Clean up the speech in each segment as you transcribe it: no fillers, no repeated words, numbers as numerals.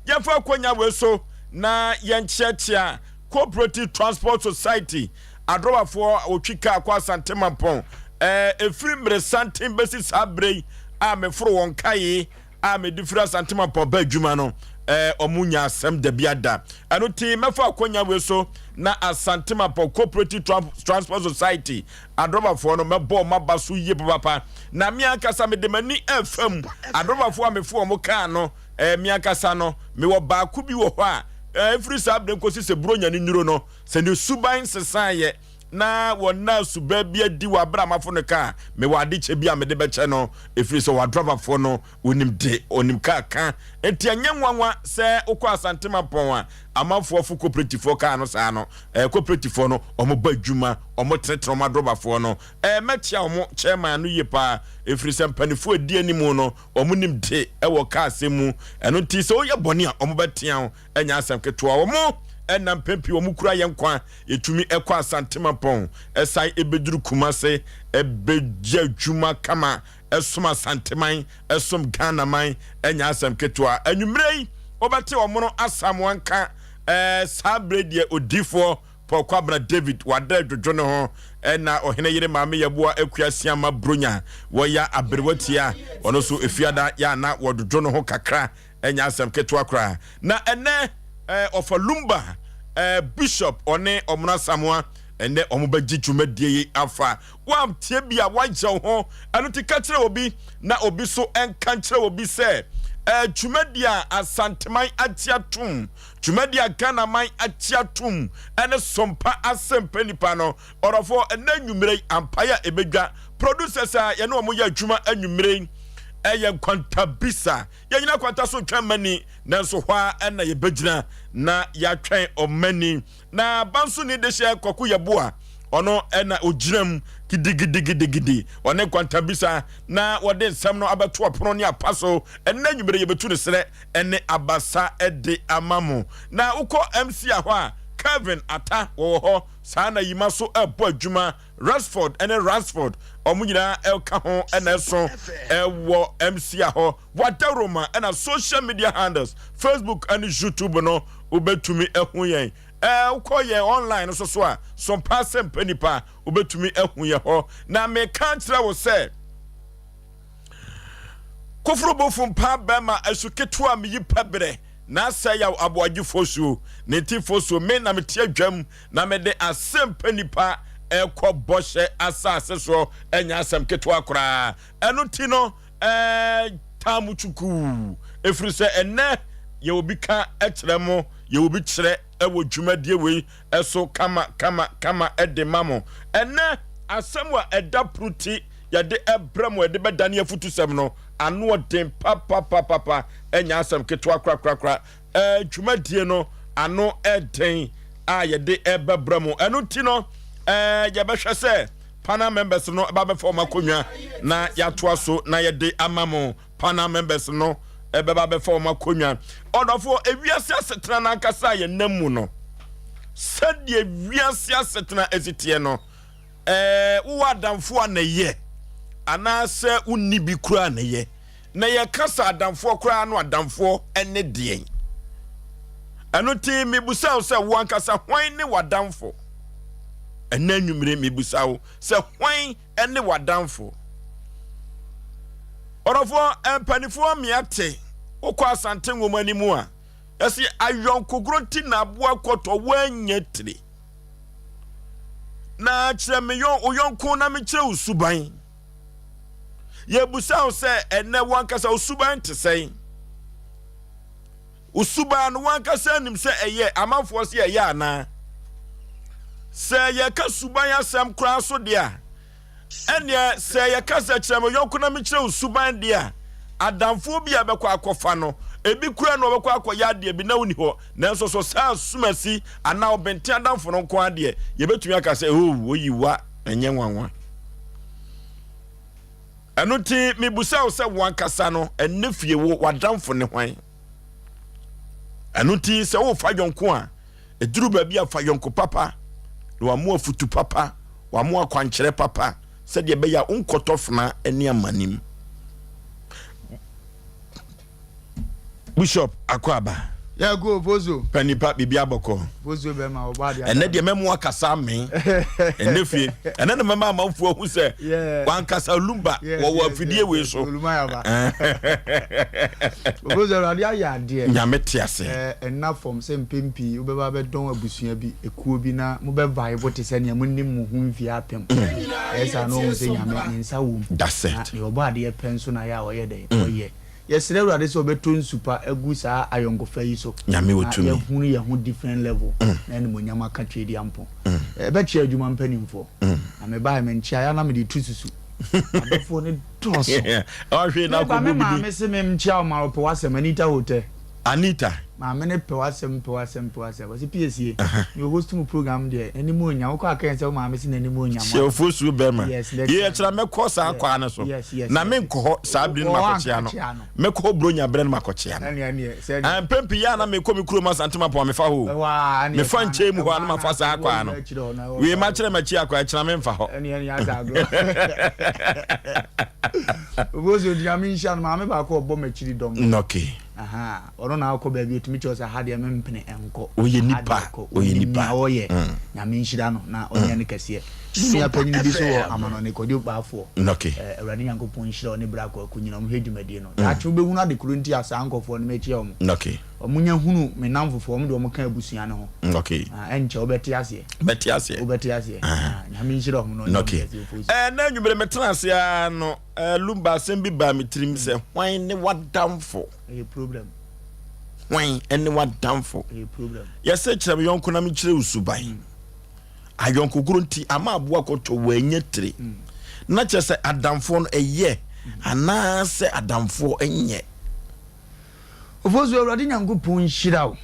Yɛmfa akwanya wei so na yɛnkyeakyea Cooperative Transport Society adrɔbafoɔ a wɔtwi kaa kɔ Asante Mampɔn. Ɛɛ, ɛfiri mmeresanten bɛsi saa berɛ yi a meforo wɔn kae a mede firi Asante Mampɔn ba adwuma no, ɛɛ, wɔn nya asɛm da bi ada. Ɛno ti mɛfa akwanya wei so na Asante Mampɔn Cooperative Transport Society adrɔbafoɔ no mɛbɔ wɔn aba so yie papapa. Na me ankasa mede m'ani ɛfam adrɔbafoɔ a mefo wɔn kaa no. Ɛɛ, me ankasa no, mewɔ baako bi wɔ hɔ a, ɛɛ, ɛfiri saa berɛ nkɔsi sɛ Buronya no nnuro no, sɛ ne suban nsesaeɛ na wɔnna suban bi adi wɔ aberɛ a mafo no kaa, mewɔ adekyɛ bi a mede bɛkyɛ no, ɛfiri sɛ wɔadrabafoɔ no, wɔnim de, wɔnim kaa ka. Enti ɛnyɛ nwanwa sɛ wokɔ Asante Mampɔn a, amanfoɔ fo koperetifoɔ kaa no saa no. Ɛɛ, koperetifoɔ no, wɔbɔ adwuma, wɔtenetene wɔn adrɔbafoɔ no. Ɛɛ, mɛkyea wɔn chairman no yie paa, ɛfiri sɛ mpanimfoɔ a ɛdi anim no, Wɔn nim de wɔ ka asɛm mu. Ɛno nti sɛ woyɛ bɔne a, wɔbɛtea wo. Ɛnyɛ asɛm ketewa. Wɔn na mpɛn pii wɔn kura yɛn nkwa. Yɛtumi kɔ Asante Mampɔn, ɛsan ɛbɛduru Kumase, ɛbɛyɛ adwuma kama, ɛsom Asanteman, ɛsom Ghanaman. Ɛnyɛ asɛm ketewa. Anwummerɛ yi, wobɛte wɔn Asamoah nka. Ɛɛ, saa berɛ deɛ odiyifoɔ Paul Kwabena David wada adwodwo ne ho na ɔhene yere Maame Yeboah Akua Siama Bronya wɔya aberewa tia ɔno nso efiada yɛ ana wɔdwodwo ne ho kakra, ɛnyɛ asɛm ketewa koraa. Na ɛnɛ ɔfa Lumba Bishop ɔne Ɔmono Asamoah ɛnɛ wɔn bɛgye dwumadie yi afa. Woantie bi a woayɛ wo ho. Ɛno nti ka kyerɛ obi na obi so nka nkyerɛ obi sɛ dwumadie a Asanteman agye atom, dwumadie a Ghanaman agye atom ɛne Sompa Asɛmpa Nipa no. Ɔdɔfoɔ, ɛnɛ anwummerɛ yi ampaeɛ a ɛbɛdwa producers a yɛne wɔn yɛ adwuma anwummerɛ yi ɛyɛ Nkwantabisa. Yɛnyina kwanta so ntwɛn mani, nanso hɔ ara na yɛbɛgyina na yɛatwɛn ɔmani. Na Bansoni dehyɛ Kwaku Yeboah, ɔno na ogyina mu gidigidigidigidi, ɔne Nkwantabisa na wɔde nsɛm no abɛto ɔpono ne apa so. Ɛnnɛ anwummere yɛbɛtu no serɛ ne abasa de ama mo. Na wokɔ MC a hɔ a, Kelvin Atta wɔwɔ hɔ, saa na Yima so ɛrebɔ adwuma, Rexford ne Ransford wɔn nyinaa ɛka ho na ɛso ɛwɔ MC a hɔ. W'adaworoma na social media handles, Facebook ne YouTube no, wobɛtumi ahu yɛn. Ɛɛ, wokɔ yɛn online no so so a, Sompa Asɛmpa Nipa, wobɛtumi ahu yɛn hɔ. Na meka kyerɛ wo sɛ, Koforo bofo mpa bɛma asu ketewa meyi pɛ berɛ na asɛ yaw aboagye fosuo ne nti fosuo me na mete adwam na mede asɛmpa nipa ɛkɔ bɔhyɛ asase soɔ. Ɛnyɛ asɛm ketewa koraa. Ɛno nti no ɛɛ mo twukuu, ɛfiri sɛ ɛnɛ yɛwɔ bi ka kyerɛ mo, yɛwɔ bi kyerɛ ɛwɔ dwumadie wei ɛso kama kama kama ɛde ma mo. Ɛnɛ asɛm a ɛda puruti yɛde ɛbrɛ mo, yɛde bɛdane afutusɛm no ano ɔden papapapapa, ɛnyɛ asɛm ketewa korakorakora. Ɛɛ dwumadie no ano ɛden a yɛde ɛbɛbrɛ mo. Ɛno nti no ɛɛ yɛbɛhwɛ sɛ panel members no ɛba bɛfa wɔn akonnwa na yɛatoa so na yɛde ama mo. Panel members no ɛbɛba bɛfa wɔn akonnwa. Ɔdɔfoɔ, ewiase asetena n'ankasa a yɛnam mu no, sɛdeɛ wiase asetena esi teɛ no, ɛɛ wowɔ adamfoɔ a na ɛyɛ anaasɛ wonni bi koraa na ɛyɛ. Na yɛka sɛ adamfoɔ koraa no, adamfoɔ ɛne deɛn? Ɛno nti mebusa wo sɛ wo ankasa hwan ne w'adamfo? Ɛnɛ anwummere mebusa wo sɛ hwan ne w'adamfo? Ɔdɔfoɔ, mpanimfoɔ mmea te wokɔ Asante Nwoma no mu a, yɛsi ayɔnkogoro nti na aboa kɔtɔ woanya tire. Na kyerɛ me yɔn wo yɔnko na mekyerɛ wo suban. Yɛbusa wo sɛ ɛnɛ wankasa wo suban te sɛn? Wo suban no wankasa nim sɛ ɛyɛ amanfoɔ sɛ ɛyɛ anaa? Sɛ yɛka suban asɛm koraa so deɛ a, ɛneɛ sɛ yɛka sɛ kyerɛ me yɔnko na mekyerɛ wo suban deɛ a, adamfoɔ bi a bɛkɔ akɔfa no, ebi kura na ɔbɛkɔ akɔyɛ adeɛ bi na woni hɔ, nanso so saa sumasi anaa ɔbɛnten adamfo no nko adeɛ, yɛbɛtumi aka sɛ oh, oyi wa, ɛnyɛ nwanwa. Ɛno nti mebusa wo sɛ wankasa no ɛnɛ fie wo w'adamfo ne hwan? Ɛno nti sɛ wofa yɔnko a, ɛduru baabi a fa yɔnko papa na wamo afutu papa, wamo akwankyerɛ papa, sɛdeɛ ɛbɛyɛ a wonkɔtɔ fena ne amanim. Bishop Akwaaba. Yɛ go Bozo. Panipa biribi abɔkɔ. Bozo bɛma ɔbɔ adeɛ. Ɛnɛ deɛ mɛmo akasa ame. Ɛnɛ fie. Ɛnɛ na mɛma amanfoɔ ahu sɛ wankasa lumba wɔwɔ afidie wei so. Oluma yaba. Bozo awurade ayɛ adeɛ. Nyame te ase. Ɛnna fam sɛ mpɛn pii wobɛba abɛdɔn abusua bi, ekuo bi na mobɛ vibe te sɛ nea monim mo ho mfie apem. Ɛyɛ saa na wɔhu sɛ Nyame ne nsa wom. That's it. Na deɛ ɔbɔ adeɛ pɛ nso na yɛ a ɔyɛ dɛn ɔyɛ. Yɛsrɛ Awurade sɛ ɔbɛtɔ nsu pa agu saa ayɔnkofa yi so Nyame wɔ na tumi. yɛahunu yɛn ho different level na animuonyam aka Tweediampɔn. Ɛbɛkyea adwuma mpanimfoɔ. Na mebaeɛ menkyea yɛ a na mede tu susu. Adɔfoɔ no dɔɔso. Ɔhwee na Meba akɔbɔ me bi din. maame se menkyea wo ma ɔpɛ w'asɛm, Anita Hotel. Anita. Maame no pɛ w'asɛm pɛ w'asɛm pɛ w'asɛm. Ɔse piesie, nea ɔhost mo program deɛ n'anim onyam. Wokɔ a ka yɛn sɛ wo maame se n'anim onyam. Hyɛ ofosuo bɛrima. Yes, next Yei time. ɛkyena mɛkɔ saa Yes, kwaa no so. yes, yes, Na yes. menkɔ hɔ saa bere no Wɔ hɔ makɔkyea no. ankakyea no. Mɛkɔ hɔ Buronya berɛ no makɔkyea no. Ɛneɛ ɛneɛ sɛ Ah, mpɛn pii yɛ a na mekɔ me kurom Asante Mampɔn a mefa hɔ o. Ɛhɔ a ɛneɛ Mefa saa nkyɛn mu no. hɔ a Ɛhɔ na a mafa na saa ɛwɔ kwaa no. nyinaa akyire hɔ no, ɛwɔ Wei saa makyerɛ m'akyi akɔ ɛkyena memfa hɔ. Ɛneɛ ɛneɛ asa agorɔ. Obosuo nti Nyame nhyira no maame baako a ɔbɔ m'akyiri dɔm. Mm, okay. Ahaa, ɔno na akɔ baabi otumi kyerɛ wo sɛ ha deɛ mempene nkɔ, Ɔyɛ ha nipa, deɛ kɔ, ɔyɛ onim nipa. nea ɔyɛ. Nyame nhyira no na ɔnyɛ no kɛseɛ. Me nua panyin bi nso wɔ amanɔne, Kwadwo Baafoɔ. Okay. Eh, Awurade Nyankopɔn nhyira ɔne Bra Kwaku nyina, wɔhwɛ dwumadie no. Daakye wobɛhunu ade koro nti a saa nkorɔfoɔ no mekyea wɔn. Okay. Wɔn nya hunu me nnamfofoɔ, wɔn de wɔn ka abusua no ho. Okay. Ah, ɛnkyɛ wobɛte aseɛ. Mɛte aseɛ. Wobɛte aseɛ. Ah, Nyame nhyira wɔn na ɔnyɛ wɔn Okay. kɛseɛ Ofosu. Eh, na anwummere metena ase ara no, eh, Lumba asɛm bi baa me tirim sɛ, hwan ne w'adamfo? Ɛyɛ problem. Hwan ne w'adamfo? Ɛyɛ problem. Yɛsɛ kyerɛ me yɔnko na menkyerɛ wo suban. Ayɔnkokoro nti ama aboa kɔtɔ wanya tire. Na kyerɛ sɛ adamfoɔ no ɛyɛ anaasɛ adamfoɔ nyɛ. Ofosu Awurade Nyankopɔn nhyira wo.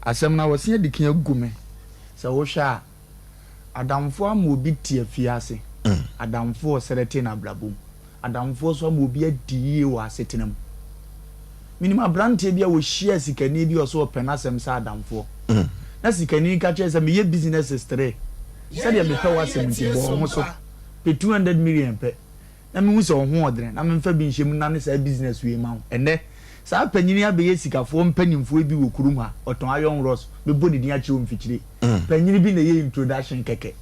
Asɛm no a wɔse adikan agu me. Sɛ wohwɛ a. Adamfoɔ ama obi te afiase. Adamfoɔ ɔsɛrɛte n'abrabɔ mu. Adamfoɔ nso ama obi adi yie wɔ asetena mu. Menim aberanteɛ bi a ɔhyiaa sikani bi a ɔsɛ ɔpɛ n'asɛm sɛ adamfoɔ. Na sikani no ka kyerɛɛ sɛ meyɛ businesses tre. Sɛdeɛ mepɛ w'asɛm nti bɔ wo ho so pɛ 200 million pɛ. na mehu sɛ wo ho ɔdene na memfa bi nhyɛ mu nnane saa business wei ma wo. Ɛnnɛ, saa panyin yi abɛyɛ sikafoɔ mpanimfoɔ bi wɔ kurom ha, ɔtɔn iron rods, mɛbɔ ne din akyerɛ wo mfikyire. Panyin bi na ɛyɛ introduction kɛkɛ.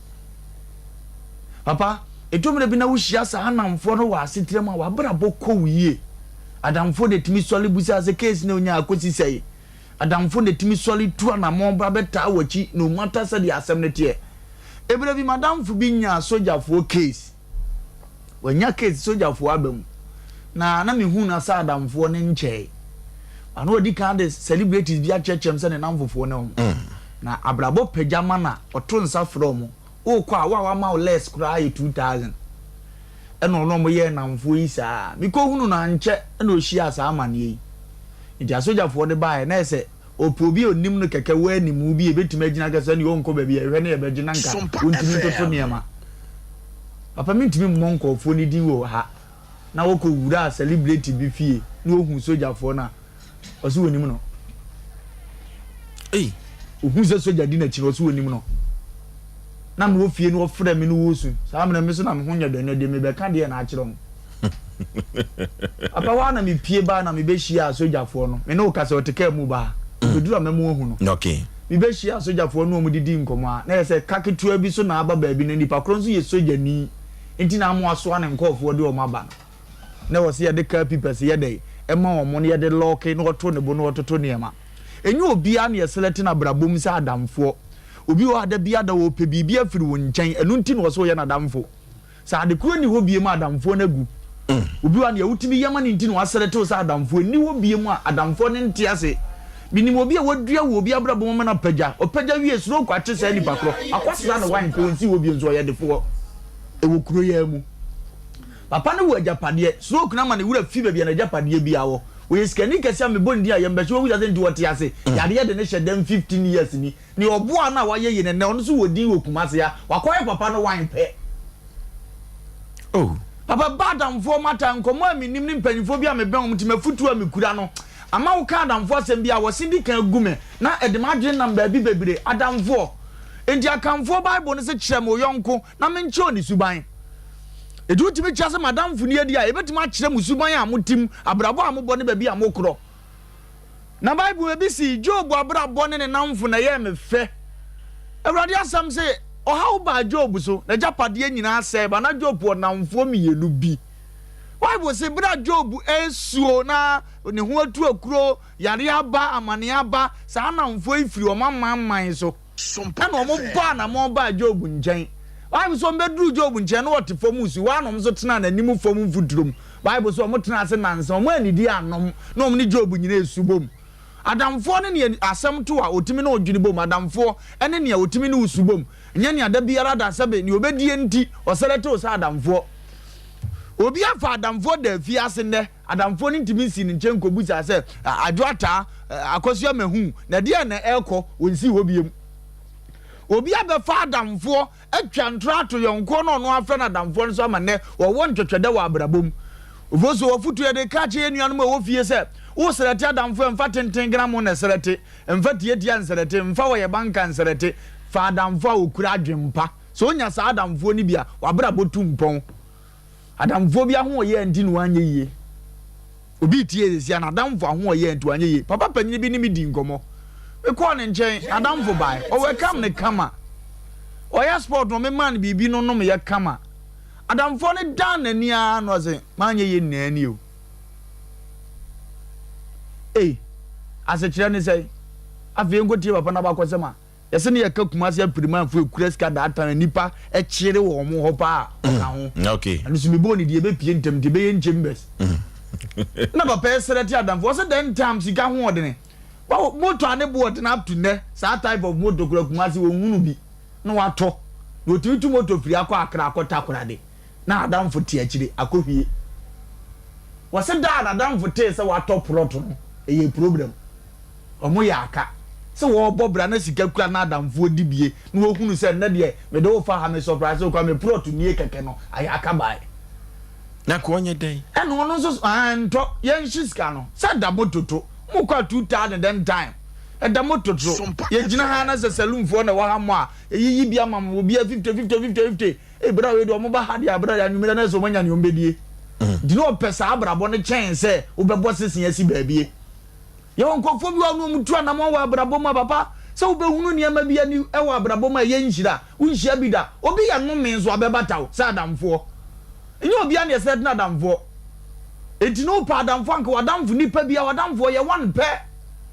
Papa, ɛtɔ mmerɛ bi na wohyia saa nnamfoɔ no wɔ asetena mu a, w'abrabɔ kɔ wo yie. Adamfoɔ na ɛtumi sɔre bisa sɛ case no a ɔnyaa akɔsi sɛn? Adamfo na ɛtumi sɔre tu anamɔn ba bɛtaa w'akyi no matter sɛdeɛ asɛm no teɛ. Ɛberɛ bi m'adamfo bi nyaa sogyafoɔ case. Wanya case sogyafoɔ aba mu. Na na mehu no sɛ adamfoɔ no nkyɛe. But na wadi kan de celebrities bi akyerɛkyerɛ me sɛ ne namfofoɔ ne wɔn. Na abrabɔ pagya ma na ɔto nsa frɛ wɔn. Wokɔ a, wo a wama wo less koraa yɛ 2000. Ɛna ɔne wɔn yɛɛ nnamfoɔ yi saa. Mekɔhunu no ankyɛ na ɔhyiaa saa amaneɛ yi. Nti asogyafoɔ no baeɛ na ɛyɛ sɛ Ɔpɛ obi a ɔnim no kɛkɛ wɔ animu bi a ɛbɛtumi agyina aka sɛ ɛneɛ ɔnkɔ baabi a ɛhwɛ ne yɛbɛgye na nka ɔntumi ntoto nneɛma. Papa mentumi mmɔ nkurɔfoɔ no din wɔ ha na wɔkɔ wuraa celebrity bi fie na ɔhu sogyafoɔ no a ɔse ɔnim no. Ei. Ɔhu sɛ sogya di n'akyi no ɔse ɔnim no. Na mewɔ fie no ɔfrɛ me no wɔsu. Saa mmerɛ me so na me ho nyɛ dɛ no deɛ mebɛka deɛ na akyerɛ wɔn. Papa hɔ ara na mepue bae na mebehyiaa asogyafoɔ no. Me ne wo kasa, ɔte kaa mu ba ha. Ɔbɛduru a mɛma woahu no. Okay. Mebehyiaa asogyafoɔ no ne wɔn didii nkɔmmɔ a, na ɛyɛ sɛ ka ketewa bi so na aba baabi na nipa korɔ nso yɛ sogyani nti na ama wasoa ne nkorɔfoɔ de wɔn aba no. Na ɛwɔ sɛ yɛde kaa pipɛs yɛ dɛn ma wɔn na yɛde lɔɔke na wɔto ne bo na wɔtoto nneɛma. Ɛnyɛ obiara na yɛselɛte no abrabɔ mu sɛ adamfoɔ. Obi wɔ hɔ a da biara da ɔrepɛ biribi afiri wo nkyɛn, ɛno nti na ɔsɛ woyɛ n'adamfo. Sɛ ade korɔ nni hɔ biom a adamfoɔ no agu. Obi wɔ ha nea wotumi yɛ ma no nti na waseretew sɛ adamfoɔ nni hɔ biom a adamfoɔ no nte ase. Menim obi a wadua wɔ obi abrabɔ mu ama no apagya. Ɔpagya wie stroke akye saa nipa korɔ. Akɔsra no wine pɛ ɔnsi hɔ bio nso ɔyɛ defoɔ wɔ kuro yi ara mu. Papa no wɔ agyapadeɛ. Stroke no ama ne werɛ fi baabi a n'agyapadeɛ biara wɔ. Ɔyɛ sikani kɛseɛ a mebɔ ne din a yɛmbɛhye wahu sɛ nti ɔte ase. Yareɛ de no hyɛ dɛm 15 years ni. Nea ɔboaa no a wayɛ yie no, ɛnnɛ ɔno nso wɔ din wɔ Kumasi ha. Wakɔyɛ papa no wine pɛ. Oh. Papa ba adamfoɔ mata nkɔmmɔ a menim ne mpanyinfoɔ bi a mebɛn wɔn nti m'afutuo a mekura no ama woka adamfoɔ asɛm bi a wɔse di kan gu me na ɛde m'adwene nam baabi bebree. Adamfoɔ. Enti Akanfoɔ Bible no se kyerɛ me wo yɔnko na menkyerɛ wo ne suban. Enti wotumi kyerɛ sɛ m'adamfo ni adi a, yɛbɛtumi akyerɛ mo suban a mote mu, abrabɔ a mobɔ ne baabi a mokorɔ. Na Bible ebi si Job abrabɔ ne ne namfo na ɛyɛɛ me fɛ. Awurade asɛm se ɔhaw baa Job so, n'agyapadeɛ nyinaa sɛe ba na Job wɔ namfoɔ mmienu bi. Bible se bere a Job resuo na ne ho atu akuro, yare aba, amaneɛ aba, saa namfoɔ yi firi wɔn amanman so. Ɛna wɔn bɔɔ anamɔn baa Job nkyɛn. Bible sɛ wɔbɛduruu Job nkyɛn na ɔte fam resu, hɔ ara na wɔn nso tenaa n'anim fam mfuturo mu. Bible sɛ wɔtenaa ase nnansa, wɔn annidi annom, na wɔn ne Job nyinaa resu bom. Adamfoɔ ne nea asɛm to a ɔtumi ne wo dwene bom, adamfoɔ ne nea ɔtumi ne wo su bom, nyɛ nea da biara da sɛbe nea ɔbɛdie nti ɔsɛlɛte wo sɛ adamfoɔ. Obi afa adamfoɔ da afiase nnɛ, Adamfoɔ no ntumi nsii ne nkyɛn nkɔbisaa sɛ, Adwo Ataa, Akosua Mahu, na ɛdeɛn na ɛrekɔ? Ɔnsii hɔ biom. Obi abɛfa adamfoɔ atwa ntorɔ ato yɔnkoɔ na ɔno afrɛ no adamfoɔ no so ama nnɛ wɔwɔ ntwɛtwɛdɛ wɔ abrabɔ mu. Ofosuo, W'afotuo yɛde ka akyerɛ yɛn nuanom a ɛwɔ fie sɛ, wo srɛte adamfoɔ mfa tenten gramo na ɛsrɛte, mfa tiatia nsrɛte, mfa wɔyɛ banka nsrɛte, fa adamfoɔ a ɔkura adwempa. Sɛ wonya saa adamfoɔ no bi a, w'abrabɔ tu mpɔn. Adamfoɔ bi ahoɔyɛ nti na wanyɛ yie. Obi retie sesia n'adamfo ahoɔyɛ nti wanyɛ yie. Papa panyin bi ne me dii nkɔmmɔ. Mekɔɔ ne nkyɛn, n'adamfo bae. Ɔwɛkam no kama. Ɔyɛ sport no, memaa no biribi no nomyɛ kama. Adamfoɔ no dan n'ani ara na ɔse, manyɛ yie nnaa ni o. Ei, asekyerɛ ne sɛn? Afei yɛnkɔtie papa no abakɔsɛm a. Yɛse ne yɛka Kumasi Apirimanfo ekura sika that time nipa kyere wɔn hɔ paa ɔka ho. Mm, okay. Ɛno so mebɔɔ ne di ɛbɛpie ntɛm nti ɛbɛyɛ chambers. Na papa ɛsrɛ te adamfo ɔse then time sika ho ɔdene. Wawo moto a ne bo ɔdene up to nnɛ saa type of moto kura Kumasi wɔn hunu bi na watɔ. Na otumi tu moto firi akɔ Accra akɔ Takoradi. Na n'adamfo te akyire akɔhwie. Wɔse da a n'adamfo tee sɛ watɔ plot no ɛyɛ problem. Wɔn yɛ aka sɛ wɔrebɔ bra na sika kura na adamfoɔ di bie na wɔhunu sɛ nnɛ deɛ mede wo fa ha me surprise wo koraa me plot nie kɛkɛ no ayɛ aka bae. Na nka ɔnyɛ dɛn? Ɛna ɔno nso aah ntɔ yɛnhye sika no sɛ da moto to mo kɔ a 2000 then time ɛda moto to yɛgyina ha na sɛ saloon foɔ na ɛwɔ ha mo a yɛyiyi bi ama mo obiara 50 50 50 50 ei bra wei deɛ ɔmo ba ha deɛ abra deɛ anwummerɛ na ɛsɛ ɔmo anya nea ɔmo bɛdie nti na ɔpɛ saa abrabɔ no kyɛn sɛ wobɛbɔ sese asi baabie. Yɛwɔ nkurɔfoɔ bi wɔ hɔ a wɔtu anammɔn wɔ abrabɔ mu a, papa, sɛ wobɛhunu nneɛma bi ani wɔ abrabɔ mu a ɛyɛ nhyira a, wonhyia bi da. Obi yɛ nnome nso a, bɛbata wo sɛ adamfoɔ. Ɛnyɛ obiara na yɛsɛ tena adamfoɔ. Enti na wopɛ adamfoɔ anka w'adamfo nipa bi a w'adamfoɔ yɛ one pɛ.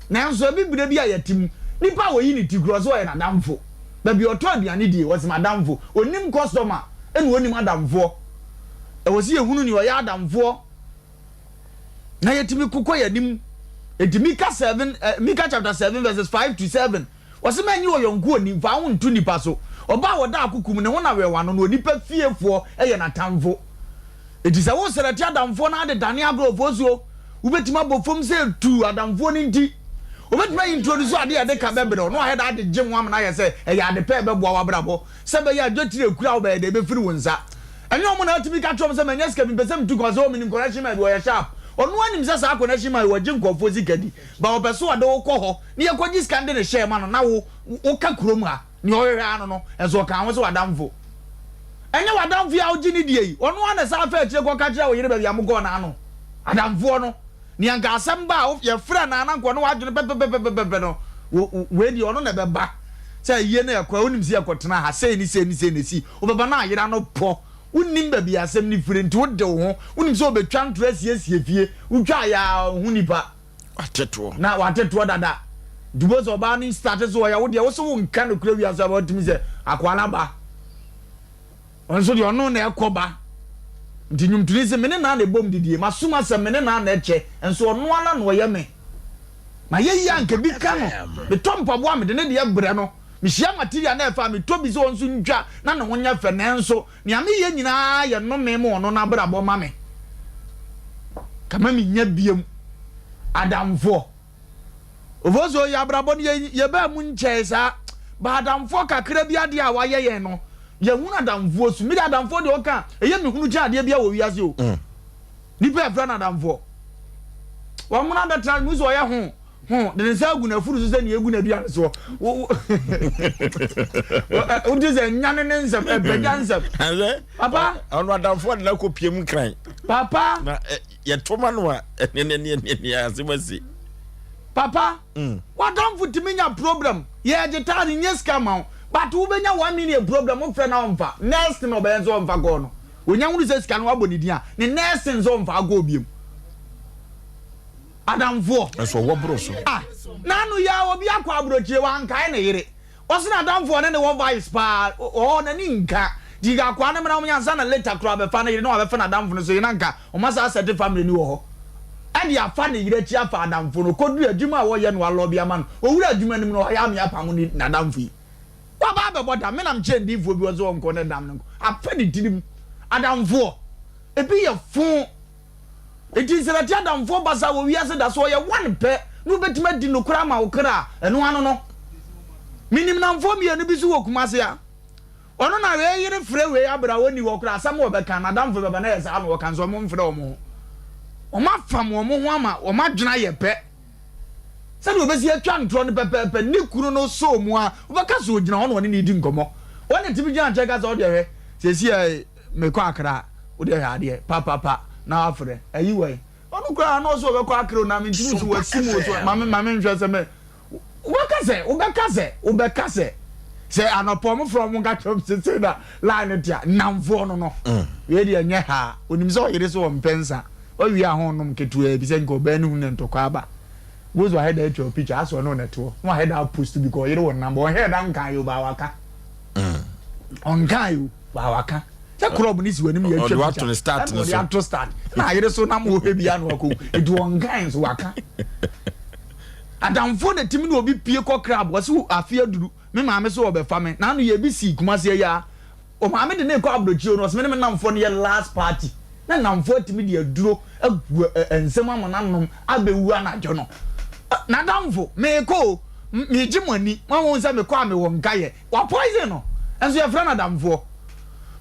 Nanso abibire bi a yɛte mu, nipa a ɔyi ne ti koraa ɔsɛ ɔyɛ n'adamfo. Baabi a ɔtɔ aduane die, ɔsɛ m'adamfo. Ɔnnim customer ɛna ɔnnim adamfoɔ. Ɛwɔ sɛ yɛhunu nea ɔyɛ adamfoɔ. na yɛtumi kokɔ yɛn anim. Enti Mika 7, eh, Mika chapter 7 verses 5 to 7, wɔse ma nyi ɔyɔnko oni, mfa wo nto nipa so. Ɔba a wɔda akoko mu, ne ho na wɛwa no, na onipa fiefoɔ yɛ n'atamfo. Enti sɛ wosrɛte adamfoɔ na ade dane agorɔ suo, wobɛtumi abɔ fam sɛ tu adamfoɔ no nti. Wobɛtumi ayi introduce adeɛ a ɛde ka bɛbrɛ wo, na wahɛ da ade gye ho amena ayɛ sɛ ɛyɛ ade pɛ ɛbɛboa w'abrabɔ. Sɛ ɛbɛyɛ a dwetire a ekura wo bɛyɛ dɛ ebefiri wo nsa. Ɛnyɛ wɔn na atumi ka kyerɛ wɔn sɛ manya sika bi mepɛ sɛ metu kwan sɛ oh menim connection man bi ɔyɛ sharp. Ɔno ara nim sɛ saa connection man yi ɔgye nkurɔfoɔ sika di but ɔpɛ sɛ ɔde wo kɔ hɔ na yɛkɔgye sika no de no hyɛ ma no na wo woka kurom ha nea ɔhwehwɛ ara no no nso ɔka ho sɛ w'adamfo. Ɛnyɛ w'adamfo yi a wogye no die yi ɔno ara na ɛsan fa akyire kɔka kyerɛ wo yere baabi a mokɔɔ no ano adamfoɔ no. Nea anka asɛm ba a yɛfrɛ no a na anka ɔne w'adwene pɛpɛpɛpɛpɛ no, wei deɛ ɔno na ɛbɛba. Sɛ ayie no ɛkɔ a, wonim sɛ yɛkɔtena ha, sei ne sei ne sei na ɛsi. Wobɛba na ayera no pɔ. Wonnim baabi a asɛm no firi nti wode wo ho. Wonim sɛ wɔbɛtwa ntorɔ asiesie fie. Wotwa ayɛ a ɔho nipa. Watetoɔ. Na watetoɔ dada. Nti wobɛhu sɛ ɔbaa no starte sɛ ɔyɛ wo deɛ, wo se wonka nokorɛ wiase aba wotumi sɛ akoa no aba. Ɔno nso deɛ ɔno na ɛkɔ ba. Nti nnwomtoni se, me ne naa na ɛbom didie, m'asom asɛm me ne naa na ɛkyɛ, nso ɔno ara na ɔyɛ me. Mayɛ yie a anka bi ka no, metɔ mpaboa a mede ne deɛ brɛ no, mehyia material na ɛfɛ a metɔ bi sɛ ɔno nso ntwa na ne ho nyɛ fɛ, nanso nea meyɛ nyinaa yɛ nnome ma ɔno n'abrabɔ ma me. Kama mennya biam adamfoɔ. Ofosuo, yɛ abrabɔ no yɛ yɛbaa mu nkyɛe saa ba adamfoɔ kakra bi adeɛ a wayɛ yɛn no yɛhunu adamfoɔ su mede adamfoɔ deɛ ɔka ɛyɛ mehunu kyɛn adeɛ bia wɔ wiase o mm. Nipa ɛfrɛ no adamfoɔ wɔn mo abɛtena mu sɛ ɔyɛ ho ho de ne nsa agu n'afuru so sɛ nea egu n'aduane soɔ wote sɛ nyane ne nsɛm ɛpɛgya nsɛm papa ɔno adamfoɔ de n'akɔ pie mu kran papa na yɛto ma no a ɛne ne ne ne asɛm asi. Papa, w'adamfo tumi nya problem, yɛgye taa no nyɛ sika ma wo, but wobɛnya one million problem, wofrɛ no a ɔmfa, next thing ɔbɛyɛ nso ɔmfa kɔɔ no, onya hunu sɛ sika no wabɔ ne din a, ne next thing nso ɔmfa akɔɔ biom. Adamfoɔ. Nso ɔwɔ boro so. Ah, n'ano yi ara obi akɔ aburokyire, wankae ne yere. Ɔse n'adamfo a ɔne no wɔ vice paa ɔɔ n'ani nka nti nka akoa no mmra wɔn ansa na later koraa ɔbɛfa ne yere na wabɛfa n'adamfo no so yere na nka wɔn asan asɛte family no wɔ hɔ ɛde afa ne yere akyi afa adamfo no kɔduru adwuma a wɔyɛ no alɔbi ama no owura adwuma no mu no ɔyɛ ame apamo ne n'adamfo yi waba abɛbɔ dam me nam kyɛn diifoɔ bi ɔse ɔnkɔ ne dam no nkɔ afa ne tirim adamfoɔ ebi yɛ fo. Enti nsɛnɛte adamfoɔ basaa wɔ wiase da so ɔyɛ one pɛ na wobɛtumi adi nokorɛ ama wo kra a, ɛno ano no. Menim nnamfoɔ mmienu bi nso wɔ Kumase a, ɔno na wei yere frɛ wei aberɛ a ɔnni hɔ koraa, asɛm a ɔbɛka, n'adamfo bɛba na ɛyɛ saa na ɔka nso wɔmfrɛ wɔn ho. Wɔafam wɔn ho ama wɔn adwene ayɛ pɛ. Sɛdeɛ ɔbɛsi atwa ntorɔ no pɛpɛɛpɛ, ne kunu no sɔɔ mu a, wobɛka sɛ ɔgyina hɔ na ɔne no redi nkɔmmɔ. Ɔno na ɛtumi gyina nkyɛn ka sɛ, Wodeɛ hwɛ, seesei Mekɔ Accra wo deɛ hwɛ adeɛ papapa na wafrɛ ayi wai ɔno koraa na ɔsɛ ɔbɛkɔ Accra o na mentumi so wasi mu so ma me ma me nhwɛ sɛ me wobɛka sɛ wobɛka sɛ wobɛka sɛ sɛ anɔpa ɔmo frɛ ɔmo nka kyerɛ ɔmo sɛ sei na line no tea nnamfoɔ no no wei deɛ nyɛ haa onim sɛ ɔyere so ɔmpɛ nsa wawie a ho nom ketewaa bi sɛ nka ɔbaa no hu na ntɔkwa aba goes wahɛ da atwa picture asɛ ɔne ɔnɛtoɔ na wahɛ da post bi kɔ ɔyere wɔ namba ɔhɛ da nka yɛ ɔbaa waka ɔnka yɛ o Waa waka sɛ club ne si w'anim yɛ atwa picture ɛna ɔde ato start na ayere so nam wɔhwɛ bi ano akɔ nti ɔnkan nso waka adamfo na timi na obi pie kɔ club wɔsi afe aduru me maame so ɔbɛfa me na ano yɛ bi si kumase ayi a ɔmaame de ne kɔ aburokyire no ɔsɛ me ne me namfoɔ no yɛ last party na namfoɔ atumi de aduro agu nsɛm ama n'anom abɛwu anadwo no n'adamfo meekɔ o megye mo ani mo ahun sɛ mekɔ a mewɔ nkayɛ Wa poison no nso yɛfrɛ no adamfoɔ.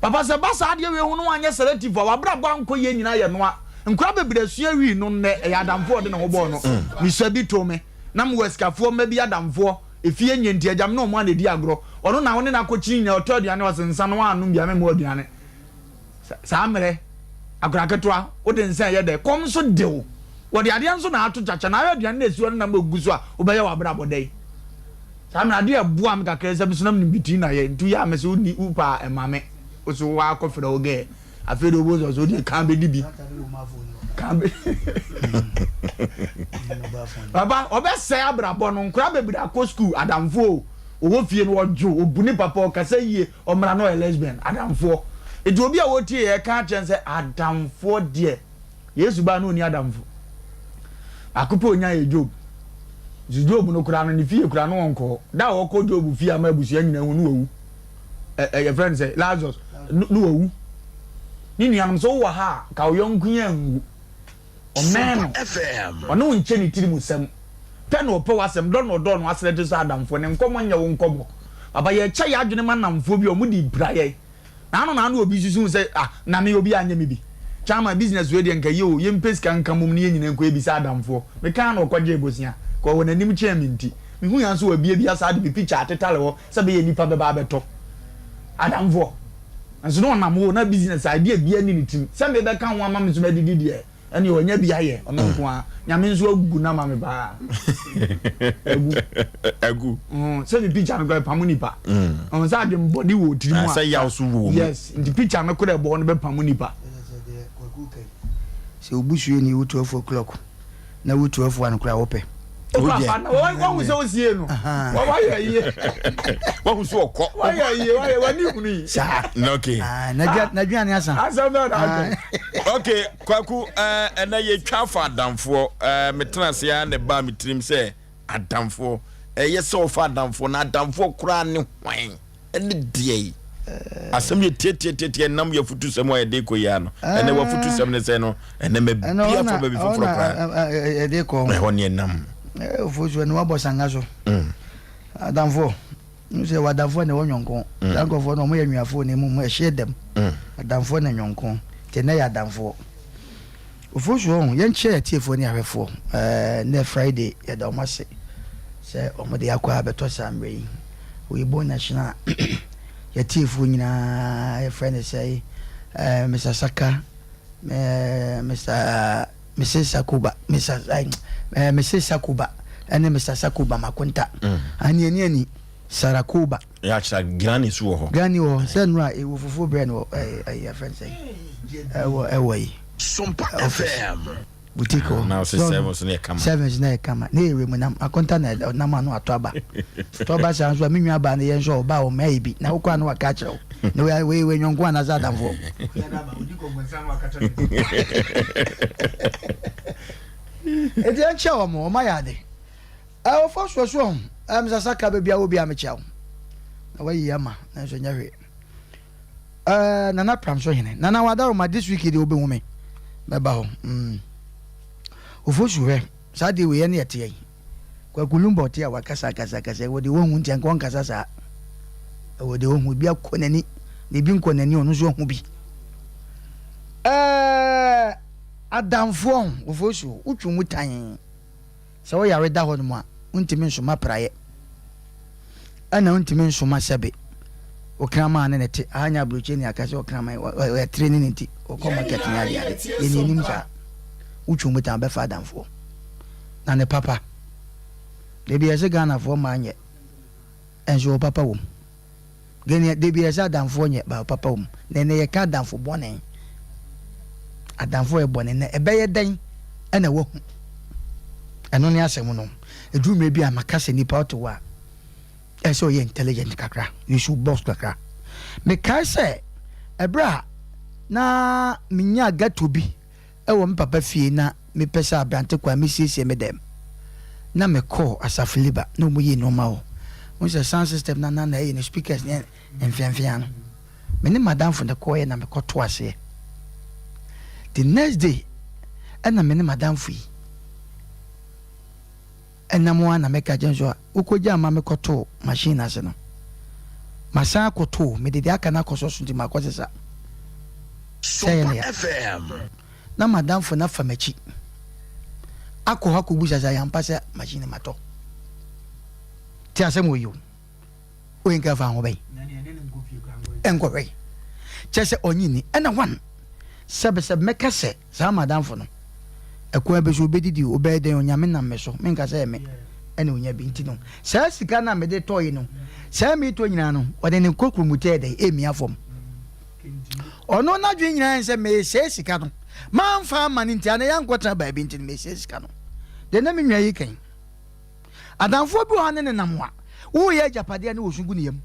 Papa sɛ ɛba saa adeɛ wei ho no wanyɛ selective a wabrabɔ ankɔ yie nyinaa yɛ noa. Nkwadaa bebree asua wii no nnɛ ɛyɛ adamfoɔ a ɔde ne ho bɔɔ no. Mesua bi too me na mewɔ asikafoɔ mma bi adamfoɔ efie nyɛ nti agya me ne wɔn a na ɛdi agorɔ. Ɔno na wo ne no akɔkyini nyinaa ɔtɔ aduane ɔse nsa no woannom bi a memma wo aduane. Saa mmerɛ, akwadaa ketewa, wode nsa ɛyɛ dɛ, kɔm nso de wo. Wɔde adeɛ nso na ato kyakya na ayɛ aduane na esi hɔ no nam egu so a, wobɛyɛ w'abrabɔ dɛn? Saa mmerɛ adeɛ ɛboa me kakra sɛ me so na menim bitiri na yɛ, nti woyɛ a me se wonni wo paa ɛma me, wo so woakɔ frɛ wo gɛɛ, afei deɛ wobɛhu sɛ ɔsɛ wodeɛ kan bɛdi bi, kan bɛ Papa, ɔbɛsɛe abrabɔ no, nkwadaa bebree akɔ sukuu, adamfoɔ o, ɔwɔ fie no ɔdwo, ɔbu ne papa, ɔkasa yie, Ɔmmra na ɔyɛ lesbian adamfoɔ. Nti obi a ɔtie yɛ ka akyerɛ no sɛ adamfoɔ deɛ Yesu baa na ɔnni adamfo. Baako pɛ ɔnya yɛ Job. Nso Job no koraa no ne fie koraa no ɔnkɔ hɔ. Da a ɔkɔ Job fie ama abusua nyinaa hu no wawu. Ɛ ɛ yɛfrɛ no sɛ Lazarus no wawu. Ne nuanom sɛ wowɔ ha a ka wo yɔnko yi anwu. Ɔmmɛn no. Ɔne wo nkyɛ ne tirimsɛm. Pɛ na ɔpɛ w'asɛm, dɔ na ɔdɔ no, asrɛ te sɛ adamfoɔ. Ne nkɔmmɔ nyɛ wo nkɔmmɔ. Papa, yɛkyɛ yɛn adwene ma nnamfoɔ bi a, wɔde pira yɛn. Naano naano obi susu sɛ, ah, na me obi anyɛ me bi. Chairman, business wei deɛ nka yie o, yɛmpɛ sika nka mmom na yɛn nyinaa nkɔ yɛbisa adamfoɔ. Mekaa na ɔkɔgyee bosea. Ka ɔwɔ n'anim kyɛn me nti. Mehui ara nso wabue bi asaa de me picture atetare hɔ sɛ ɛbɛyɛ nnipa bɛba abɛtɔ. Adamfoɔ. Nanso na ɔnam hɔ na business idea biara nni ne tirim. Sɛ mebɛka ho ama me nso madidi deɛ, ɛnneɛ wanya bi ayɛ, ɔno nko ara. Nyame nso agu no ama me paa. Agu. Agu. Mm, sɛ me picture no koraa ɛpamo nipa. Mm. Ɔn sɛ adwembɔne wɔ tiri mu a. Sɛ yaw so wɔ mu. Yes, nti picture no koraa ɛbɔ hɔ no bɛpamo nipa. Sɛ obusuani wo 12 o'clock na wo 12 one koraa wopɛ. Wahu sɛ wosie no wayɛ yie wahu sɛ ɔkɔ wayɛ yie wayɛ wani hunu yi saa okay ah, n'aduane asa asɛm bɛɛ na aka okay kwaku ɛnɛ yɛtwa afa adamfoɔ metena ase a na ɛbaa me tirim sɛ adamfoɔ ɛyɛ sɛ ɔfa adamfoɔ na adamfoɔ koraa ne hwan Ɛne deɛ yi asɛm yɛ tiatiatiatia nam yɛ afutusɛm a yɛde kɔ yi ano ɛnɛ w'afutusɛm ne sɛ no ɛnɛ ma bi afa baabi foforɔ koraa yɛde kɔ ɛhɔ ne ɛnam ofosu ɛne wabɔ sanga so mm. adamfoɔ n sɛ wadamfoɔ na ɛwɔ nyɔnko mm. saa nkurɔfoɔ no ɔmo yɛ nnuafoɔ na emu ɛhyeɛ dɛm mm. adamfoɔ na nyɔnko nti ɛnɛ yɛ adamfoɔ Ofosuo ho, yɛnkyia yɛn atiefoɔ ne ahwɛfoɔ ɛɛ nnɛ Friday yɛda wɔn ase sɛ wɔn de akɔ abɛtɔ saa mmerɛ yi. Oyibo National yɛn atiefoɔ nyinaa yɛfrɛ no sɛ ɛɛ Mr Saka ɛɛ Mr Mrs Sakuba Mr ɛɛ Mrs Sakuba. Ɛne Mister Sakoba Makonta. Ani ani ani Sarah Koba. Yɛ akyerɛ Granny nso wɔ hɔ. Granny wɔ hɔ sɛ nnora ɛwɔ fufuo brɛ no wɔ ɛɛ ɛyɛ fɛn sɛ ɛwɔ ɛwɔ yi. Sompa Office. FM. Boutique hɔ. Ah, na ɔsɛ sevens no yɛ kama. Sevens no yɛ kama. Ne yɛ wura mu nam akonta na ɔnam ano atɔ aba. Tɔ aba saa nso a me nua baa no yɛ nso a ɔbaa ɔmma yɛ bi na wokɔ a na waka akyerɛ wo. Na wei wei wei nyɔnko anaasɛ adamfoɔ. Eti ɛnkyɛ wɔn wɔn ayɛ ade. Ɔfɔ soɔsoɔ ho ɛmsa saka baabi a wɔ bi a mekyia wo. Na wayi ama nanso nyɛ hwee. Eh, Nana Pram so hene. Nana Wadaroma, this week deɛ wobɛhu me. Mɛba hɔ. Mm. Ofosu hwɛ, saa deɛ wei ɛne ɛteɛ yi. Kwaku Lumba ɔte a wakasa kasa kasa ɛwɔ deɛ wahu nti anka ɔnkasa saa. Ɛwɔ deɛ wahu ebi akɔ n'ani na ebi nkɔ n'ani ɔno nso ahu bi. Eh, adamfoɔ ho, Ofosu, wotwe mu tan. Sɛ wo yare da hɔ nom a, wontumi nsoma praeɛ, ɛna wontumi nsoma sɛbe okraman a ne ne te, aha nyɛ aburokyire ne aka sɛ okraman ɔyɛ tire ne ne nti ɔkɔ market ne ade ade, yɛn yɛnim saa. Wotwe mu tan bɛfa adamfoɔ na ne papa. Dabi yɛse Ghanafoɔ mmaa nyɛ, ɛnso wɔ papa wom. Gɛnea da biara sɛ adamfoɔ nyɛ ba papa wɔ mu. Na ɛnnɛ yɛka adamfo bɔne. Adamfo yɛ bɔne na ɛbɛyɛ dɛn ɛna wahu? Ɛno ne asɛm no. Ɛduru mmerɛ bi a maka sɛ nipa ɔte hɔ a ɛsɛ ɔyɛ intelligent kakra, use box kakra. Mekae sɛ ɛberɛ a na menya gato bi wɔ me papa fie na mepɛ sɛ abrante kwan mesiesie me dɛm na me kɔɔ asafo liba na ɔmo yii nnoɔma wɔ wohu sɛ sound system na na na ɛyɛ no speakers ne mfeamfea no me ne madamfo na kɔɔyɛ na me kɔ to aseɛ the next day ɛna me ne madamfo yi ɛnam a na meka kyɛn so a wokɔgya ma mekɔtoo machine ase no masan akɔtoo mede deɛ aka no akɔsɔ so nti makɔ sesa sɛ yɛ ne ya na madamfo no afa m'akyi akɔ hɔ akɔbusa sɛ ayampa sɛ machine matɔ te asɛm wɔ yi o woyɛ nka fa ho bɛn ɛnkɔhwɛ kyɛ sɛ ɔnye ni ɛna one sɛbesɛbe mɛka sɛ saa madamfo no ɛkwan bi so obɛdidi obɛyɛ dɛn onyame nam me so menka sɛ ɛme ɛna onya bi nti no saa sika no a mede tɔɔ yi no saa metɔ nyinaa no ɔde ne nkɔkurumutɛ dɛn ɛmia fam Ɔno n'adwene nyinaa ne sɛ meresɛe sika no. Mamfa amma no nti, anaa yɛankɔtena baabi nti no meresɛe sika no. Deɛ na me nua yi kan. Adamfoɔ bi wɔ hɔ ne ne nam a, woreyɛ agyapadeɛ ne wɔsu gu ne yam.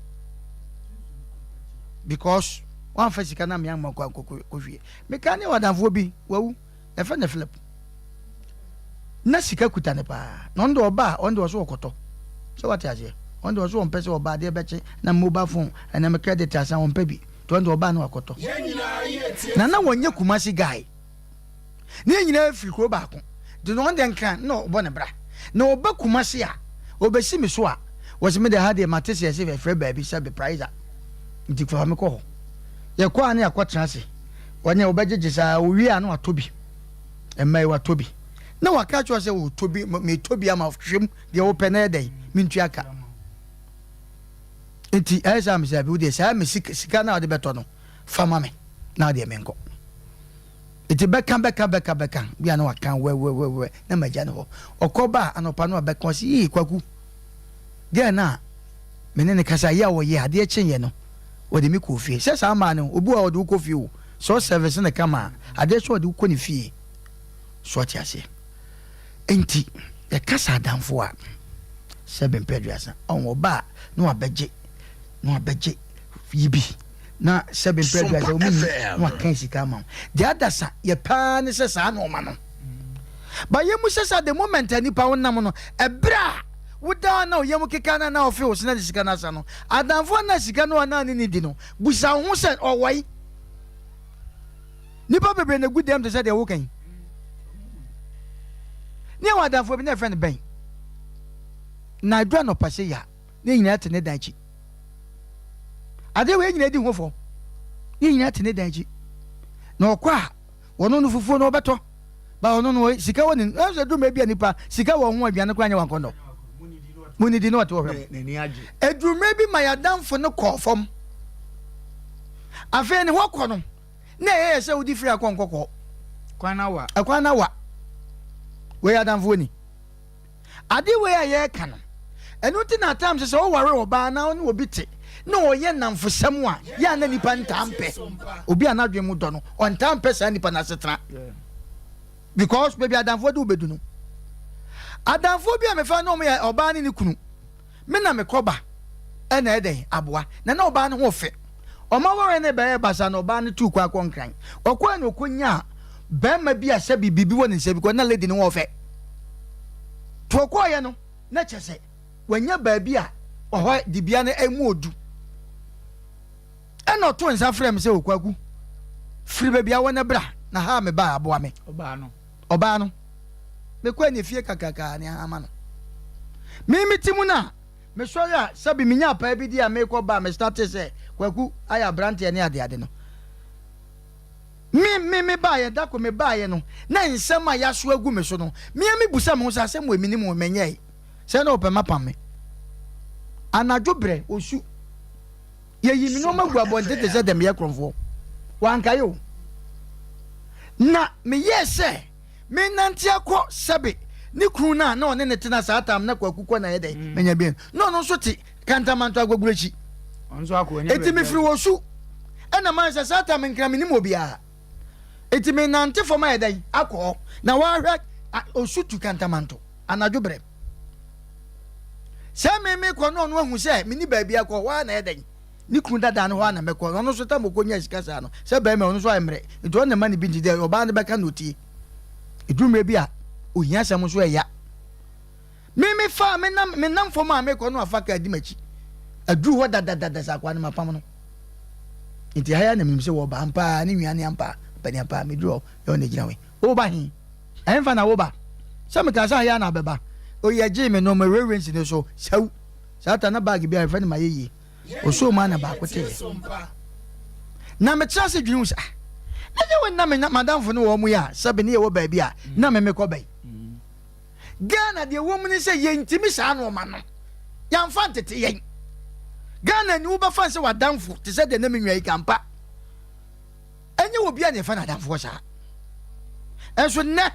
Because wamfa sika no ammea amma kɔ kɔhwie. Meka ne adamfoɔ bi, wawu, yɛfrɛ no Philip. Na sika kuta no paa. Na ɔno deɛ ɔba a, ɔno deɛ ɔso ɔkɔtɔ. Sɛ wate aseɛ? Ɔno deɛ ɔso ɔmpɛ sɛ ɔba adeɛ bɛkye na mobile phone ɛna me credit asan ɔmpɛ bi. Nti ɔno deɛ ɔba na wakɔtɔ. Na na wɔnyɛ Kumasi guy. Ne yɛn nyinaa firi kuro baako. Nti na ɔno deɛ Nkran na ɔbɔ ne bra. Na ɔba Kumasi a, ɔbɛsi me so a, wɔsi me deɛ ha deɛ mate sɛ yɛse yɛfrɛ baabi sɛ Bepraiza. Nti fa me kɔ hɔ. Yɛkɔ a na yɛakɔtena ase. Ɔne ɔbɛgyegye saa, owie a na watɔ bi. Mma yi watɔ bi. Na waka kyerɛ sɛ ɔtɔ bi, metɔ bi ama hwɛ mu deɛ wopɛ na yɛ dɛn, mentua ka. Nti ɛyɛ sɛ mesɛ abi wodeɛ saa me sika na wode bɛtɔ no fa ma me na wodeɛ menkɔ. Nti bɛka bɛka bɛka bɛka bi a na waka wɛwɛwɛwɛ na magya ne hɔ. Ɔkɔ ba a anɔpa no abɛka ɔse yii Kwaku gɛɛ no a me ne no kasa yɛ a ɔyɛ adeɛ kyeeɛ no ɔde me kɔɔ fie. Sɛ saa maa no obi wɔ hɔ a ɔde wo kɔ fie o. Sɛ ɔsɛvese no kama a, adeɛ sɛ ɔde wo kɔ ne fie. So ɔte aseɛ? Enti yɛka sɛ adamfo a, sɛbe mpɛ aduasa, ɔn ɔba a na wabɛgye, na wabɛgye yi bi, na sɛbe mpɛ aduasa Sompa omi nni, FM. na wakan sika ama wo. Deɛ adasa yɛ paa ne sɛ saa nnoɔma no. Ba yɛ mu sɛ sɛ the moment a nipa wo nam no, ɛberɛ a woda hɔ na wo yam keka no na ɔfe wo se na de sika no asa no, adamfo a na sika no a na ne ne di no, busa wo ho sɛ ɔwɔ yi. Nnipa bebree na egu dɛm te sɛ deɛ woka yi. Ne yɛwɔ adamfoɔ bi na yɛfrɛ no Ben. Na ɛduru anɔpa sei a, ne nyinaa te ne dan akyi. Adeɛ wei nyinaa di ho fɔ. Ne nyinaa te ne dan akyi. Na ɔkɔ a, wɔno no fufuo no ɔbɛtɔ. Ba ɔno no sika wɔ ne ɛsɛ duru mmerɛ bi a nipa sika wɔ ho aduane koraa nyɛ wankɔndɔ. Munidi na ɔte hɔ hwɛ mo. Ɛduru mmerɛ bi ma yɛadamfo no kɔɔ fam. Afei ne hɔ kɔ no, na ɛyɛ yɛ sɛ wodi firi akɔ nkɔkɔɔ. Kwan na wa. Ɛkwan na wa. Wei adamfoɔ ni. Ade wei a yɛreka no, ɛno nti na at times sɛ woware ɔbaa na wo ne obi te na ɔyɛ nnamfosɛm a, yɛ a na nipa ntaa mpɛ. Obi a n'adwene mu dɔ no, ɔntaa mpɛ saa nipa no asetena. Because baabi adamfoɔ de wo bɛdu no. Adamfoɔ bi a mefa no wɔn yɛ ɔbaa ne ne kunu. Me na mekɔ ba ɛna ɛdɛn aboa. Na na ɔbaa no ho fɛ. Ɔma wɔre no bɛyɛ basa na ɔbaa no tuu kwan kɔ Nkran. Ɔkɔɛ na ɔkɔnyaa bɛrima bi a sɛbi biribi wɔ ne nsa bi kɔ na lady no ho ɔfɛ. To ɔkɔɔyɛ no na kyɛ sɛ wanya baabi a ɔhɔ dibea no ɛmu odu. Ɛna ɔto nsa frɛ me sɛ Okwaku firi baabi a wɔ no bra na ha a mebaa aboa me. Ɔbaa no. Ɔbaa no. Mekɔɛ ne fie kakrakaa ne ahama no. Me me ti mu no a mesɔre a sɛbi menya apaa bi di a mekɔ ba a me starte sɛ Kwaku ayɛ abranteɛ ne adeade no. Me me me baeɛ da ko me baeɛ no na nsɛm a yaso agu me so no me a me busa me ho sɛ asɛm wei menim ho menyɛe sɛ na ɔpɛ mapam me. Anadwo brɛ osu. Yɛyi me nneɛma gu abɔnten te sɛ dɛ meyɛ korɔmfoɔ. Wankae o. Na meyɛɛ sɛ menante akɔ sɛbe ne kunu no a na ɔne ne tena saa tam na Kwaku kɔ na yɛ dɛn mm. manya bi na ɔno nso te Kantamanto Agwaguro akyi. Enti mefiri wɔ su ɛna man sɛ saa tam nkra menim obiara. Enti menante fam ayɛ dɛn akɔ hɔ na wahwɛ osu tu Kantamanto anadwo berɛ. Sɛ me mekɔ na ɔno ahu sɛ menni baabi akɔ, hɔ ara na ɛyɛ dɛn? Ne kunu dadaa no hɔ ara na mɛkɔ. Ɔno nso tam ɔkɔnya sika saa no, sɛ barima ɔno nso ayɛ mmerɛ, nti ɔno na ɛma no bi nti deɛ ɔbaa no bɛka na ɔtie. Ɛduru mmerɛ bi a, ohia asɛm nso ɛya. Me mefaa menam menam fam a mekɔ no afa kaa di m'akyi. Aduru hɔ dadadada sɛ akoa no mapam no. Nti ha ya na menim sɛ wɔba ampa ne nua ne ampa, ampani ampa meduru hɔ yɛ ɔna gyina hɔ yi. Woba he? Ɛhefa na woba? Sɛ mekaa sɛ ha na abɛba. Oyi ɛgyee me nnoɔma railway no so saw. Saa ta na bag bi a yɛfrɛ no mayɛyie. Osoo mu a na baako teeɛ. Na metra ase dwene ho sɛ ah, na nyɛ wei na me madamfo no wɔ wɔn yi a sɛbe ne yɛwɔ baabi a na me mekɔ bɛn. Ghana deɛ ɛwɔ mu ne sɛ yɛntumi saa nnoɔma no. Yɛamfa ntete yɛn. Ghana ni wobɛfa sɛ w'adamfo te sɛ deɛ na me nua yi ka ampa. Ɛnyɛ obiara na yɛfa no adamfoɔ saa. Ɛnso nnɛ,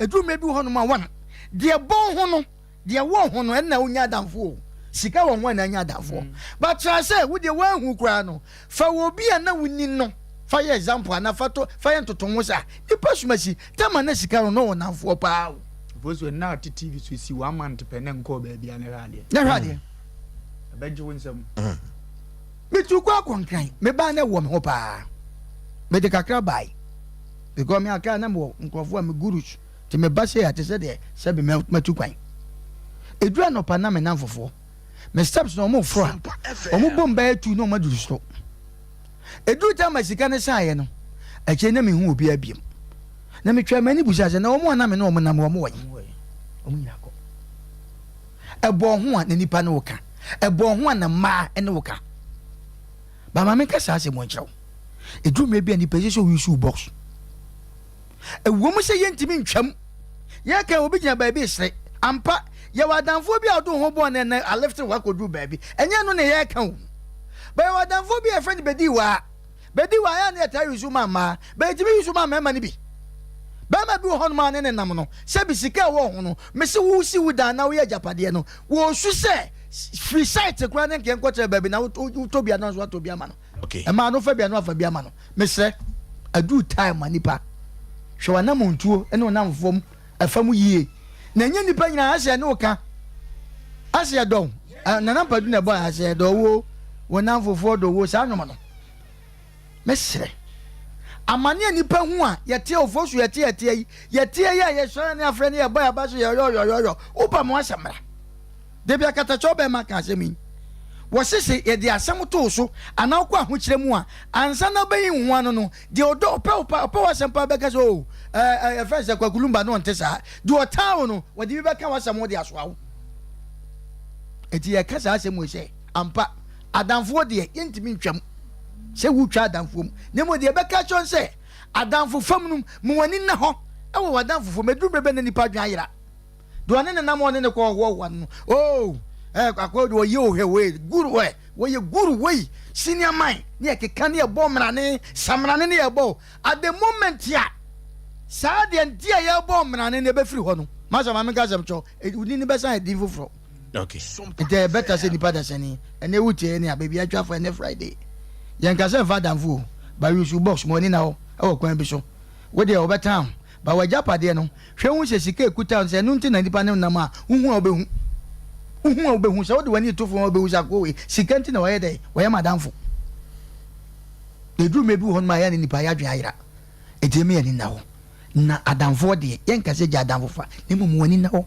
ɛduru mmerɛ bi wɔ hɔnom a wɔn deɛ bɔ ho no, deɛ wɔ ho no, ɛnna wonya adamfoɔ o. Sika wɔ ho a na anya adamfoɔ. Mm. But tra sɛ wo deɛ woanhu koraa no, fa wɔ obi a na woni no fa yɛ example anaa fa to fa yɛ ntoto ho sɛ nipa sumasi tama na sika no na ɔwɔ namfoɔ paa o. Fosu nna ɔte TV so si one month pɛ na nkɔɔ baabi a na hwɛ adeɛ. Na hwɛ adeɛ. Ɛbɛgye wo nsam. Metu kɔ akɔ Nkran, mebaa na ɛwɔ me ho paa. Mede kakra bae because me Accra na mewɔ nkurɔfoɔ a me gurus nti meba sei a te sɛ deɛ sɛbe matu kwan. Ɛduru anɔpa na me nnamfofoɔ, me steps na wɔn reforo a, wɔn bom bɛyɛ tu na wɔn aduru soro. Ɛduru time a sika no saeɛ no, akyire na menhu obiara biom. Na metwaa m'ani busaa sɛ na wɔn a na me ne wɔn nam wɔn wɔ he? Wɔn nyinaa kɔ. Ɛbɔɔ ho a na nipa ne wo ka. Ɛbɔɔ ho a na mmaa ne wo ka. Ba ma menka saa asɛm nkyerɛ wo. Ɛduru mmerɛ bi a nipa ɛsɛ sɛ ɔyi so box. Ɛwɔ mu sɛ yɛntumi ntwam. Yɛka obi gyina baabi resere. Ampa, yɛwɔ adamfoɔ bi a ɔde wo ho bɔɔ no ɛnɛ alefte wakɔduru baabi. Ɛnyɛ ɛno na yɛreka o. Ba yɛwɔ adamfoɔ bi a yɛfrɛ no Bɛdiwaa. Bedi wɔ ayɛ a na yɛtaa use ma mmaa, but yɛtumi use ma mmarima no bi. Barima bi wɔ hɔnom a ne ne nam no, sɛbi sika a ɛwɔ ho no, mese wo si wo dan na woyɛ agyapadeɛ no, wɔsu sɛ firi site koraa ne nka yɛnkɔkyerɛ baabi na wotɔ bi a na nso atɔ bi ama no. Okay. Ɛmaa no fa bi a na wafa bi ama no. Mesrɛ, aduru time ma nipa. Hwɛ w'anamontuo ne wo namfoɔ mu ɛfa mu yie. Na ɛnyɛ nipa nyinaa asɛ ne wo ka. Asɛ ɛdɔ wo. Nana Mpadu na ɛbɔ asɛ ɛdɔ wo, wo namfofoɔ dɔ wo, saa nnwom no. Mesrɛ. Amane a nnipa hu a yɛteɛ ofosu yɛte yɛteɛ yi, yɛteɛ yi a yɛsɔre ne afrɛ ne yɛbɔ yɛaba so yɛyɔyɔyɔyɔ, woba mo asɛm mmra. Da bi akatakyɛw bɛrima ka asɛm yi. Wɔse se yɛde asɛm to wo so anaa wokɔ ahokyerɛ mu a, ansa na wobɛyi wo ho ano no, deɛ ɔdɔ ɔpɛ wo pa ɔpɛ w'asɛm paa bɛka sɛ oh, ɛɛ ɛɛ yɛfrɛ no sɛ Kwaku Lumba no ɔnte saa. Deɛ ɔtaa wo no, wɔde bi bɛka w'asɛm ho de asoa wo. Enti yɛka saa asɛm wei sɛ, ampa, adamfoɔ deɛ yɛntumi ntwam sɛ wotwa adamfoɔ mu, na mmom deɛ ɛbɛka akyerɛ no sɛ, adamfo fam no, ma w'ani nna hɔ wɔ w'adamfo fam. Ɛduru berɛ bɛn na nnipa adwene ayera? Deɛ ɔne ne nam ɔne ne kɔ ɔhoahoa no no, oh, eh, akɔ deɛ ɔyɛ ohwɛ wei, guru ɛ, wɔyɛ guru wei, senior man, ne ɛkeka ne ɛbɔ mmarane, samrane ne ɛbɔ. At the moment a saa deɛ nti a yɛbɔ mmarane no ɛbɛfiri hɔ no, Masa ma menka asɛm kyɛw, wo din no bɛsan ayɛ din foforɔ. Okay. Nti ɛyɛ better sɛ nipa dasani. Ɛnɛ wo tie ne a baabi atwa fo ɛnɛ Friday. Yɛn ka sɛ nfa adamfo o, but use wo box ma w'ani na hɔ ɛwɔ kwan bi so. Wo deɛ wɔbɛtan wo, but w'agyapadeɛ no, hwɛ hu sɛ sika ekuta wo no sɛ ɛno nti na nipa ne wo nam a, wohu a wobɛhu. Wohu a wobɛhu, sɛ wode w'ani to fam a wobɛhu sɛ akoa wei, sika nti na wayɛ dɛn, wayɛ m'adamfo. Ɛduru mmerɛ bi wɔ hɔnom a ɛyɛ a na nipa yɛadwene ayera. Enti ɛmma yɛn ani nna hɔ. Na adamfoɔ deɛ, yɛnka sɛ gya adamfo fa, na mmom w'ani nna hɔ.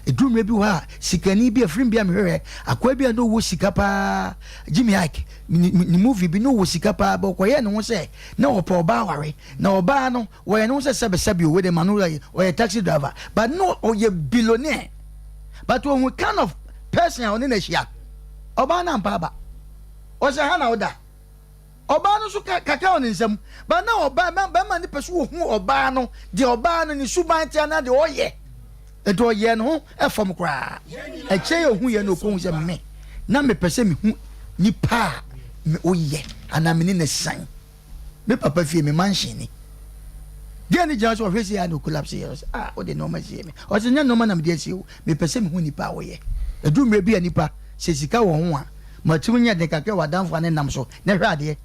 Ɛduru mmerɛ bi wɔ hɔ a, sikani bi a, film bi a mehwɛhwɛ, akoa bi a na ɔwɔ sika paa, Jimmy Ike, ne, ne movie bi, na ɔwɔ sika paa, but ɔkɔyɛɛ ne ho sɛ na ɔpɛ ɔbaa aware. Na ɔbaa no, ɔyɛ ne ho sɛ sɛbesɛbe o, wei deɛ ma no ɔyɛ taxi driver, but na ɔyɛ billionaire. But ɔhu kind of person a ɔne no ahyia. Ɔbaa no ampa aba. Ɔsɛ ha na woda. Ɔbaa no nso ka kakra wɔ ne nsam. But na ɔbaa bɛrima no pɛ so ɔhu ɔbaa no deɛ ɔbaa no ne suban te anaa deɛ ɔyɛ. Nti ɔyɛɛ ne ho fam koraa. Akyire yi ɔhu yɛ no ɔkɔhu sɛ me na mepɛ sɛ mehu nipa a me ɔyɛ anaa me ne no san. Me papa fie me mansion ni. Girl no gyina hɔ sɛ ɔhwɛ sei a na ɔcollapse yɛ ɔsɛ ah wode nneɛma sie me. Ɔsɛ nyɛ nneɛma na mede asie wo mepɛ sɛ mehu nipa a woyɛ. Ɛduru mmerɛ bi a nipa sɛ sika wɔ ho a ma tirim nyɛ den kakra wɔ adamfo a ne nam so na hwɛ adeɛ.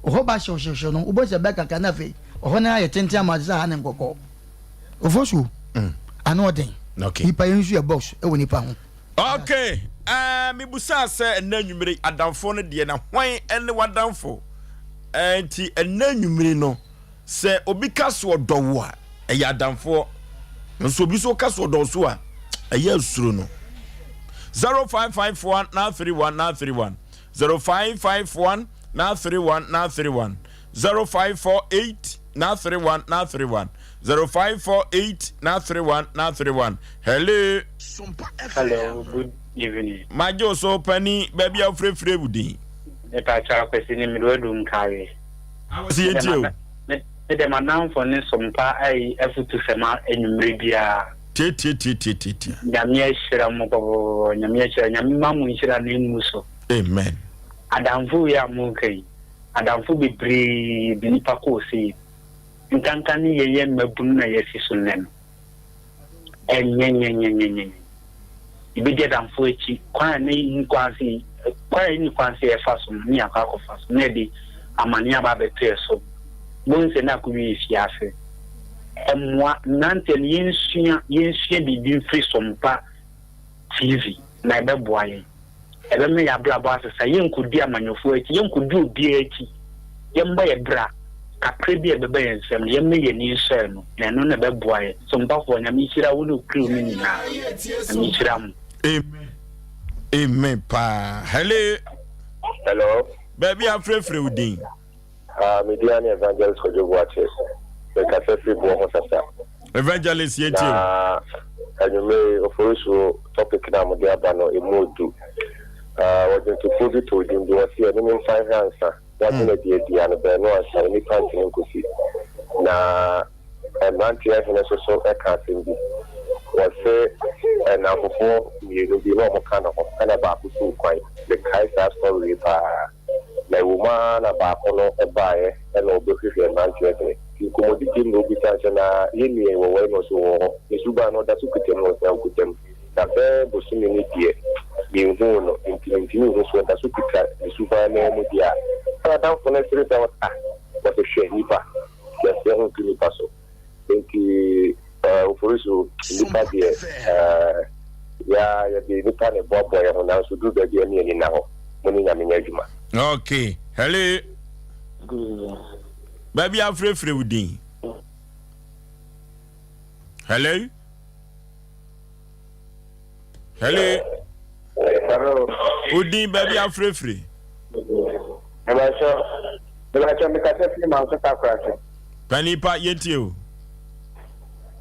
Ɔhɔ ba hyewhyewhyew no wobɛhu sɛ ɛbɛyɛ kakra na afei ɔhɔ no ayɛ tenten ama te sɛ ha ne nkɔkɔɔ. Ofosuo ano ɔden. Okay. Nipa yɛn nso yɛ box wɔ nipa ho. Okay, eh, mebusaa sɛ ɛnɛ anwummere adamfo no deɛ na hwan ne w'adamfo? Eh, nti ɛnɛ anwummere no sɛ obi ka so ɔdɔ wo a ɛyɛ adamfoɔ nso obi so ka so ɔdɔ so a ɛyɛ asuro no. 0551 931 931 0551 931 931 0548 931 931 0548 931 931 Hello. Hello, good evening. Magye wo so pani baabi a wofirefire wo din. Mepakyɛ akwasi ne mede wadu nkaeɛ. Akwasi yɛntie o. Me de m'adamfo ne sompa ayi afutusɛm anwummere biara. Tiatiatiatiatia. Nyame ahyira mo pɔpɔpɔpɔ Nyame ahyira Nyame ma mo nhyira no mmu so. Amen. Adamfo wei a mo ka yi adamfo bebree de nipa kɔ ɔsɛe mu nkanka ne yɛn yɛn mmabunu na yɛasi so nnɛ no. Ɛnyɛnyɛnyɛnyɛnyɛ. Yɛbɛdi adamfo akyi, kwan a ne kwan se, kwan a ɛnni kwan sɛ yɛfa so no, ne yɛakɔ akɔfa so, na ɛde amaneɛ aba abɛto yɛ so. Bohu sɛ na akɔwie afiase. Ɛmmoa. Mmeranteɛ no, yɛnsua, yɛnsua biribi mfiri Sompa TV na ɛbɛboa yɛn. Ɛbɛma yɛn abrabɔ asesa. Yɛnkɔdi amanyɔfoɔ akyi, yɛnkɔdi obiara akyi. Yɛmmɔ yɛn bra. Kakra bi a ɛbɛba yɛn nsam no, yɛmma yɛn ani nsɔ ɛno, na ɛno na ɛbɛboa yɛn. Sompafoɔ, Nyame nhyira wo ne wo crew no nyinaa. Nyame nhyira mo. Amen. Amen paa. Hello. Hello. Baabi afrɛfrɛ wo din. Ah, me din ane Evangelist Kwadwo Boakye. Mekasa firi boɔ ho sasa. Evangelist yɛtie o. Na anwummere yi Oforisuo topic no a mode aba no emu odu. Ah, ɔdwontofoɔ bi too dwom bi ɔse ɛne ne mfa nhwɛ ansa, wadwene adi adi ano baanu ansa onipa ntumi nkosi. Na mmeranteɛ hene nso so ka asɛm bi. Wɔse nnamfofoɔ mmienu bi na wɔka ne ho ɛna baako suu kwan. Mekae saa story yi paa. Na ɛwɔ mu ara na baako no baeɛ na ɔbɛhwehwɛɛ mmeranteɛ dene. Nti nkɔmmɔdidie mu na ɔbisaa no sɛ, Na yɛn nua yi wɔ wɛn? Na ɔse, Ɔwɔ hɔ. Ne suban no, ɔda so kuta mu? Ɔse, Ɔkuta mu. Na bɛyɛ bosome ni deɛ, menhuu no, nti mentumi nhu sɛ ɔda so kuta ne suban no ara mu deɛ a. Ɛnna n'adamfo no sere sɛ, Ɔse, Ah! Ɔse, Hwɛ, nnipa, yɛsrɛ ho nto nnipa so. Enti Oforisuo, nnipa deɛ, yɛ ara yɛde nnipa na ɛboaboa yɛn ho, nanso duru baabi a ɛne yɛn ani nna hɔ. Mo ne Nyame nyɛ adwuma. Ok, hello. Baabi afrɛfrɛ wo din. Hello. Hello. Hello. Wo din baabi afrɛfrɛ. Mebakyɛ mebakyɛ mekasa firi manso takorase. Panin pa yɛntie o.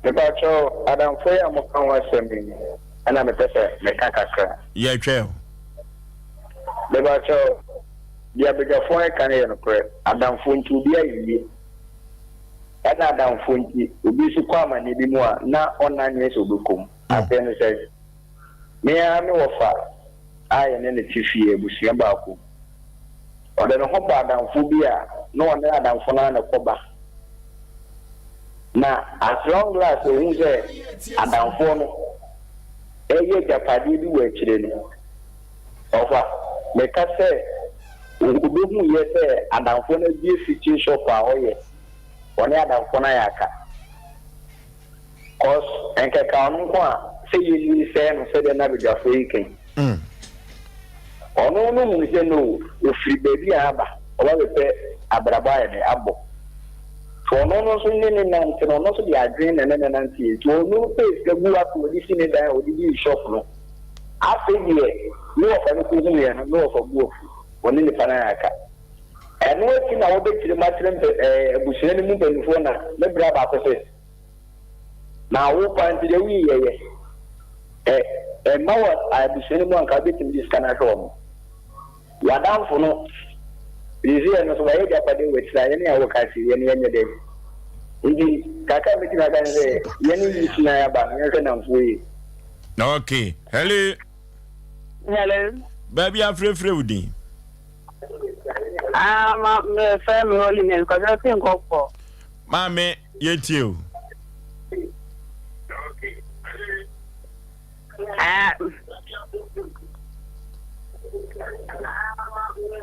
Mebakyɛ adamfo yi a moka ho asɛm yi ɛna mepɛ sɛ meka kakra. Yɛhwɛ o. Mebakyɛ deɛ abadwafoɔ ɛka no yɛ nokorɛ. Adamfo nti obi ayɛ yie. Ɛna adamfo nti obi nso kɔ amanneɛ bi mu a na ɔnna nwene sɛ ɔbɛkɔ mu. Aseɛ ne sɛ, me ara me wɔfa a yɛne no te fie, abusua baako mu. Ɔde ne ho bɔ adamfo bi a na ɔne adamfo no ara na ɛkɔ ba. Na as long as ohu sɛ adamfoɔ no reyɛ agyapadeɛ bi wɔ akyire no, ɔfa, meka sɛ obehuiɛ sɛ adamfoɔ no abue fitting shop a ɔyɛ, ɔne adamfoɔ no ayɛ aka. Cos nkɛka ɔno nko a sɛ yɛnyin sɛɛ no sɛdeɛ na badwafoɔ yi ka yi. Ɔno no hunu sɛ no ɔfiri baabi a aba, ɔba bɛpɛ abrabɔ ayɛ dɛ abɔ. Nti ɔno no nso ne ne nante no, ɔno nso de adwene na ɛne no nanteɛ. Nti ɔno no pɛɛ sika gu afei ɔde si ne dan a ɔde dii shop no. Afei deɛ ne wɔfa no kɔhunuiɛ no, ne wɔfa bo afu, ɔne nipa no ayɛ aka. Ɛno akyi na wɔbɛkyerɛ mu akyerɛ mpɛ ɛɛ abusua no mu mpanimfoɔ na me bra baako sɛ, Na wo paa nti deɛ woyi yɛ yɛ. Ɛ ɛmma wɔ abusua no mu anka wobɛtumi de sika no ahwɛ wɔn. W'adamfo no seesei ɛno nso wayɛ agyapadeɛ wɔ akyire a yɛne a woka se yɛne yɛnyɛ dɛn? Nti kakra a mɛtumi aka ne sɛ yɛne youth no a yɛaba no yɛnhwɛ nnamfoɔ yie. Okay, hello. Hello. Baabi afrɛfrɛ wo din. Ah, ma me fɛ me holiness kɔsɛ fi nkɔkɔ. Maame yɛtie o. Ah.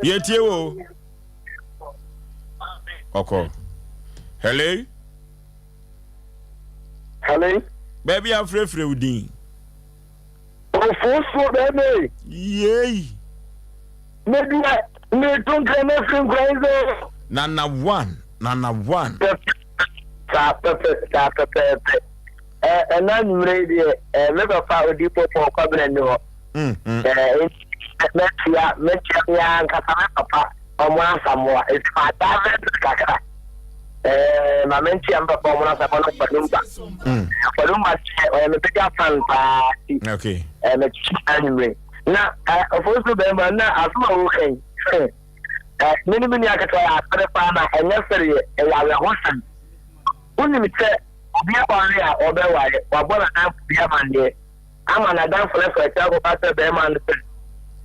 Yɛtie wo. Ɔkɔ. Hello. Hello. Baabi afrɛfrɛ wo din. Ofosuo bɛɛma yi. Yei. Me deɛ meto nkra no afiri nkura yi so. Nana one, nana one. Saa pɛpɛ, saa pɛpɛɛpɛ. Ɛ ɛna anwummerɛ yi deɛ ɛ me papa Odiyifoɔ Paul Kwabena nni hɔ. Ɛ mɛtua mɛtua me ankasa me papa ɔmo Asamoah ɛti ma divert kakra. Ɛɛ ma mentua me papa ɔmo Asamoah no Kwadumba. Kwadumba deɛ ɔyɛ me bigger fan paa ti. Okay. Ɛ mɛtua anwummerɛ. Na ɔfo so bɛrima na asɛm a woka yi, me ne me nua ketewa yɛ asere paa na ɛnyɛ sereɛ, ɛyɛ awerɛhosɛm. Wonim sɛ obi aware a ɔbɛware, wabɔ n'adamfo bi amanneɛ ama n'adamfo no afa akyiri akɔka akyerɛ bɛrima no sɛ,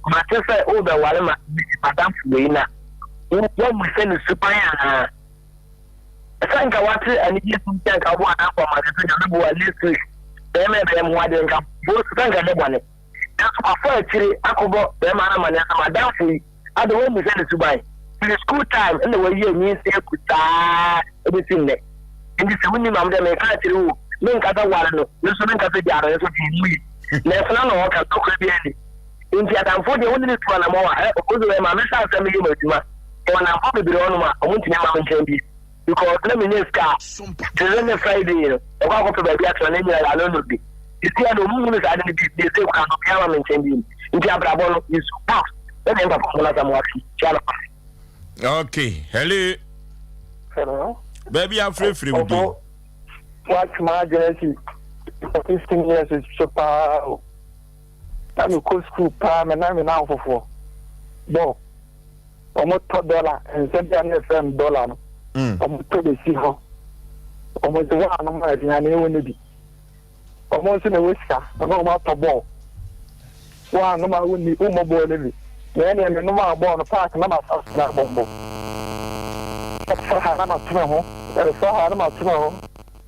Mate sɛ worebɛware m'adamfo wei na woammisa ne suban anaa? Sɛ nka wate anigye so nti anka wobɔ adamfo amanneɛ sɛ Nyame boa next week bɛrima ɛbɛyɛ me ho adeɛ nka sɛ nka ɛnyɛ bɔne. Nanso wafa akyire akɔbɔ bɛrima no amaneɛ sɛ m'adamfo yi ade woammisa ne suban. Firi school time na wayi anyinsɛn agu saa ɛbɛsi nnɛ. Nti sɛ wonim a medeɛ meka akyerɛ wo o, menka sɛ ware no, me nso menka sɛ gyaa no, nso dwen mu yie. Nanso na na ɔka nokorɛ biara nni. Nti adamfo deɛ wone no tu anamɔn a, ɛ Okozo ɛ ma mɛhyɛ aseɛ meyɛ m'adwuma. Mewɔ nnamfo bebree wɔ hɔnom a wɔntumi mma me nkyɛn bio. Because na menya sika a, te sɛ ne Friday no, mɛkɔ akɔpɛ baabi atena na nyina yɛ ano no bi. Sisi a na ɔmu hunu saa ade no bi, deɛ sɛ kura no obiara ma me nkyɛn bi. Nti abrabɔ no, you support. Ɛna mpapa mo nasa mo ase. Kyia no. Okay, hello. Hello. Baabi afrɛfrɛ wo din. Watwe m'adwene asi 15 years so paa o. Na mekɔ sukuu paa me na me namfofoɔ bɔɔ. Wɔtɔ dɔla, nsa bi a na yɛfrɛ no dɔla no, wɔtɔ bɛsi hɔ. Wɔn nso wɔanom aduane wɔ no bi. Wɔn nso na ɛwɔ sika, na wɔn atɔ bɔɔl. Wɔanom a wonni, wommɔ bɔɔl no bi. Na ɛnneɛ menom a bɔɔl no paaki na mafa so na abɔ mbɔ. Ɛfa ha na mato me ho, ɛfa ha na mato me ho.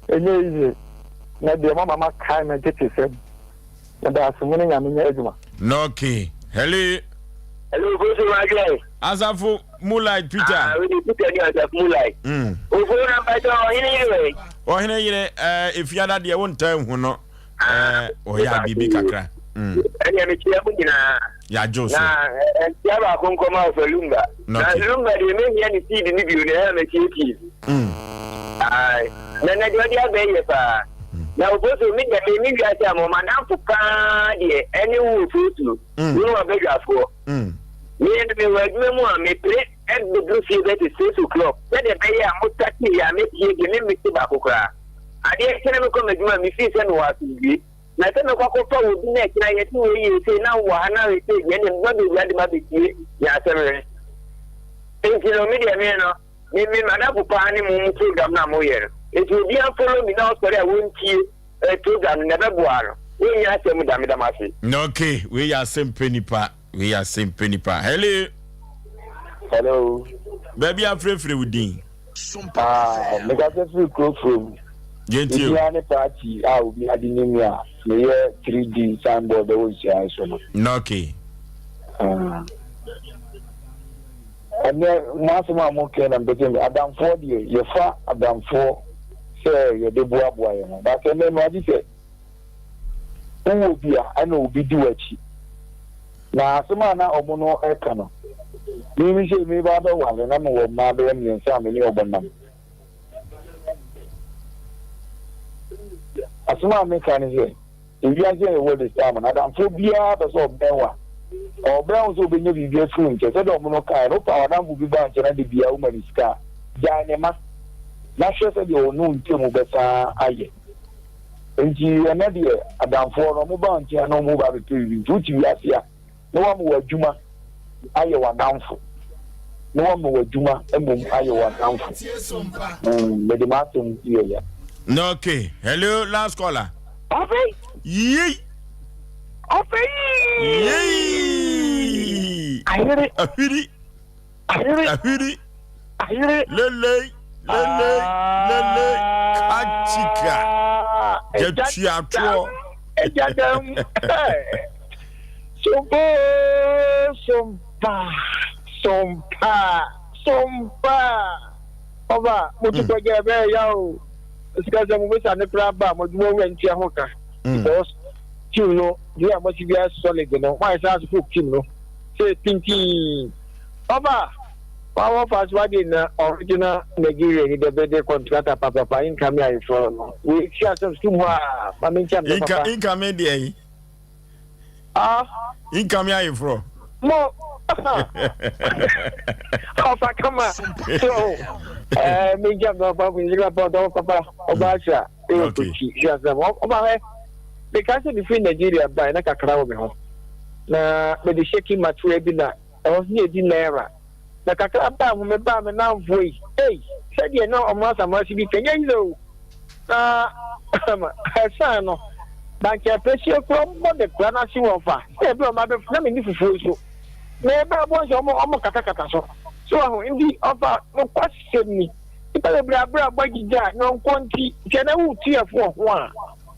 Ɛnyɛ easy. Na deɛ mama makae me ntetesɛm. Meda ase mo ne Nyame nyɛ adwuma. Okay. Hello. Hello, Kosi Maadwai. Asafo Mulai Peter. Ah, we Peter ni Asafo Mulai. Ofo na mpacho ɔhene yere wɛ. Ɔhene yere eh efiada deɛ wo ntaa hu no. Eh ɔyɛ abibi kakra. Ɛnna mekyia mu nyinaa. Yɛagye so. Na ntia baako nkɔma ɔfɛ Lumba. Na Lumba deɛ mehia ne seed ne bio na ɛyɛ mɛtietie. Ae. Na na deɛ ɔde aba yɛ paa. Na Ofosu me deɛ me me wiase a mo madamfo paa deɛ ɛne wo Ofosu. Wo ne w'abadwafoɔ. Me no mewɔ adwuma mu a mepere ɛbɛduru fie bɛte 6 o'clock sɛdeɛ ɛbɛyɛ a mo startee yɛ a mɛtie deɛ me mmete baako koraa. Adeɛ kye na mekɔ m'adwuma a mefii sɛ mewɔ asomdwie. Na sɛ mɛkɔ akɔfa obi na ɛkyena yɛte wei yɛ sei na wowɔ ha na wei sei deɛ ɛnneɛ mɛba bɛwura de mabɛtie yɛn asɛm no. Enti no me deɛ me no me me madamfo paa ne mo mo program no a moyɛ no. Enti obiara follow me na ɔsɔre a wɔntie eh, program no na ɛbɛboa no. Wɔnnya asɛm da meda mo ase. Okay, wei yɛ asɛm pɛ nipa. Wei yɛ asɛm pɛ nipa. Hello. Hello. Baabi afrɛfrɛ wo din. Ah, mekasa firi kuro from. Yɛntie o. Obiara ne party a obiara de nim me a meyɛ 3D signboard ɛwɔ nsuaeɛ so no. Na okay. Ah. Ɛnɛ mo asɛm a mo kɛn na mpɛ sɛ adamfoɔ deɛ yɛfa adamfoɔ sɛ yɛde boaboa yɛn ho but ɛnɛ no agye sɛ wowɔ bi a ɛna obi di w'akyi na asɛm a na ɔmo no ɛka no mimi sɛ meba bɛware na mewɔ mmaa bɛyɛ mmiɛnsa a me ne ɔbɔ nam. Asɛm a meka ne sɛ, ewiase a yɛwɔ this time no, adamfoɔ biara pɛ sɛ ɔbɛn wo a, ɔbɛn wo sɛ ɔbɛnya biribi afiri wo nkyɛn. Sɛdeɛ ɔmo no kaeɛ no, wopɛ a w'adamfo bi ba wo nkyɛn na da biara woma no sika a, gyae ne ma na hwɛ sɛdeɛ ɔne wo ntam bɛsan ayɛ. Nti ɛnnɛ deɛ adamfoɔ no, ɔmo ba wo nkyɛn a na ɔmo ba abɛpɛ biribi. Nti wote wiase a, na woama w'adwuma ayɛ w'adamfo, na woama w'adwuma mmom ayɛ w'adamfo. Mm, mede m'asɛm yɛ ya. Okay, hello, last caller. Ɔfei. Yei. Ɔfei. Yei. Ayere. Ahwiri. Ayere. Ahwiri. Ayere. Lele. Lele. Lele. Kachika. Jatuatoɔ. Ẹja dam. Sompa sompa sompa sompa. Ọba mo ti kọjá ẹ bẹ́ẹ̀ yá o. Sika sẹ mo bẹ sá ne kura ba mo adwuma wura ntia ho ka. Because team no di a mo si bi solid no. Wọ́n ayɛ sá asopɔ team no. Sɛ pintin. Ọba wɔn fa so adi na original Nigeria ni dɛbɛ de contractor papapa nka mi ayeforo no. Wei si asɛm sum hɔ a maame nkyɛn mi papa. Nka mi deɛ yi. Ah. Nka mi ayeforo. Mo. Ɔfa kama. So ɛɛ mi nkyɛn mi papa mi nkyɛn mi papa papa ɔba ahyia ɛwɔ kochi si asɛm ɔba hɛ. Meka sɛ mefiri Nigeria bae na kakra wɔ me ho na mede shaking material bi na ɛhɔ nso na yɛdi naira na kakra baa ho mebaa me namfoɔ yi ei sɛdeɛ na ɔmo asamase bi kɛnyɛ yire o na ɛsan no bankyɛ pɛsie korɔ mbɔ de kora no ase wɔn fa sɛ ɛbɛ ɔmo abɛ na menni fufuo nso na ɛbɛ ɔmo nso ɔmo ɔmo katakata so so ɔho nti ɔfa nokwasɛm ni nipa bebree abrabɔ agyigya nyɔnko nti sɛ na wotu yɛfo wɔ ho a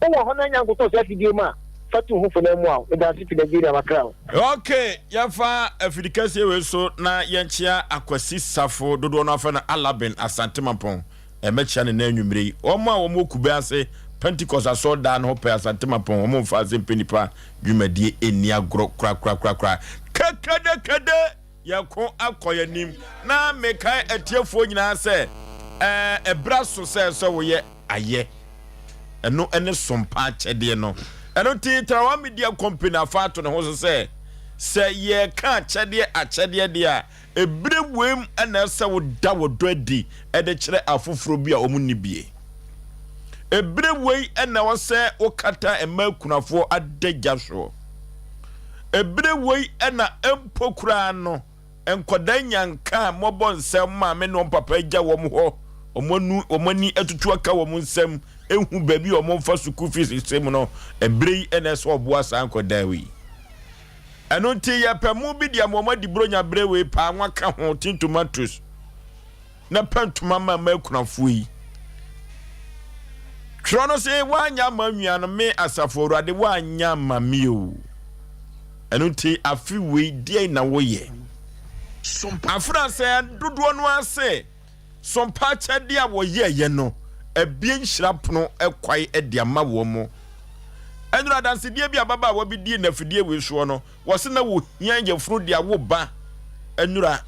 Wowɔ hɔ na nya nkotɔ saa afidie mu a, fa tu ho fo na mmoa wo. Meda ase fi Nigeria, Accra o. Ok, yɛmfa afidi kɛseɛ wei so na yɛnkyea Akwasi Safo, dodoɔ no afrɛ no Alabin Asante Mampɔn. Mɛkyea no nnɛ anwummere yi. Wɔn a wɔn wɔ Kube ase Pentecost asɔredan no ho pɛɛ Asante Mampɔn, wɔn mfa ase mpɛ nipa dwumadie nni agorɔ korakorakorakora. Kekedekede! Yɛko akɔ yɛn anim. Na mekae atiefoɔ nyinaa sɛ, ɛɛ, ɛberɛ aso sɛ sɛ woyɛ ayɛ. Ɛno ne sompa akyɛdeɛ no. Ɛno nti Tarawa Media Company afa ato ne ho so sɛ, sɛ yɛreka akyɛdeɛ akyɛdeɛ deɛ a, ɛberɛ wei mu na ɛsɛ sɛ woda w'ɔdɔ adi de kyerɛ afoforɔ bi a wɔn nni bie. Ɛberɛ wei na ɛwɔ sɛ wokata mmaa akunafoɔ adagya soɔ. Ɛberɛ wei na mpo koraa no, nkwadaa nya nka a mmɔbɔ nsɛm maame ne wɔn papa agya wɔn hɔ, wɔn anu, wɔn ani atutu aka wɔn nsam, ehu baabi a wɔn mfa sukuu fees sɛ mu no, ɛberɛ yi na ɛsɛ ɔboa saa nkwadaa wei. Ɛno nti yɛpɛ mo bi deɛ mo wɔn adi buronya berɛ wei paa wɔaka ho tin tomatoes. na pɛ ntoma ma m'akunafoɔ yi. Twerɛ no se, woanyɛ ama nua no, me asafo Awurade, woanyɛ ama me o. Ɛno nti afe wei deɛn na woyɛ? Afena sɛ dodoɔ no ara se, sompa akyɛdeɛ a wɔyɛeɛ no, abue nhyira pono kwae de ama wɔn mo. Ɛnora adansedie bi ababaawa bi dii n'afidie wei soɔ no, Wɔse na wɔhia yafunu de awo ba nnura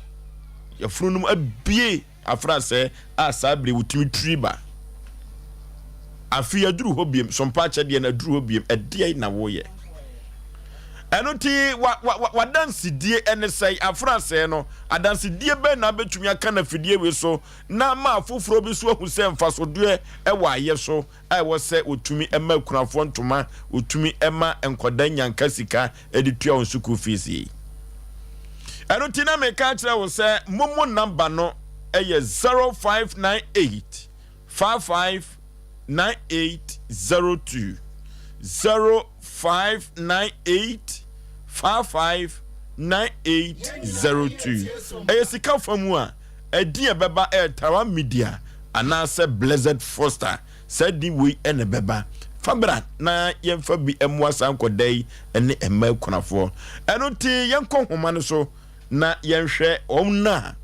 yafunu no mu abue afrasɛɛ a saa bere wotumi tiri ba. Afei aduru hɔ biem, sompa akyɛdeɛ no aduru hɔ biem, ɛdeɛn na woyɛ? Ɛno nti wadansedie ɛne sɛe afrasɛɛ no, adansedie bɛn na abɛtumi aka no afidie wei so na ama afoforɔ bi so ahu sɛ mfasodeɛ ɛwɔ ayɛ so a ɛwɔ sɛ wɔtumi ma akunafoɔ ntoma, wɔtumi ma nkwadaa nyanka sika de tua wɔn sukuu fees yi. Ɛno nti na meka akyerɛ wo sɛ momo namba no yɛ 0598 55 9802 0598 55 9802 ɛyɛ sika fa mu a ɛdin a ɛbɛba ɛyɛ Taiwan Media anaasɛ Blessed Foster. Saa din wei na ɛbɛba. Fa bra na yɛmfa bi mmoa saa nkwadaa yi ne mmaa akunafoɔ. Ɛno nti yɛnkɔ nhoma no so na yɛnhwɛ wɔn a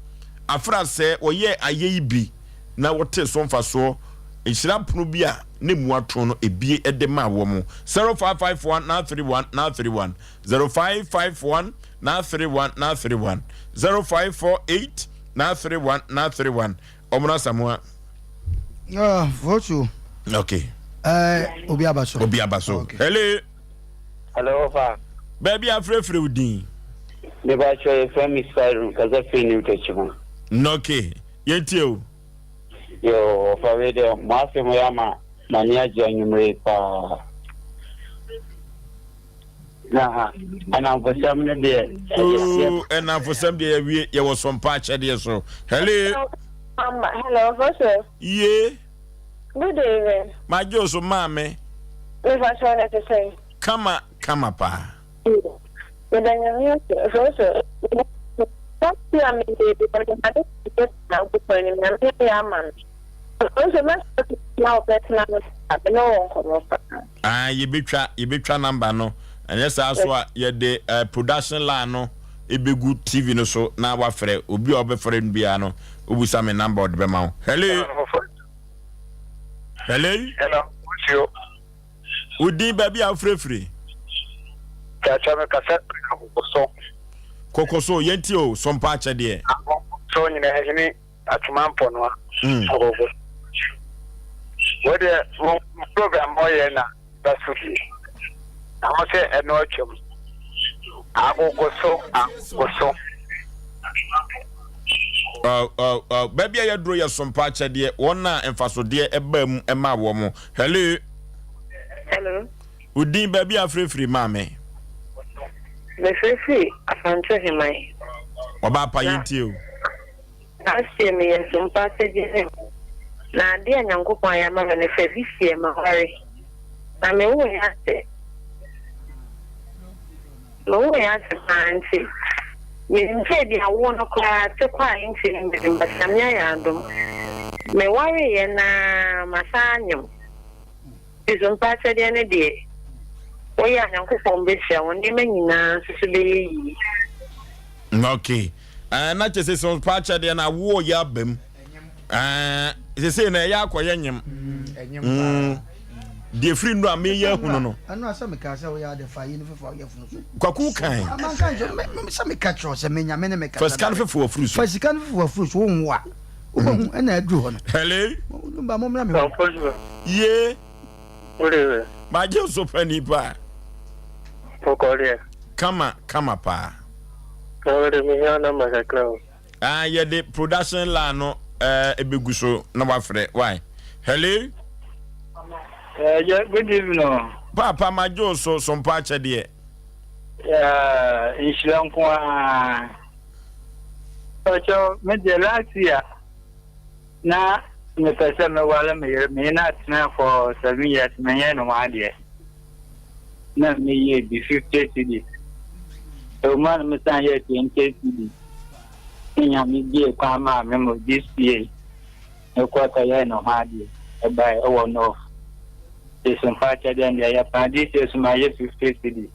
afra sɛ wɔyɛɛ ayɛ yi bi na wɔtee so mfasoɔ, nhyira pono bi a ne mu ato no ebie de maa wɔn. 0551 931 931 0551 931 931 0548 931 931 Ɔmono Asamoah. Ah, votu. Okay. Eh, obi aba so. Obi aba so. Okay. Hello. Hello, Ofa. Baabi afrɛfrɛ wo din. Mepa kyɛ yɛfrɛ me Cyril kasa firi New Techiman. Okay. Yɛntie o. Yo, ɔfa wei deɛ mo asɛm yɛ ama m'ani agye anwummere paa. Na ɛnamfosɛm no deɛ ɛyɛ. Ɛnamfosɛm deɛ yɛwie yɛwɔ sɔmpa akyɛdeɛ so. Hello. Hello, Apostle. Ye. Good evening. Magye o so maame. Mefa so na te sɛn. Kama kama paa. Meda nyame ase. Apostle. Last year me de bi me de de Nyankopɔn anim nyame ayɛ ama me. Nso mɛsɛ na wo personal number me ne wo nkɔmmɔ paa. Ah yɛbɛtwa yɛbɛtwa number no ɛnyɛ saa so a yɛde eh, production line no ɛbɛgu TV no so na wafrɛ obi a ɔbɛfrɛ no biara no wobusa me number ɔde bɛma wo. Hello. Hello. Hello. Wusuo. Wo din baabi a wofirefiri? Kyerɛkyerɛ me kasa firi Kokoso. Kokoso yɛntie o sompa akyɛdeɛ. Akokoso nyinaa hene Atwoma Mpɔnoa. Mm. Agogo. Wo deɛ mo program ɔyɛ na ba so bi. Na mo sɛ ɛno atwam. Agogo so agogo so. Baabi a yɛduro yɛ sompa akyɛdeɛ wɔn a mfasodeɛ ɛbaa mu ɛmaa wɔn. Hello. Hello. Wo din baabi a afirifiri maame. Mefirifiri Asante Heman. Ɔbaa pa yɛntie o. Last year meyɛ sompa asɛgye ne na ade a Nyankopɔn ayɛ ama me no fɛ this year maware na me wo yɛ akyɛ me wo yɛ akyɛ paa nti menim sɛ ebi awo no koraa te kɔ a nti no menim but Nyame ayɛ adom me ware yɛ na masa anyem. Nti so mpa akyɛdeɛ no deɛ woyɛ a Nyankopɔn bɛhyira wo nneɛma nyinaa nso so bɛyɛ yie. Ok eh, na kyɛ sɛ sɛ mpa akyɛdeɛ no awoɔ yɛ aba mu eh, sesei na ɛyɛ akɔyɛ nyem mm, deɛ firi nnuro a meyɛ ahunu no ɛno asɛ meka sɛ woyɛ ade fa yi no fefa woyɛ funu so kwaku kan amanka nkyɛ sɛ meka kyerɛ sɛ menya me ne meka fa sika no fefa wafuru so fa sika no fefa wafuru so wonwo a wobɛhu ɛna aduru hɔ no hello ba mommra me hɔ ye magye so pani paa kama kama paa ah, yɛde production line no eh, ɛbɛgu so na wafrɛ why hello Uh, yeah, good evening. Papa magye so so mpa akyɛdeɛ. Yeah, nhyira nko ara. Ɔkyɛw, me deɛ last year na mepɛ sɛ meware me yere, me na atena for 7 years, menyɛ ne ho adeɛ. Na meyɛ bi 50 cedis. Ɛwɔ mu a na mesan yɛ 20 cedis. Ne Nyame bie kwan maa me mo this year. Mekɔ kɔyɛɛ ne ho adeɛ. Ɛbae ɛwɔ North. Esompa akyɛdeɛ deɛ yɛ paa this year so mayɛ 50 cedis.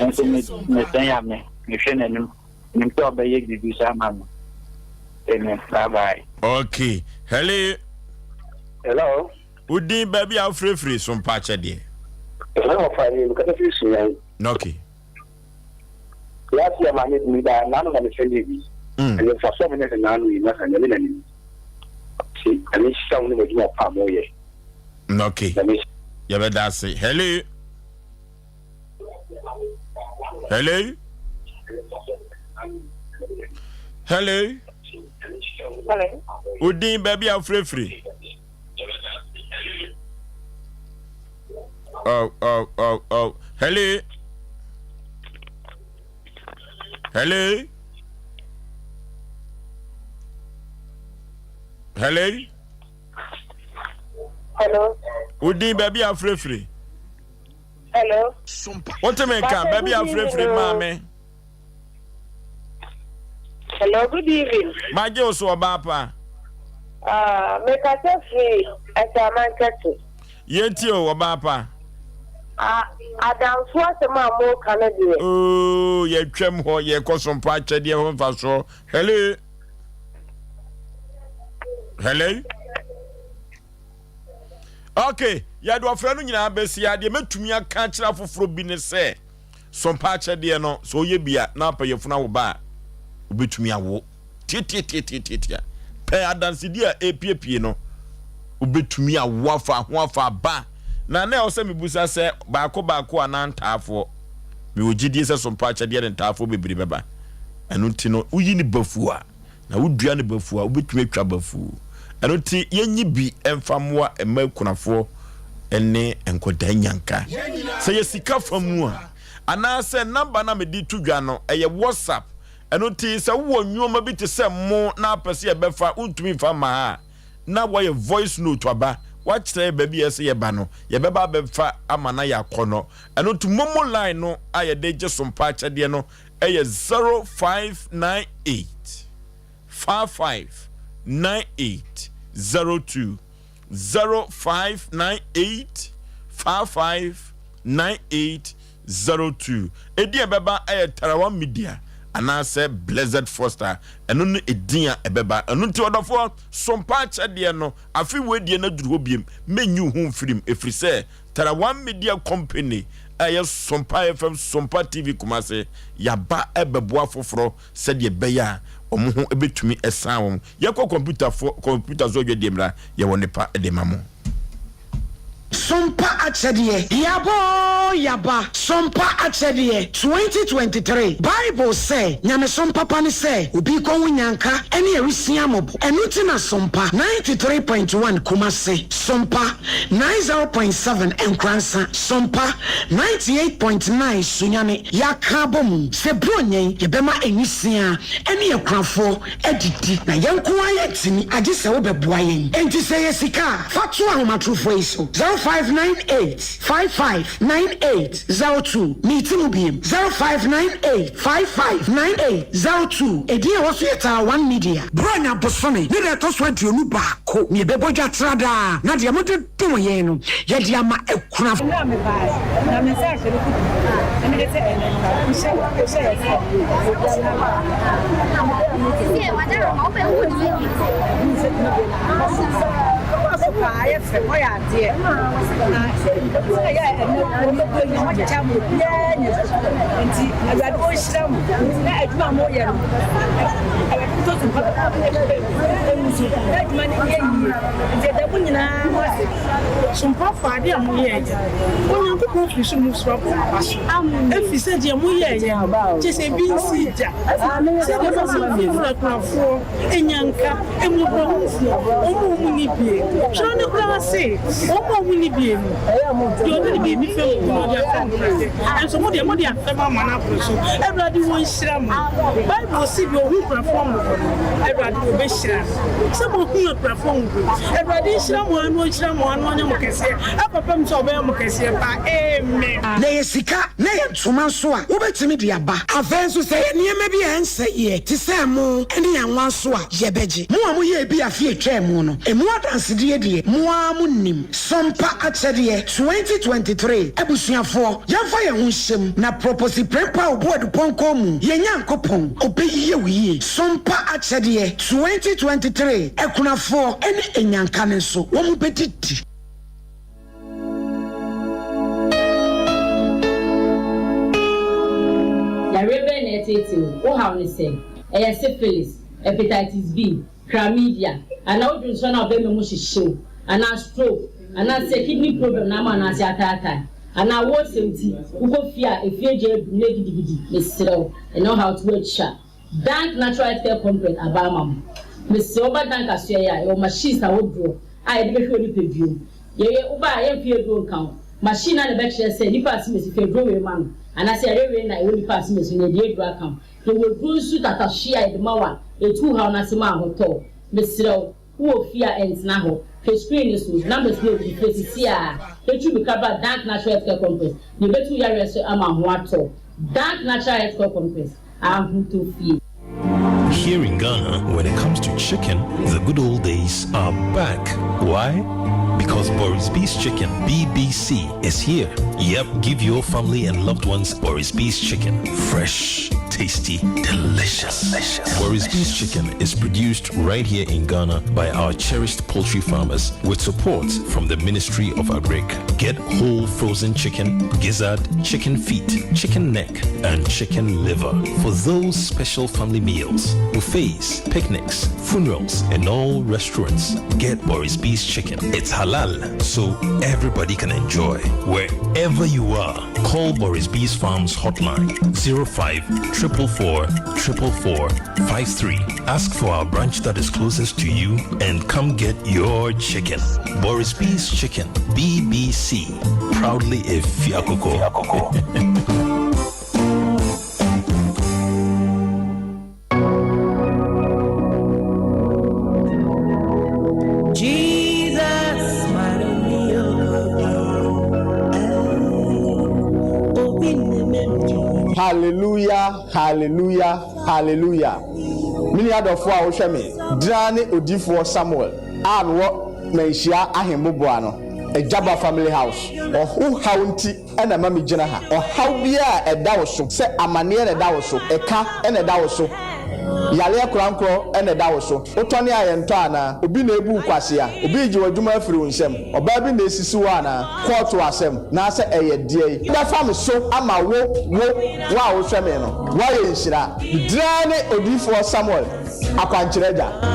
Nso me mesɛn Nyame, mehwɛ n'anim. Nim sɛ ɔbɛyɛ biribi so ama me. Amen. Bye bye. Okay. Hello. Hello. Wo din baabi a wofirefiri so mpa akyɛdeɛ. Hello, ɔfa ni mekasa firi Sunyani. Okay. Last year maame mi ba n'ano na mefɛn de bi. Ɛyɛ nfa so a menya sɛ n'ano yi masa nyame n'anim. Ti ɛne hyira wo ne w'adwuma pa a moyɛ. Okay. Yɛbɛda ase. Hello. Hello. Hello. Hello. Wo din baabi a wofirefiri. Oh, oh, oh, oh. Hello. Hello. Hello. Hello. Wo din baabi a wofirefiri. Hello. Wote me nka baabi a wofirefiri maame. Hello, good evening. Magye wo so ɔbaa pa. Ah, mekasa firi Asaman Kɛse. Yɛntie o, ɔbaa pa. Ah, adamfo asɛm a moreka no deɛ. Oo, yɛtwam hɔ, yɛkɔ so mpa akyɛdeɛ ho mfasoɔ. Hello. Hello. Okay, yɛde ɔfrɛ no nyinaa bɛsi adeɛ mɛtumi aka akyerɛ afoforɔ bi ne sɛ Sompa akyɛdeɛ no, sɛ woyɛ bi a, na apɛ yafunu awo ba a, wobɛtumi awo. Tiatiatiatiatia. Pɛ adansedie a ɛrepiepie no, wobɛtumi awo afa ho afa aba. Na na ɛwɔ sɛ mebusa sɛ baako baako anaa ntaafoɔ. Mewɔ gyidie sɛ sompa akyɛdeɛ de ntaafoɔ bebree bɛba. Ɛno nti no, woyi no bafuu a, Na wodua no bafuu a, wobɛtumi atwa bafuu. Ɛno nti, yɛnyi bi mfa mmoa mma akunafoɔ ne nkwadaa nyanka. Sɛ yɛ sika fa mu a, anaasɛ namba no a mede to dwa no, ɛyɛ WhatsApp. Ɛno nti, sɛ wowɔ nnoɔma bi te sɛ mo na apɛ sɛ yɛbɛfa, wontumi mfa mma ha a, na woayɛ voice note aba, woakyerɛ yɛ baabi a ɛsɛ yɛba no, yɛbɛba abɛfa ama no ayɛ akɔnnɔ. Ɛno nti, momo line no a yɛde gye sompa akyɛdeɛ no yɛ 0598 55 98 02 0598 55 98 02. Edin a ɛbɛba yɛ Tarawa Media anaasɛ Blessed Foster. Ɛno ne edin a ɛbɛba. Ɛno nti ɔdɔfoɔ, sompa akyɛdeɛ no, afe wei deɛ no aduru hɔ biem. Mɛnyi wo ho mfirim, ɛfiri sɛ Tarawan Media Company a ɛyɛ Sompa FM, Sompa TV Kumasi, yɛaba rebɛboa afoforɔ sɛdeɛ ɛbɛyɛ a wɔn ho bɛtumi asan wɔn. Yɛkɔ kɔmputafoɔ, kɔmputa so adwadie mmra, yɛwɔ nnepa de ma mo. Sompa akyɛdeɛ, Yaba oo yaba, Sompa akyɛdeɛ, 2023 Bible sɛ, Nyamesom papa ne sɛ obi rekɔhu nyanka ne awisiaa mmɔbɔ. Ɛno nti na Sompa 93.1 Kumasi. Sompa 90.7 Nkoransa, Sompa 98.9 Sunyani Yɛaka abɔ mu sɛ Buronya yi yɛbɛma nwisiaa ne akunafoɔ adidi na yɛn nko ara yɛntumi agye sɛ wobɛboa yɛn. Enti sɛ ɛyɛ sika a, fa to ahomatorofoɔ yi so, 0598 55 98 02. Meti mu biem, 0598 55 98 02. Edin a ɛwɔ so yɛ Taa One Media. Buronya bosome ne da ɛtɔ so 21 na yɛbɛbɔ dwa tra daa, na deɛ mode dom yɛn no, yɛde ama akunafo. Mmerɛ a mebaeɛ, na me nsa ahyɛ me kotoku na mede sɛ ɛnnɛ no, mehyɛ hyɛ yɛ sɛ obiara so paa ayɛ fɛ ɔyɛ adeɛ na sɛ ɛyɛ ɛnɛ wɔbɛbɔ yi wɔkyekyɛ ama obiara nya nti awurade ɔnhyira mo na adwuma a moyɛ no awurade ntɔ so mpa ɛmu so na adwuma no yɛ yie nti ɛda mo nyinaa mo ase. Sompafoɔ, adeɛ a moyɛeɛ no, Onyankopɔn firi soro mu so abɔ mo aba so, ɛfiri sɛ deɛ moyɛeɛ no, kyerɛ sɛ ebi nsii da, sɛdeɛ ɛbɛma mfimfini akunafoɔ anya nka, mmɔborɔhunufoɔ, wɔn a wɔnni bie. Twerɛ no koraa se, Wɔn a wɔnni bie no, deɛ ɔde ne biribi fɛm obi no, ɔde afɛm Awurade. Nanso mo deɛ, mode afɛm ama no aboro so. Awurade ɔnhyira mo. Bible se, Deɛ ɔhu akunafoɔ mmɔbɔ no, Awurade ɔbɛhyira no. Sɛ moahu akunafoɔ mmɔbɔ yi, Awurade nhyira mo ara na ɔnhyira mo ara na ɔnyɛ mo kɛseɛ akɔpem sɛ ɔbɛyɛ mo kɛseɛ paa. Amen. Na ɛyɛ sika na ɛyɛ ntoma nso a, wobɛtumi de aba. Afei nso, sɛ ɛyɛ nneɛma bi a ɛnsɛeɛ te sɛ ɛmo ne anwa nso a, yɛbɛgye. Mo a moyɛɛ bi afe a ɛtwaa mu no, ɛmu adansedie deɛ, mo ara monim. Sompa Akyɛdeɛ 2023 Abusuafoɔ, yɛmfa yɛn ho nhyɛ mu na Proposi Prempeh Obuadu Pɔnkɔ mu, yɛn Nyankopɔn, ɔbɛyɛ wo yie. Sompa Akyɛdeɛ 2023 Akunafoɔ ne Anyanka no nso, wɔbɛdidi. Yareɛ bɛn na ɛreteetee wo? Wo haw ne sɛn? Ɛyɛ syphilis, hepatitis B, chlamydia, anaa wo dwonsɔ no a ɔbɛma mu hyehye wo, anaa stroke, anaasɛ kidney problem na ama wo nan ase ataatae, anaa awoɔsɛm nti wokɔ fie a efie gya adum na gidigidi, mesrɛ wo, ɛnnɛ wo haw to atwa. Dank Natural Healthcare Complex aba ama mo. Mesrɛ wo ba Dank asoɛeɛ a, yɛwɔ machines ahodoɔ a yɛde bɛhwɛ wo nipadua mu. Yɛyɛ, wo ba a, yɛmfa yɛn aduro nka ho. Machine no ara na ɛbɛkyerɛ sɛ nipa asemesi fa aduro wei ma no, anaasɛ yareɛ wei na ɛwɔ nipa asemesi no, yɛde aduro aka ho. Yɛwɔ aduro nso tatahwe a yɛde ma wo a, ɛtu wo haw no ase ma ahotɔ wo. Mesrɛ wo, wowɔ fie a, ɛntena hɔ. Hwɛ screen no so, numbers no agu, frɛ sisi ara. Yɛtu mmirika bra Dank Natural Healthcare Complex na yɛbɛtu wo yareɛ so ama ho atɔ wo. Dank Natural Healthcare Complex, ahotɔ fie. Here in Ghana, when it comes to chicken, the good old days are back. Why? Because Boris B's Chicken, BBC, is here. Yep, give your family and loved ones Boris B's Chicken. Fresh, tasty, delicious. delicious. Boris B's Chicken is produced right here in Ghana by our cherished poultry farmers with support from the Ministry of Agric. Get whole frozen chicken, gizzard, chicken feet, chicken neck, and chicken liver for those special family meals, buffets, picnics, funerals, and all restaurants. Get Boris B's Chicken. It's halal, so everybody can enjoy. Wherever you are, call Boris B's Farms hotline 05 444 444 53. Ask for our branch that is closest to you and come get your chicken. Boris B's Chicken, BBC. Proudly a Fiakoko. Jesus, Hallelujah, hallelujah, hallelujah. Me nua dɔfoɔ a wohwɛ me, draa ne odiyifoɔ Samuel a mewɔ Manhyia Ahemmoboa no, Agyaba Family House. Ɔho haw nti na ɛma megyina ha. Ɔhaw biara a ɛda wo so, sɛ amaneɛ na ɛda wo so, ɛka na ɛda wo so, yareɛ korankorɔ na ɛda wo so, wotɔne a yɛntɔ anaa? Obi na ebu wo kwasea? Obi regye w'adwuma afiri wo nsam? Ɔbaa bi na esisi wo anaa? Kɔɔto asɛm, naasɛ ɛyɛ deɛn? Bɛfa me so ama wo, wo, wo a wohwɛ me no, woayɛ nhyira. Me din ara ne Odiyifoɔ Samuel Akwankyerɛ Agya.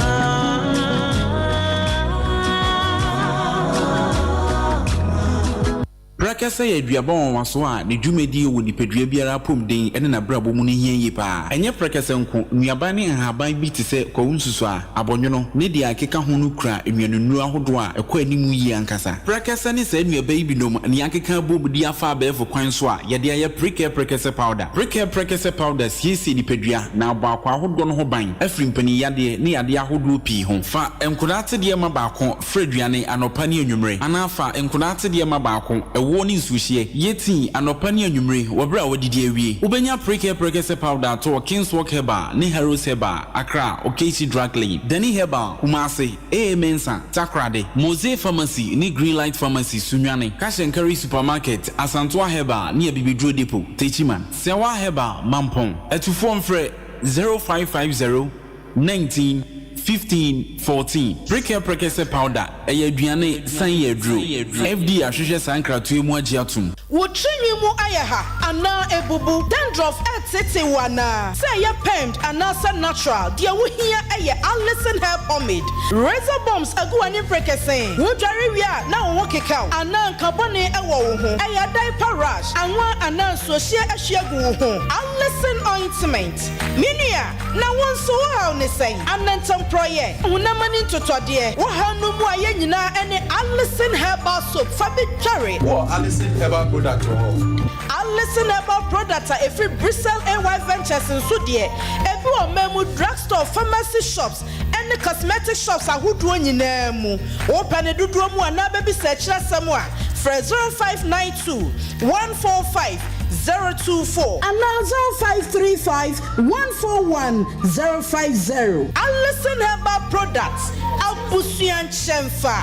Prɛkɛsɛ yɛ aduaba nwanwaso a ne dwumadie wɔ nipadua biara apɔmuden ne n'abrabɔ mu no hia yie pa ara. Ɛnyɛ prɛkɛsɛ nko, nnuaba ne nhaban bi te sɛ kwawu nsusuaa, abɔnwono, ne deɛ ɛkeka ho no kura nnuanennuro ahodoɔ a ɛkɔ anim yie ankasa. Prɛkɛsɛ ne saa nnuaba yi binom na yɛakeka abom de afa abɛɛfo kwan so a yɛde ayɛ Prekɛ Prɛkɛsɛ Powder. Prekɛ Prɛkɛsɛ Powder siesie nipadua na abɔ akwaa ahodoɔ no ho ban afiri mpaninyadeɛ ne yadeɛ ahodoɔ pii ho. Fa nkwadaa atedeɛ ma baako Fra aduane anɔpa ne anwummere, anaa fa nkwadaa atedeɛ ma baako, ɛwoɔ ne nsuohyeɛ. Yɛ tii anɔpa ne anwummere wɔ berɛ a woadidi awie. Wobɛnya Prekɛ Prɛkɛsɛ Powder atɔ wɔ Kingswalk Herbal ne Harrows Herbal, Accra, Okaishie Drug Lane, Dani Herbal, Kumasi, AA Mensah, Takoradi, Mosey Pharmacy ne Greenlight Pharmacy, Sunyani, Cash and Carry Supermarket, Asantoa Herbal ne Abibiduro Depot, Techiman, Sɛwa Herbal, Mampong. Atufoɔ mfrɛ 0550 19, 15, 14. Prekɛ Prekɛsɛ Powder, ɛyɛ aduane, san yɛ aduro. FDA ahwehwɛ saa nkratoɔ yi mu agye atom. Wo tirinwi mu ayɛ ha anaa ebubu? Dandruff reteetee wo anaa? Sɛ ɛyɛ permed anaasɛ natural, deɛ wohia yɛ Alison Hair Pomade. Razor bumps agu w'ani mperekesee? Wodware wie a na wo ho keka wo anaa nka bɔne wɔ wo ho? Ɛyɛ diaper rash, anwa anaa nsuohyeɛ ahwie agu wo ho? Alison Ointment. Me nua, na wo nso wo haw ne sɛn? Anantamporɔeɛ, honam ani ntotɔdeɛ, wo haw no mu a yɛn nyinaa ne Alison Herbal Soap fa bi dware. Wowɔ Alison Herbal Product wɔ hɔ? Alison Herbal Product a ɛfiri Bristol AY Ventures nso deɛ, ebi wɔ ɔman mu drugstore, pharmacy shops, ne cosmetic shops ahodoɔ nyinaa mu. Wopɛ ne dodoɔ mu anaa bɛbisa akyiri asɛm a, frɛ 0592 145 024. Anaa 0535 141 050. Alison Herbal Products, abusua nkyɛnfa.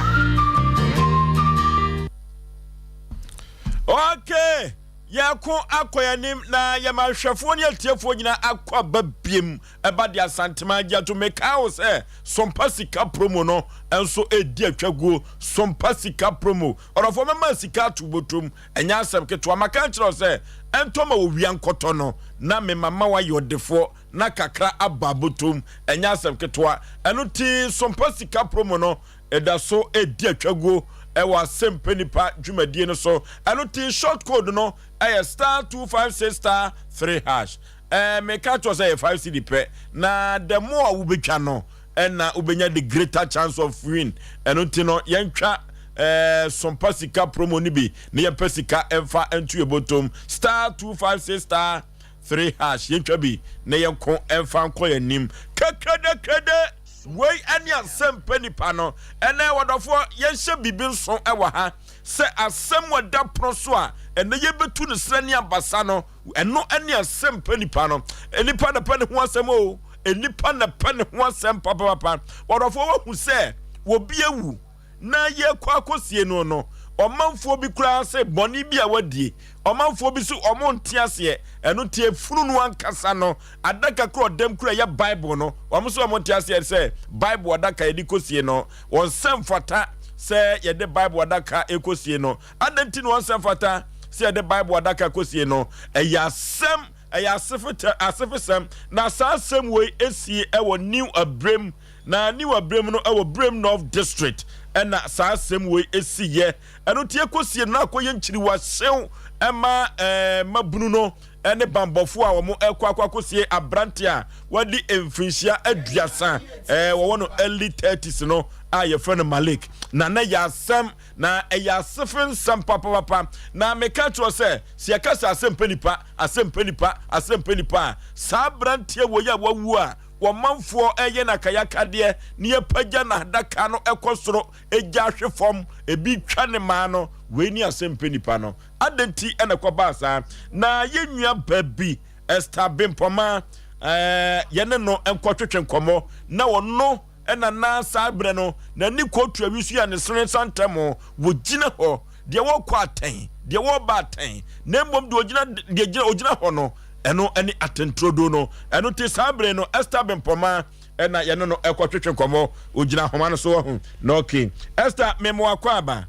Okay, yɛko akɔ yɛn anim na yɛma ahwɛfoɔ ne atiefoɔ nyinaa akɔ aba biem ɛba de Asantema agye ato. Mekaa wo sɛ Sompa Sika Promo no nso ɛredi atwaguo. Sompa Sika Promo, ɔdɔfoɔ mɛma sika ato botom, ɛnyɛ asɛm ketewa. Maka akyerɛ wo sɛ ɛntɔ ma owia nkɔtɔ no na mema ma woayɛ ɔdefoɔ na kakra aba botom, ɛnyɛ asɛm ketewa. Ɛno ti Sompa Sika Promo no ɛda so ɛredi atwaguo ɛwɔ Asɛmpɛ Nipa dwumadie no so. Ɛno ti short code no ɛyɛ star 256 star 3 hash. Ɛɛ meka kyerɛ sɛ ɛyɛ 5 cedi pɛ na the more a wobɛtwa no ɛna wobɛnya the greater chance of win. Ɛno nti no yɛntwa ɛɛ sompa sika promo no bi na yɛmpɛ sika ɛmfa nto yɛ bɔtɔm star 256 star 3 hash yɛntwa bi na yɛnko ɛmfa nkɔ yɛn anim kɛkɛdɛkɛdɛ. Wei ɛne asɛm pɛ nipa no. Ɛnɛ wɔdɔfoɔ yɛnhyɛ biribi nso ɛwɔ ha sɛ asɛm wɔ da pono so a ɛnɛ yɛbɛtu no serɛ ne abasa no. Ɛno ne asɛm pɛ nipa no. Nipa na pɛ ne ho asɛm o. nnipa na pɛ ne ho asɛm papapapa. Ɔdɔfoɔ wahu sɛ obi awu na yɛkɔ akɔsie no no, ɔmanfoɔ bi koraa sɛ bɔne bi a wadie, ɔmanfoɔ bi so ɔmo nte aseɛ, ɛno nti efunu no ankasa no, adaka koro ɔdam koro ɛyɛ Bible no, wɔn nso ɔmo nte aseɛ sɛ Bible adaka yɛde kɔsie no, wɔn nsa mfata sɛ yɛde Bible adaka ɛkɔsie no. Adɛn nti na wɔn nsa mfata sɛ yɛde Bible adaka kɔsie no? Ɛyɛ asɛm, ɛyɛ asefetɛ, asefesɛm, na saa asɛm wei esie ɛwɔ New Abrem, na New Abrem no ɛwɔ Brem North District ɛna saa asɛm wei esi yɛ. Ɛno nti ɛkɔsie no na akɔyɛ nkyiriwahyew ɛma ɛɛ mabunu no ɛne banbɔfoɔ a wɔn ɛkɔ akɔ akɔsie aberante a wadi mfirinhyia 30 ɛɛ wɔwɔ no early 30s no a yɛfrɛ no Malik. Na na yɛ asɛm Na ɛyɛ asefe nsɛm papapapa. Na meka kyerɛ sɛ, sɛ yɛka sɛ asɛm nipa, asɛm nipa, asɛm nipa a, saa aberanteɛ wɔ yi a wawu a wɔmanfoɔ ɛyɛ no akayakadeɛ na yɛpagya n'adaka no ɛkɔ soro, ɛgya ahwe fam, ebi twa ne maa no, wei ne asɛm nipa no. Adɛn nti ɛna ɛkɔbaa saa? Na yɛn nua ba bi, Esther Bempɔma, ɛɛ yɛne no nkɔtwetwe nkɔmmɔ na ɔno Ɛna na saa berɛ no n'ani kɔtu awi so yɛ ne sene nsa ntɛm, wɔgyina hɔ, deɛ wɔrekɔ atɛn, deɛ wɔreba atɛn, na mmom deɛ ɔgyina, deɛ gyina, ɔgyina hɔ no, ɛno ne atɛnturodo no. Ɛno nti saa berɛ no Esther Bempɔma ɛna yɛne no ɛkɔtwetwe nkɔmmɔ, ɔgyina ahoma no so wɔ ho. Na okay, Esther, mema wakɔ aba.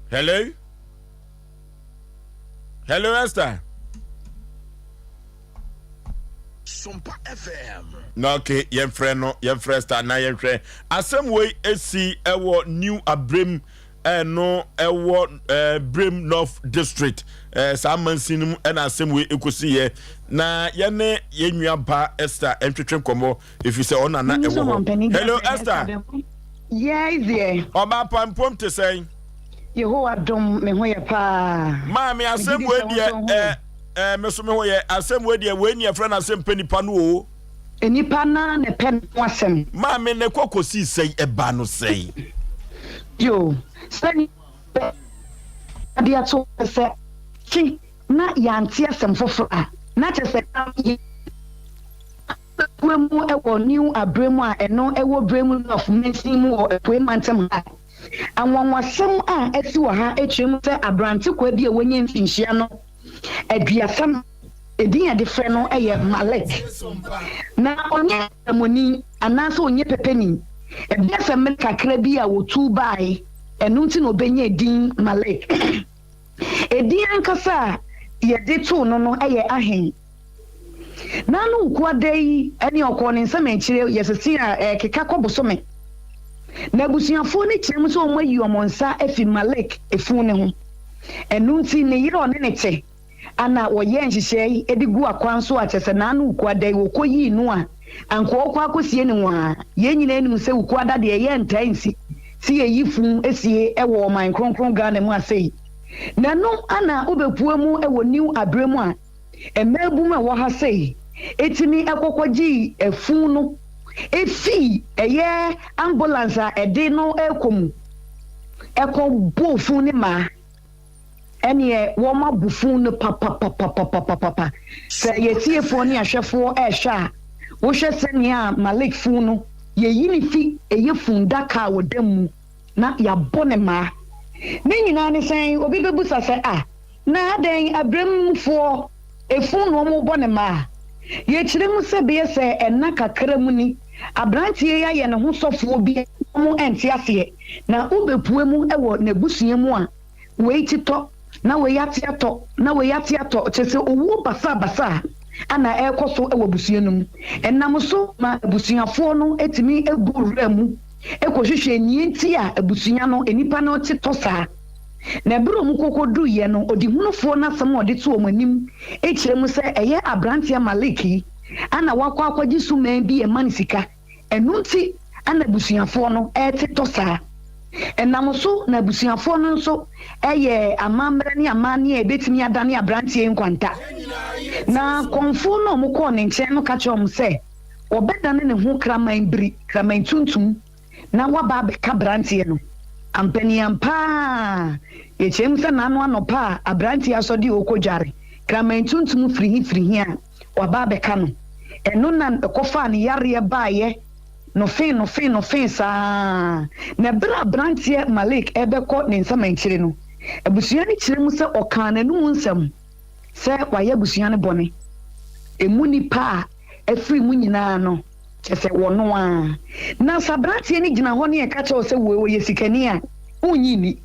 Hello? Hello, Esther. Sompa FM. Na okay, yɛmfrɛ no, yɛmfrɛ Esther na yɛnhwɛ. Asɛm wei esi ɛwɔ New Abrem ɛno ɛwɔ ɛɛ Brem North District ɛɛ saa mansin no mu ɛna asɛm wei ekosi yɛ. Na yɛne yɛn nua ba Esther ɛntwetwe nkɔmɔ efi sɛ ɔna na ɛwɔ hɔ. Hello Esther. Yes dear. Ɔbaa pa mpom te sɛn? Yehowa dom me ho yɛ paa. Maame asɛm wei deɛ ɛɛ. Eh, me so me ho yɛ. Asɛm wei deɛ, wei ne yɛfrɛ no asɛm pɛ nipa no o. Nipa no ara na ɛpɛ ne ho asɛm. Maame, na ɛkɔ kɔsii sɛn, ɛbaa no sɛn? Yo, sɛ nipa de ato hɔ sɛ kye na yɛante asɛm foforɔ a, na kyerɛ sɛ yɛ mu wɔ New Abremu a ɛno ɛwɔ Bremu North mansin mu wɔ Apuei Mantam ha. Anwanwasɛm a asi wɔ ha kyerɛ mu sɛ aberantekwaa bi a wanya mfinhyia no 30 no, edin a yɛde frɛ no yɛ Malik. Na ɔnyɛ Kramoni anaasɛ ɔnyɛ pɛpɛni. Ɛbɛyɛ sɛ mmere kakra bi a wɔtuu bae, ɛno nti na ɔbɛnyaa din Malik. Edin ankasa a yɛde too no no yɛ Ahen. N'ano nkoa da yi ne ɔkɔɔ ne nsam akyire yɛsese a ɛrekeka kɔ bosome. Na abusuafoɔ no kyerɛ mu sɛ wɔayi wɔn nsa afi Malik funu no ho. Ɛno nti ne yere a ɔne no te a na wɔyɛɛ nhyehyɛe de gu akwan so a kyerɛ sɛ n'ano nkoa da yi wɔkɔyii no a anka ɔrekɔ akɔsie no nwaa. Yɛn nyinaa nim sɛ Wukuada deɛ ɛyɛ ntaa nsi sɛ yɛyi funu sie wɔ ɔman kronkron Ghana mu asei. Na ɛno na wobɛpue mu wɔ New aberɛ mu a mmaabun a ɛwɔ ha sei tumi kɔkɔgyee funu no fii ɛyɛ ambulance a ɛde no rekɔ mu kɔbɔɔ funu no maa. Ɛneɛ wɔn abo funu no papapapapapapa. Sɛ yɛtiefoɔ ne ahwɛfoɔ ɛrehwɛ a, wohwɛ sɛnea Malik funu no, yɛyi no fi ɛyɛ fundaka a wɔda mu na yɛabɔ no mmaa. Ne nyinaa ne sɛn? Obi bɛbusa sɛ, ah, na adɛn Abremfoɔ efunu na wɔrebɔ no mmaa? Yɛkyerɛ mu sɛ bɛyɛ sɛ nna kakra mu ni, aberanteɛ yi ayɛ ne ho sɔfoɔ bi a wɔn nte aseɛ, na wobɛpue mu wɔ n'abusua mu a, wei ti tɔ, na wei ate atɔ, na wei ate atɔ, kyerɛ sɛ owuo basabasa a na ɛrekɔ so wɔ abusua no mu. Ɛnam so ma abusuafoɔ no tumi gu wura mu kɔhwehwɛ nea enti a abusua no nnipa no te tɔ saa. Na ɛberɛ a wɔkɔkɔduruiɛ no, ɔdehunufoɔ no asɛm a ɔde too wɔn anim kyerɛ mu sɛ ɛyɛ aberanteɛ Malik yi na wakɔ akɔgye suman bi a ɛma no sika, ɛno nti na abusuafoɔ no retetɔ saa. Ɛnam so na abusuafoɔ no nso yɛɛ amammerɛ ne amanneɛ a ɛbɛtumi adane aberanteɛ yi nkwanta. Na kɔmfoɔ no a wɔkɔɔ ne nkyɛn no ka kyerɛɛ wɔn sɛ wɔbɛdane ne ho kraman biri, kraman tuntum, na waba abɛka aberanteɛ no. Ampaniampa ara, yɛkyerɛ mu sɛ n'ano anɔpa a aberanteɛ asɔ de ɔrekɔdware, kraman tuntum firihi firihi a waba abɛka no. Ɛno na ɛkɔfaa ne yareɛ baeɛ nofee nofee nofee saa ara. Na berɛ a aberanteɛ Malik rebɛkɔ ne nsamankyire no, abusua no kyerɛ mu sɛ ɔkaa n'anum nsɛm sɛ wayɛ abusua no bɔne. Ɛmu nnipa a afiri mu nyinaa no, kyerɛ sɛ wɔno ara. Na sɛ aberanteɛ no gyina hɔ ne yɛka kyerɛ wo sɛ woi ɔyɛ sikani a, wonnye nni.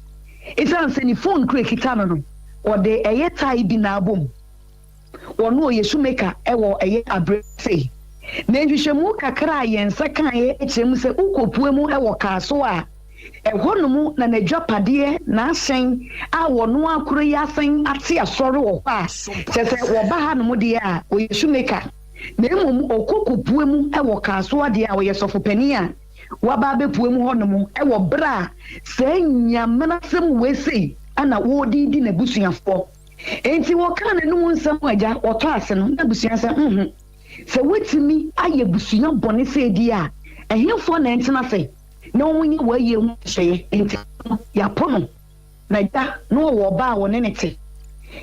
Ɛsiane sɛ ne phone kura ɛkita no no, ɔde ɛyɛ tae bi na abɔ mu. Wɔno ɔyɛ shoemaker wɔ ɛyɛ abrɛ sei. Na nhwehwɛmu kakra a yɛn nsa kaeɛ kyerɛ mu sɛ wokɔpue mu wɔ Kasoa a, ɛhɔ nom na n'adwapadeɛ, n'ahyɛn a wɔno ara kura yi asan ate asɔre wɔ hɔ a, kyerɛ sɛ wɔba ha nom deɛ a, ɔyɛ shoemaker. Na mmom ɔkɔ kɔpue mu wɔ Kasoa deɛ a, ɔyɛ sɔfopanin a waba abɛpue mu hɔ nom wɔ berɛ a saa nyamenasɛm wei sei na wɔredi redi n'abusuafoɔ. Enti wɔkaa n'anom nsɛm agya, wɔtɔ ase no, na abusua sɛ, Nhu, sɛ woatumi ayɛ abusua bɔne sɛɛ di a, ɛhefoɔ na ɛntena ase na wɔnyɛ w'ayie ho nhyehyɛeɛ? Enti no, yɛapo no. N'agya, na ɔwɔ ɔba a ɔne no te.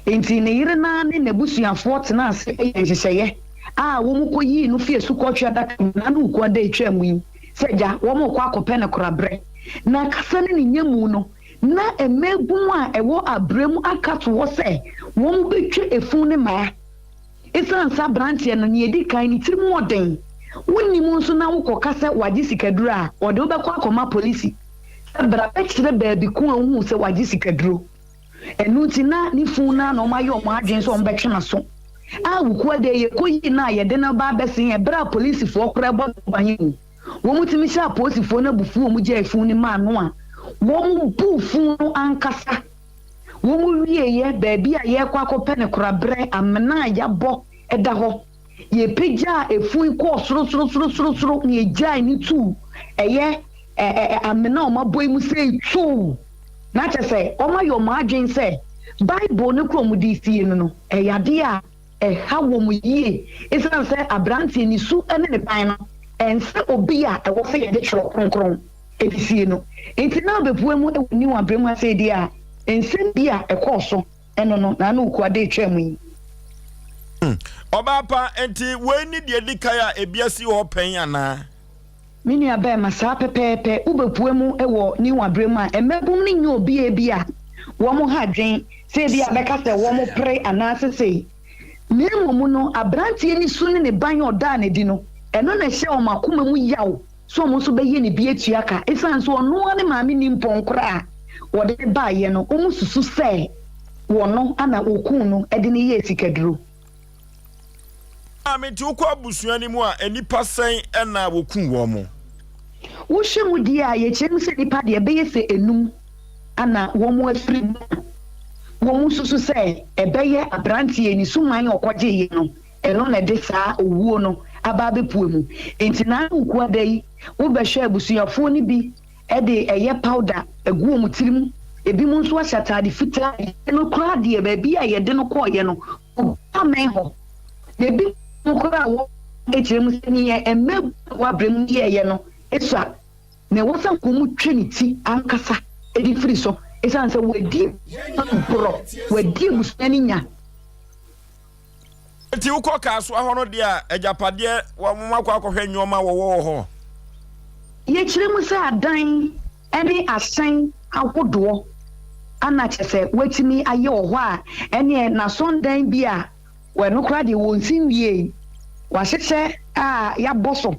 Enti ne yere no ara ne n'abusuafoɔ tenaa ase yɛɛ nhyehyɛeɛ a wɔkɔyii no fii asukɔtweaa adaka mu n'ano Wukuada a ɛtwaa mu yi sɛ agya, wɔrekɔ akɔpɛ no koraberɛ. Na kasa ne ne nyamu no, Ná mmaabun a ɛwɔ abira mu aka to hɔ sɛ wɔbetwa efunu no mmaa. Esiane sɛ aberanteɛ no, nea edi kan, ne tirim wɔ den, wunnim nso na wokɔka sɛ wagye sikaduro a, ɔde wo bɛkɔ akɔma polisi sɛ bra bɛkyerɛ baabi ko a wohuu sɛ wagye sikaduro. Ɛno nti, na ne funu no ara na wɔayɛ wɔn adwene sɛ wɔbɛtwe n'aso. A Wukuada yi, yɛkɔyii no a yɛde no reba abɛsen bere a polisifoɔ koraa bɔ ne ho ban o. Wɔtumi hyɛɛ apolisifoɔ no abufuo a wɔgyae funu no maa no a wɔbuu funu no ankasa. Wɔwieeɛ, baabi a yɛrekɔ akɔpɛ no koraberɛ, amena a yɛabɔ da hɔ. Yɛpagyaa efunu yi kɔɔ sorosorosorosoro na yɛgyae no tuu ɛyɛ amena a wɔabɔ yi mu sei tuu. Na kyerɛ sɛ wɔayɛ wɔn adwene sɛ Bible no koro a wɔde sie no no, ɛyɛ adeɛ a Ɛha wɔn yie esiane sɛ aberanteɛ ne su ne ne ban no ɛnsɛ obi a ɛwɔ sɛ yɛde twerɛ kronkron de sie no. Nti na ɔbɛpue mu wɔ New aberɛ mu ha sei deɛ a, nsɛm bi a ɛkɔɔ so ɛno no na ano Okuada ɛtwaa mu yi. Ɔbaa pa, enti wei ne deɛ ɛdi kan a ebi asi hɔ pɛn anaa? Me nua bɛɛma, saa pɛpɛɛpɛ, wobɛpue mu wɔ New aberɛ mu a, mmabum no nyɛ obi a ebia wɔn ha adwen sɛ ebia bɛka sɛ wɔn pere anaase sei, na mmom no abranteɛ no su ne ne ban a ɔdaa no adi no, ɛno na ɛhyɛ wɔn akoma mu yaw sɛ wɔn nso bɛyɛ ne bi atua ka, ɛsiane sɛ ɔno ara ne maame nni mpɔn koraa a wɔde no baeɛ no, wɔn susu sɛ wɔno na wɔkuu no de no yɛɛ sikaduro. Maame, nti wokɔ abusua no mu a, nnipa sɛn na wɔkum wɔn? Wohwɛ mu deɛ a, yɛkyerɛ mu sɛ nnipa deɛ ɛbɛyɛ sɛ enum na wɔn afiri mu a wɔsusu sɛ ɛbɛyɛ aberanteɛ ne suman a ɔkɔgyeeɛ no, ɛno na ɛde saa owuo no aba abɛpue mu. Enti Nana Okuada yi, wobɛhwɛ abusuafoɔ no bi de ɛyɛ powder agu wɔn tirim, ebinom nso ahyɛ ataade fitaa, no koraa deɛ baabi a yɛde no kɔeɛ no, obiara mmɛn hɔ. Na ebinom koraa a wɔkyerɛ mu sɛ nea mmabun a wɔabrɛ mu yɛeɛ no sua, na ɛwɔ sɛ wɔtwa ne ti ankasa de firi so esiane sɛ wadi borɔ, wadi abusua no nya. Enti wokɔ Kasoa hɔ no deɛ a, agyapadeɛ, wɔakɔ akɔhwɛ nneɛma a wɔwɔ wɔ hɔ. Yɛkyerɛ mu sɛ adan ne ahyɛn ahodoɔ ana kyerɛ sɛ watumi ayɛ wɔ hɔ a, ɛneɛ n'asɔndan bi a ɛno koraa deɛ wɔnsi nwiei, wahyehyɛ a yɛabɔ so.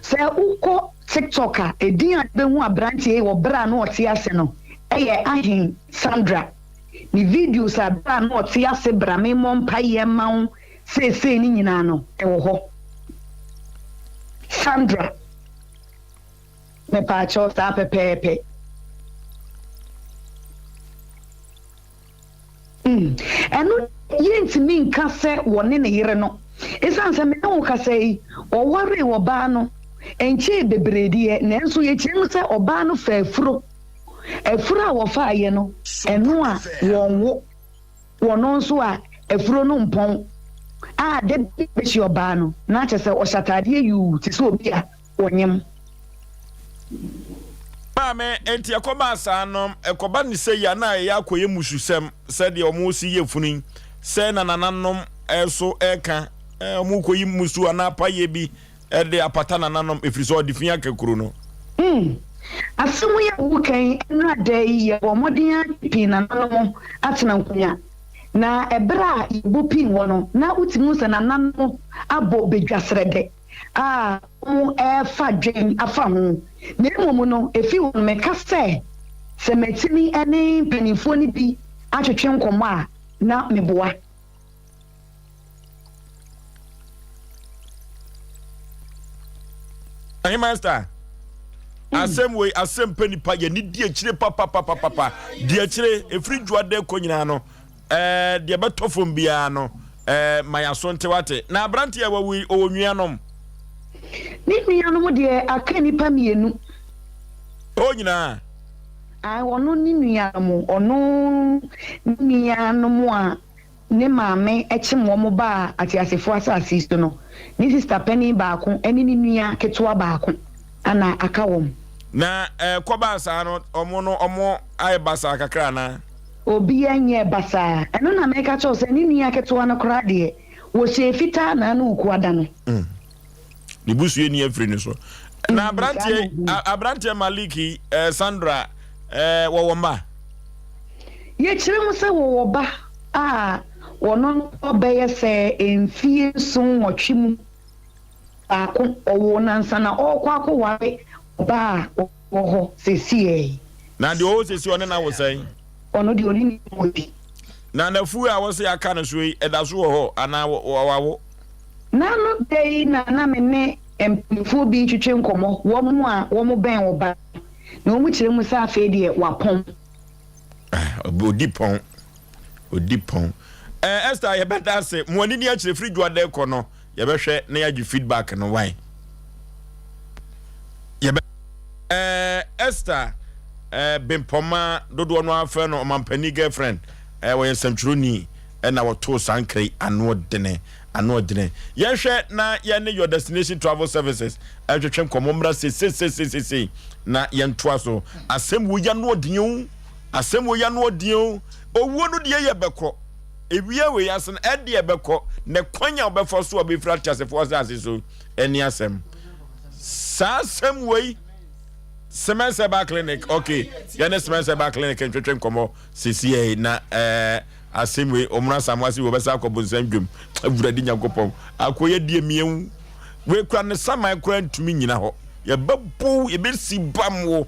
Sɛ wokɔ TikTok a, edin a wobɛhu aberanteɛ yi wɔ berɛ a na ɔte ase no yɛ Ahen Sandra. Ne videos a berɛ a na ɔte ase bra memmɔ mpaeɛ mma wo seesei no nyinaa no, ɛwɔ hɔ. Sandra. Mepaakyɛw, saa pɛpɛɛpɛ. Mm, ɛno yɛntumi nka sɛ wɔne ne yere no. Esiane sɛ me ne wo kasa yi, wɔwaree ɔbaa no nkyɛe bebree deɛ, nanso yɛkyerɛ mu sɛ ɔbaa no faa afuro. Afuro a wɔfaeɛ no, ɛno a wɔnwo, wɔno nso a afuro no mpɔn a da bi bɛhyia ɔbaa no, na kyerɛ sɛ ɔhyɛ ataadeɛ yuu te sɛ obi a wɔnyem. Maame, enti ɛkɔbaa saa no, ɛkɔba no sei a na ɛyɛ akɔyɛ mmususɛm sɛdeɛ wɔn si yɛ funu yi, sɛ na nananom nso reka. Wɔn kɔyi mmusu anaa payɛ bi de apata nananom ɛfiri sɛ ɔde fi aka kuro no. Hmm. Asɛm yi a woka yi, nnora da yi yɛbɔɔ mmɔden ara pii nananom atena nkonnwa. Na ɛberɛ a yɛbɔ pii hɔ no, na wotumi hu sɛ nananom abɔ badwasrɛdɛ a wɔrefa dwen afa ho. Na mmom no, ɛfiri hɔ no, meka sɛ, sɛ matumi ne mpanimfoɔ no bi atwetwe nkɔmmɔ a, na meboa. Ahemasta, asɛm wei asɛm pɛ nipa yɛ ne di akyire papapapapa di akyire efiri dwa dɛ kɔ nyinaa no ɛɛ deɛ bɛtɔ fam biara no ɛɛ ma yɛaso nte wate na aberanteɛ a wawu yi ɔwɔ nuanom. Ne nuanom deɛ aka nnipa mmienu. Ɔwɔ nyinaa. Ae ɔno ne nuanom ɔno ne nuanom a. Ne maame kyem wɔn baa ateasefoɔ asase yi so no, ne sista panin baako ne ne nua ketewa baako na aka wɔn. Na ɛkɔbaa saa no, wɔn no wɔn ayɛ basaa kakra anaa? Obiara nyɛɛ basaa. Ɛno na mereka kyerɛ wo sɛ ne nua ketewa no koraa deɛ, wɔhyɛɛ fitaa na ano Wukuada no. Ne busuani afiri ne so. Na aberanteɛ aberanteɛ Malik yi, eh, Sandra, eh, wɔwɔ mma? Yɛkyerɛ mu sɛ wɔwɔ ba a wɔno no wɔ bɛyɛ sɛ mfie nson nwɔtwe mu baako, ɔwoo no ansa na ɔrekɔ akɔware ɔbaa a ɔwɔ hɔ seesei yi. Na deɛ ɔwɔ seesei ɔne no awo sɛn? Ɔno deɛ ɔne no wɔ bi. Na n'afuo a wɔse aka no so yi, ɛda so wɔ hɔ anaa wawo? N'ano da yi na na me ne mpanyimfoɔ bi retwetwe nkɔmmɔ, wɔn a wɔbɛn ɔbaa no, na wɔkyerɛ mu sɛ afei deɛ wapɔn. Ah, ɔdi pɔn. Ɔdi pɔn. Eh, Esther, yɛbɛda ase. Mo ani ni akyerɛ firi dwoada kɔ no, yɛbɛhwɛ na yɛagye feedback no wae. Yɛbɛ eh, Esther eh, Bempɔma dodoɔ no afɛ no ɔmampanin girlfriend eh, wɔyɛ nsɛmtwerɛni ɛna wɔtoo saa nkra yi ano ɔdene ano ɔdene. Yɛnhwɛ na yɛne Your Destination Travel Services ɛtwetwe nkɔmmɔ mmra sesesesesei na yɛntoa so. Asɛm wɔ yi ano ɔden o, asɛm wɔ yi ano ɔden o. Owuo no deɛ yɛ bɛkɔ, ewia wei ase no ɛdeɛ bɛkɔ, na kwan a wɔbɛfa so a wɔbɛfiri ateasefoɔ asase so ɛne asɛm. Saa asɛm wei Cement Herbal Clinic, okay, yɛne Cement Herbal Clinic ntwetwe nkɔmmɔ sesiei na ɛɛ. Eh, Asɛm wei ɔmono asamoah se wɔbɛsa akɔ bonsam dwam. Awurade Nyankopɔn, akoa yɛ deɛ miawu. Wei kora ne saman kora ntumi nyina hɔ. Yɛbɛbow, yɛbɛsi bam wo.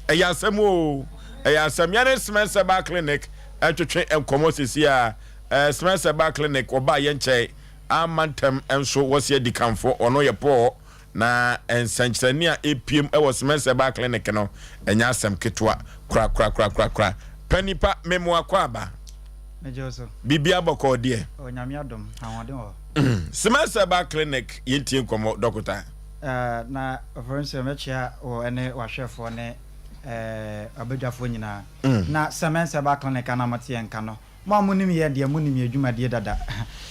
Ɛyɛ asɛm o, ɛyɛ asɛm. Yɛne Smith Herbal Clinic ɛtwetwe nkɔmmɔ sesi a. Eh, Smith Herbal Clinic wɔbaa yɛnkyɛe amma ntɛm nso wɔsi adi kamfo. Ɔno yɛ Paul. Na nsɛnkyerɛnne a epiem wɔ Semens Herbal Clinic no, ɛnyɛ asɛm ketewa korakorakorakora. Pɛ nipa, memo akwaaba. Megye wo so. Biribiara bɔkɔɔ deɛ. Oh, Nyame adom, ahoɔden wɔ hɔ. Semens Herbal Clinic, yɛntie nkɔmmɔ, dɔkota. Eh, na ɔfɔre nso mɛkyea wɔ ɛne wahwɛfoɔ ne eh, abadwafoɔ nyinaa. Mm. Na Semens Herbal Clinic a na mote yɛn nka no, Mo a monim yɛn deɛ, monim yɛn dwumadie dada.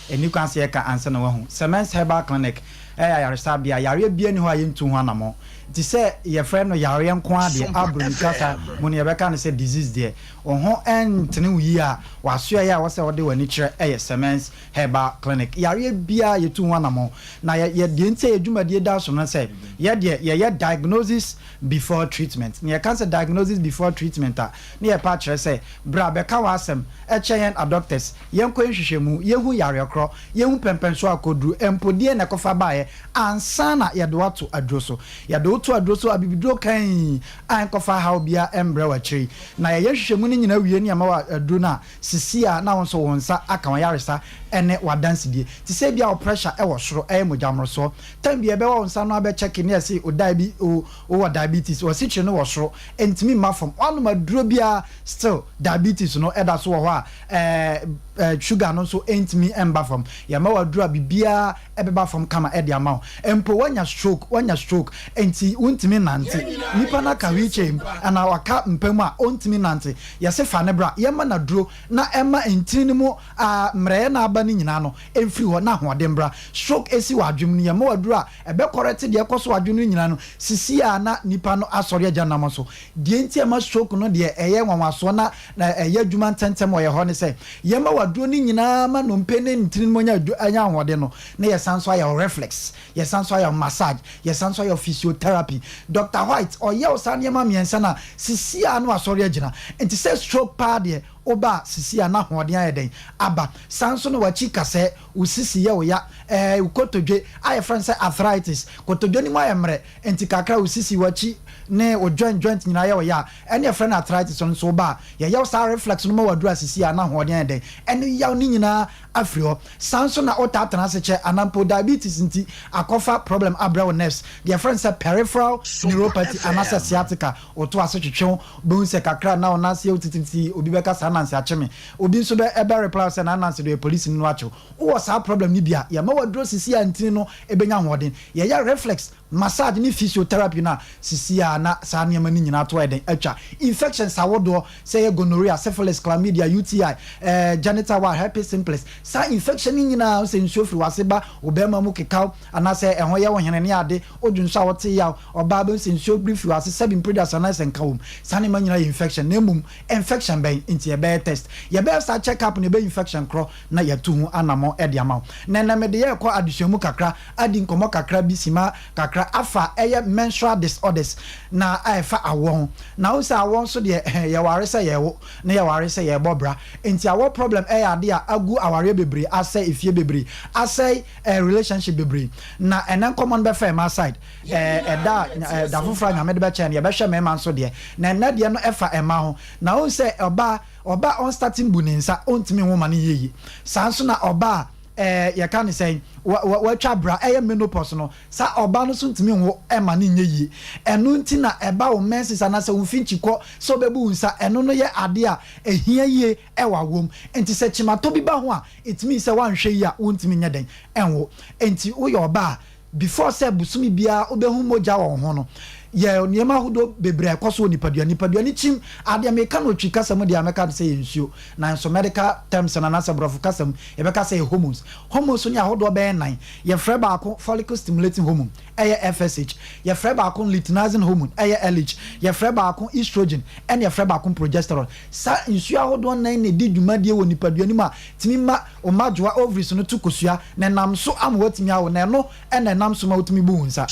Ɛnni kwan sɛ yɛka ansa na woahu. Semens Herbal Clinic yɛ ayaresabea a yareɛ biara nni hɔ a yɛntu ho anammɔn. Nti sɛ yɛfrɛ no yareɛ nko ara deɛ, aburoni kasa mu no yɛbɛka no sɛ disease deɛ, wo ho ntene wo yie a, w'asoɛeɛ a ɛwɔ sɛ wode w'ani kyerɛ yɛ Semens Herbal Clinic. Yareɛ biara yɛtu ho anammɔn. Na yɛ, yɛ, deɛ nti a yɛn dwumadie da so no sɛ, yɛ deɛ yɛyɛ diagnosis before treatment. Na yɛka sɛ diagnosis before treatment a, Ne yɛpɛ akyerɛ sɛ, bra bɛka w'asɛm kyerɛ yɛn adɔktɛs, yɛnkɔ yɛ nhwehwɛmu, yɛhu yareɛ korɔ, yɛhu pɛmpɛnsoɔ a akɔduru, mpo deɛn na ɛkɔfa baeɛ ansa na yɛde wo ato aduro so. Yɛde wo to aduro so abibiduro kann a ɛnkɔfa haw biara mbrɛ wo akyire yi. Na yɛyɛ nhwehwɛmu no nyinaa wie ne yɛma wo aduro no a, sisi a na wo nso wo nsa aka w'ayaresa ne w'adansedie. Te sɛ ebia wo pressure wɔ soro, ɛyɛ mogya mmorosoɔ. Time biara yɛbɛwa wo nsa ano abɛkyɛke ne yɛse wo diabe, wo wowɔ diabetes, w'asikyire no wɔ soro, ɛntumi mma fam. Woanom aduro biara still diabetes no ɛda so wɔ hɔ a ɛɛ sugar no nso ɛntumi mba fam. Yɛma wo aduro a biribiara ɛbɛba fam kama ɛde ama wo. Mpo woanya stroke, woanya stroke nti wontumi nnante. Nipa no aka wheelchair mu anaa waka mpa mu a ɔntumi nnante. Yɛse fa no bra yɛmma no aduro na ɛmma ntini no mu a mmerɛyɛ no aba. aba no nyinaa no mfiri hɔ na ahoɔden mbra. Stroke esi wɔ adwene mu no yɛma wo aduro a ɛbɛ correct deɛ ɛkɔ so wɔ adwene no nyinaa no sisi a na nipa no asɔre agya nam so. Deɛ nti a ɛma stroke no deɛ ɛyɛ nwanwasoɔ na ɛyɛ adwuma ntɛntɛm wɔ yɛ hɔ ne sɛ yɛma wo aduro no nyinaa ma nnompe ne ntini no mu nya ahoɔden no na yɛsan nso ayɛ wo reflex, yɛsan nso ayɛ wo massage, yɛsan nso ayɛ wo physiotherapy. Doctor White ɔyɛ wo saa nneɛma mmiɛnsa no a sisi a na wasɔre agyina. Nti sɛ stroke paa deɛ woba a sisi a na ahoɔden ayɛ dɛn aba. Saa nso na w'akyi kasɛɛ, wo sisi yɛ wo ya, ɛɛ wo kotodwe a yɛfrɛ no sɛ arthritis, kotodwe no mu ayɛ mmerɛ nti kakra wo sisi, w'akyi ne wo joint joint nyinaa yɛ wo ya a, ɛne yɛfrɛ no arthritis no nso woba a yɛyɛ wo saa reflex no ma w'aduru a sisi a na ahoɔden ayɛ dɛn ɛne yaw no nyinaa afiri hɔ. Saa nso na wotaa tena ase kyɛ anaa mpo diabetes nti akɔfa problem abrɛ wo nerves, deɛ yɛfrɛ no sɛ peripheral neuropathy anaasɛ sciatica, woto ase twetwe wo, wobɛhu sɛ kakra na wo nan ase yɛ wo titititi, obi bɛka saa Nancy akye me, obi nso bɛ ɛbɛ reply wo sɛ naa Nancy deɛ ɔyɛ polisini no akye wo. Wowɔ saa problem no bi a, yɛma wo aduro sisi a ntini no bɛnya ahoɔden. Yɛyɛ reflex Massage ne physiotherapy no a sisi a na saa nneɛma no nyinaa to ayɛ dɛn atwa. Infections ahodoɔ, sɛ ɛyɛ gonorrhea, syphilis, chlamydia, UTI, eh, genital wart, herpes simplex, saa infection no nyinaa sɛ nsuo firi w'ase ba wo barima mu kekaw anaasɛ ɛho yɛ wo hene ne ade, wodwo nso a wote yaw, ɔbaa bɛhu sɛ nsuo biri firi w'ase, sɛbi mprɛduasa anaasɛ nka wɔ mu. Saa nneɛma nyinaa yɛ infection na mmom infection bɛn nti yɛbɛyɛ test. Yɛbɛyɛ saa check up no yɛbɛyɛ infection korɔ na yɛatu ho anammɔn de ama wo. Na ɛnnɛ mede yɛ rekɔ adesua mu kakra, adi nkɔmmɔ kakra bi simma kakra afa ɛyɛ menstrual disorders na a ɛfa awoɔ ho. Na wohu sɛ awoɔ nso deɛ yɛware sɛ yɛrewo na yɛware sɛ yɛrebɔ bra. Nti awoɔ problem ɛyɛ adeɛ a agu awareɛ bebree, asɛe efie bebree, asɛe eh, relationship bebree. Na ɛnnɛ nkɔmmɔ no bɛfa mmaa side. Eh, ɛda a, eh, da foforɔ a Nyame de bɛkyɛ no yɛbɛhwɛ mmarima nso deɛ. Na ɛnnɛ deɛ no ɛfa mmaa ho. Na wohu sɛ ɔbaa Ɔba a ɔnstate mbu ne nsa, ɔntumi nwo ma no nyɛ yie. Saa nso na ɔba a ɛɛ yɛka no sɛn, wa wa watwa bra, ɛyɛ menopause no, saa ɔba no nso ntumi nwo ma no nyɛ yie. Ɛno nti na ɛba wo menses anaasɛ wo mfikyikɔ sɛ wobɛbu wo nsa, ɛno no yɛ adeɛ a ɛhia yie wɔ awoɔ mu. Nti sɛ kyematɔ bi ba ho a, it means sɛ woanhwɛ yie a wontumi nyɛ dɛn nwo. Nti woyɛ ɔba a, Before sɛ bosome biara wobɛhu mogya wɔ wo ho no, yɛ nneɛma ahodoɔ bebree a ɛkɔ so wɔ nipadua. Nipadua no kyim adeɛ, meka no Twi kasa mu deɛ a mɛka no sɛ ɛyɛ nsuo, nanso medical terms no anaasɛ borɔfo kasa mu yɛbɛka sɛ ɛyɛ hormones. Hormones no yɛ ahodoɔ bɛyɛ nnan. Yɛfrɛ baako follicle stimulating hormone, ɛyɛ FSH. Yɛfrɛ baako luteinizing hormone, ɛyɛ LH. Yɛfrɛ baako estrogen, ɛna yɛfrɛ baako progesterone. Saa nsuo ahodoɔ nnan na ɛdi dwumadie wɔ nipadua no mu a tumi ma wo mmadwoa, ovaries, no to kosua, na ɛnam so ama woatumi awo, na ɛno na ɛnam so ma wotumi bu wo nsa.